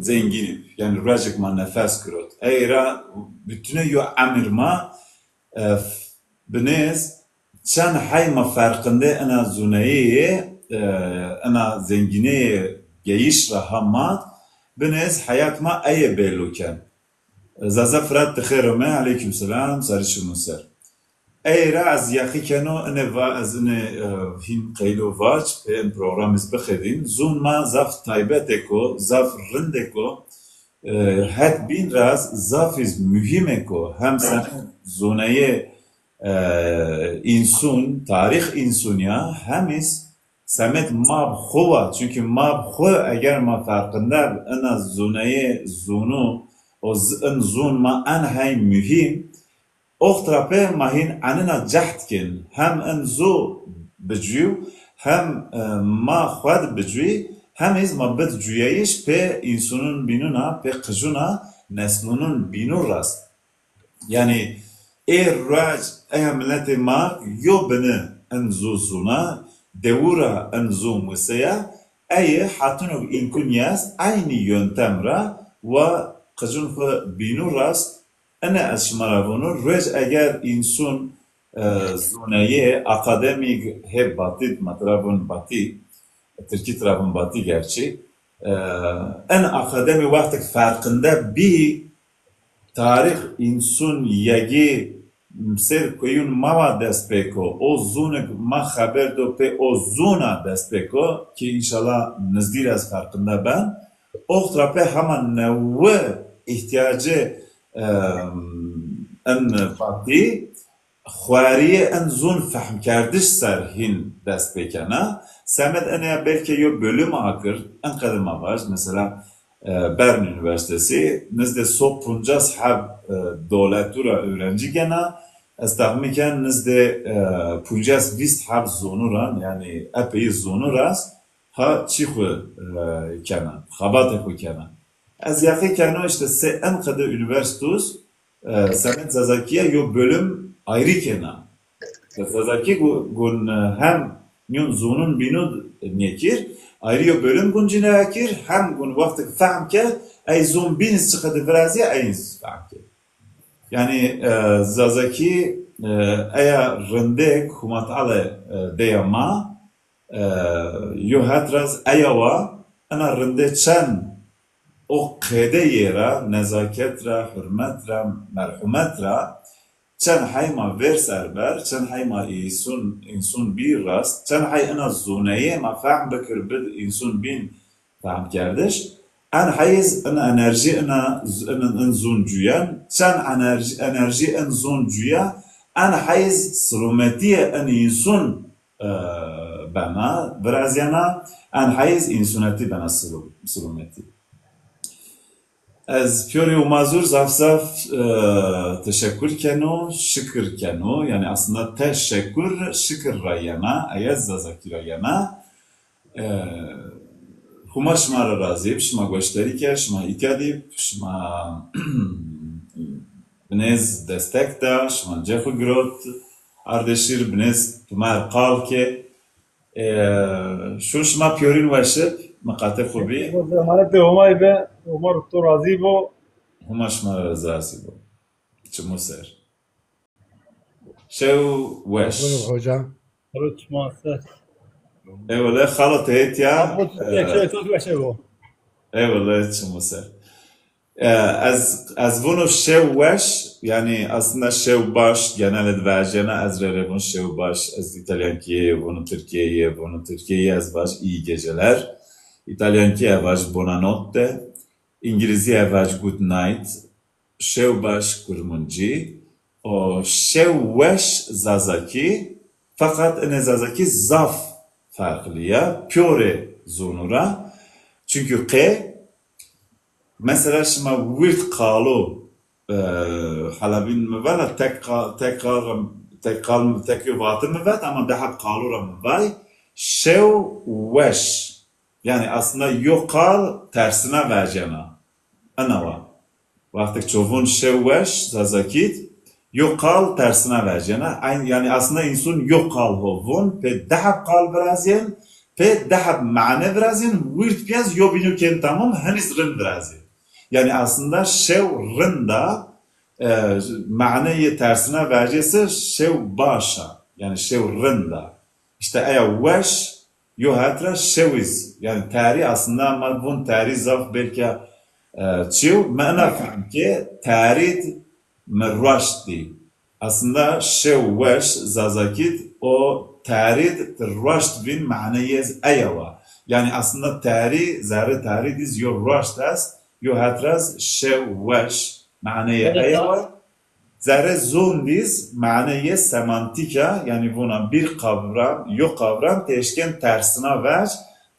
zengîn, yani racek ma nefes girot. Ey ra bütüne yo emir ma, e, binêz çend hey ma ferqinde ina zuneyê, e, ina zengineyê geyiş ra ha mat, binêz heyat ma eye bello ken. Zaza Fırat, ti xêr ome. Aleyküm selam, sarî şimo ser. Ey ra ez yaqî keno, ine va, ez ine, e, hîn qeylo vac, pê in program iz bixedîn. Zûn ma zaf taybetêko, zaf rindêko, e, het bîn ra zaf iz muhîmêko. Hem semed zûneyê, e, însûn, tarîx însûn ya, hem iz semed ma bi xwu wa, çunkî ma bi xwu eger ma ferqinde bi ina zûneyê zûnû û z-, in zûn ma en hey muhîm, oxt ra pê ma hîn enina cehd kên, hem in zû bicuyî, hem, e, ma xwu di bicuyî, hem îz ma bid cuyeyiş pê însûnûn bînûn a, pê qijûn a, neslûnûn bînû rast. Yanî ê ruec eya miletê ma yo bini in zû zûna, dewû ra in zûn wiseya, ey hatino înkun yaz eynî yöntem ra wa qicun xwu bînû rast. Ene ez şima ra vûnû, ruej eger însûn, e, zûneyê akademîk hê batî, ma tira vûn batî, tirkî tira vûn batî gerçî. E, en akademî wextik ferqinde bî, tarîx însûn yegî sêr kuyûn ma wa dest pê ko, o zûnik ma xeber do pê o zûna dest pê ko ki înşallah nizdî ra ez ferqinde ben. Oxt ra pê hema newi îhtîyacê, e, en batî, xwerîyê en zûn fehmkerdiş ser hîn dest pê kena. Semed enê ya belkî yo bölüm akir, en qede ma vaj, mesela, e, Bern Üniversitesi nizdê so puncas heb, e, doletû ra öğrenci gena. Ez texmîn ken nizdê, e, puncas vîst heb zonû ra, yanî epeyî zonû ra ha çî xwu, e, kena, xebatê xwu kena. Ez yaqî keno îşte sê en qede üniversitus, e, semed Zazakîye yo bölüm ayrî kena. Zazakî gu-, gun, e, hem nîyon zonûn bînû nêkir, ayrî yo bölüm gun cîne kir, hem gun wextik fehm ke, ey zûn bîn iz çi qede virazîye, ey iz fehm ke. Yanî, e, Zazakî, e, eya rindêk Huma Teala, e, deya ma, e, yo het ra ez eya wa, ena rindê çend o qêdeyê ra, nezaket ra, hurmet ra, merhumet ra, çend hey ma vêr ser ber, çend hey ma însûn, însûn bî rast, çend hey ena zûneyê ma fehm bikir bid însûn bîn fehmkerdiş. En heyz in enerjî ina z-, in, in zûn cuyen, çend enerjî, enerjî in zûn cuya, en heyz silometîye in însûn, e, bena, virazyena, en heyz însûnetî bena silo-, silometî. Ez pîyorê Huma Zur zaf zaf, e, teşekkür keno, şikir keno. Yanî aslında teşekkür şikir ra yena, eye Zazakî ra yena. E, Huma şima ra razî bi, şima goşdarî kerd, şima îtya dî bi, şima binêz destek da, şima cê xwu girot, ardê şîr binêz pimer qal ke. E, şûn şima pîyorîn weş ib, miqatê xwu bî. Emanet Homay be, Homa ro to razî bo. Huma şima ra razî bo. Çimo ser. Şew weş. Buyur hocam. Ro çima ser. Eyvallah, xalo te hêtya. Abo tu, e, şew to weş bo. Eyvallah, çimo ser. E, ez, ez vûno şew weş, yanî aslında şew baş, genelde vajena, ez rê rê vûn şew baş, ez İtalyankîye vûno, Türkiye'ye vûno, Türkiye'ye ez vaj iyi geceler, İtalyankîye vaj buonanotte, İngilizîye vaj good night, şew baş kurmancî, o şew weş Zazakî, feqet inê Zazakî zaf ferqlî ya, pîyorê zonû ra. Çunkî qê, mesela şima wîrd qalo, e, helebîn mi vana, tek qa-, tek qal ra, tek qal, tek yo vati mi vet, ama di heb qalo ra mi vay, şew weş. Yanî aslında yo qal tersine vecena. Ina wa. Wextik ço vûn şew weş Zazakîd, yo qal tersine vecena. Eyn-, yanî aslında însûn yo qal ho vûn, pê di heb qal virazîyen, pê di heb mane virazîyen, wîrd pîyaz yo bînû kên tamam, henîz rind virazîyen. Yanî aslında şew rind a, e, maneyê tersine vecê se şew baş a. Yanî şew rind a. Îşte eya weş, yo het ra şewiz. Yanî tarî aslında ma vûn tarî zaf belkî, e, çîw. Mi ina fehm ke tarîd mi rueşt dî. Aslında şew weş Zazakîd o tarîd ti rueşt vîn maneyê ez eya wa. Yanî aslında tarî, zerrê tarîd iz yo rueşt est, yo het ra ez şew weş maneyê eya wa. Zerrê zûn dîz maneyê semantîk a, yanî vûna bir kavram, yo kavram ti eşken tersina vec,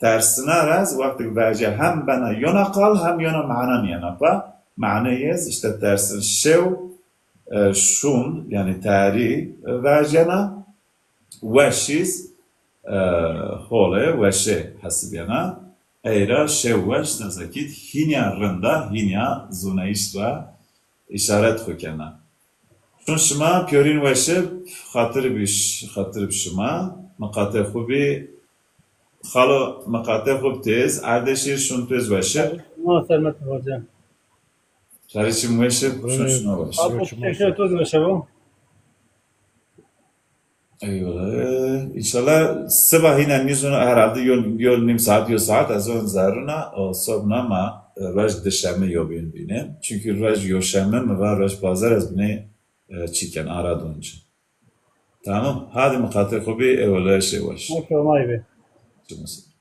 tersina ra ez wextik vecê hem bena yona qal hem yona mana nîyena pa. Maneyê ez îşte tersin şew, e, şûn, yanî tarî, e, vecena, weş iz, e, holê weşê hesibena. Ey ra şew weş Zazakîd hînîya rind a, hînîya zûneyîş ra îşaret xwu kena. Şûn şima pîyorîn weş ib, xatir bi ş-, xatir bi şima. Miqatê xo bî. Xalo, miqatê xo bi têz, erdê şîr şun têz weşe. Ma sermet hocam. Xerî çim weşe, şun şuna weşe. Abi teşekkür ederim hocam. Eyvallah. İnşallah sabah yine nizun herhalde yol, yol nim saat, yol saat, ez on zerruna, o sobna ma, e, roj dişeme yo bin bine. Çünkü roj yoşeme mi va roj pazar ez bine, e, çiken ara donca. Tamam, hadi miqatê xo bî, eyvallah, şey baş. Hoş olmayı be. Çimusi.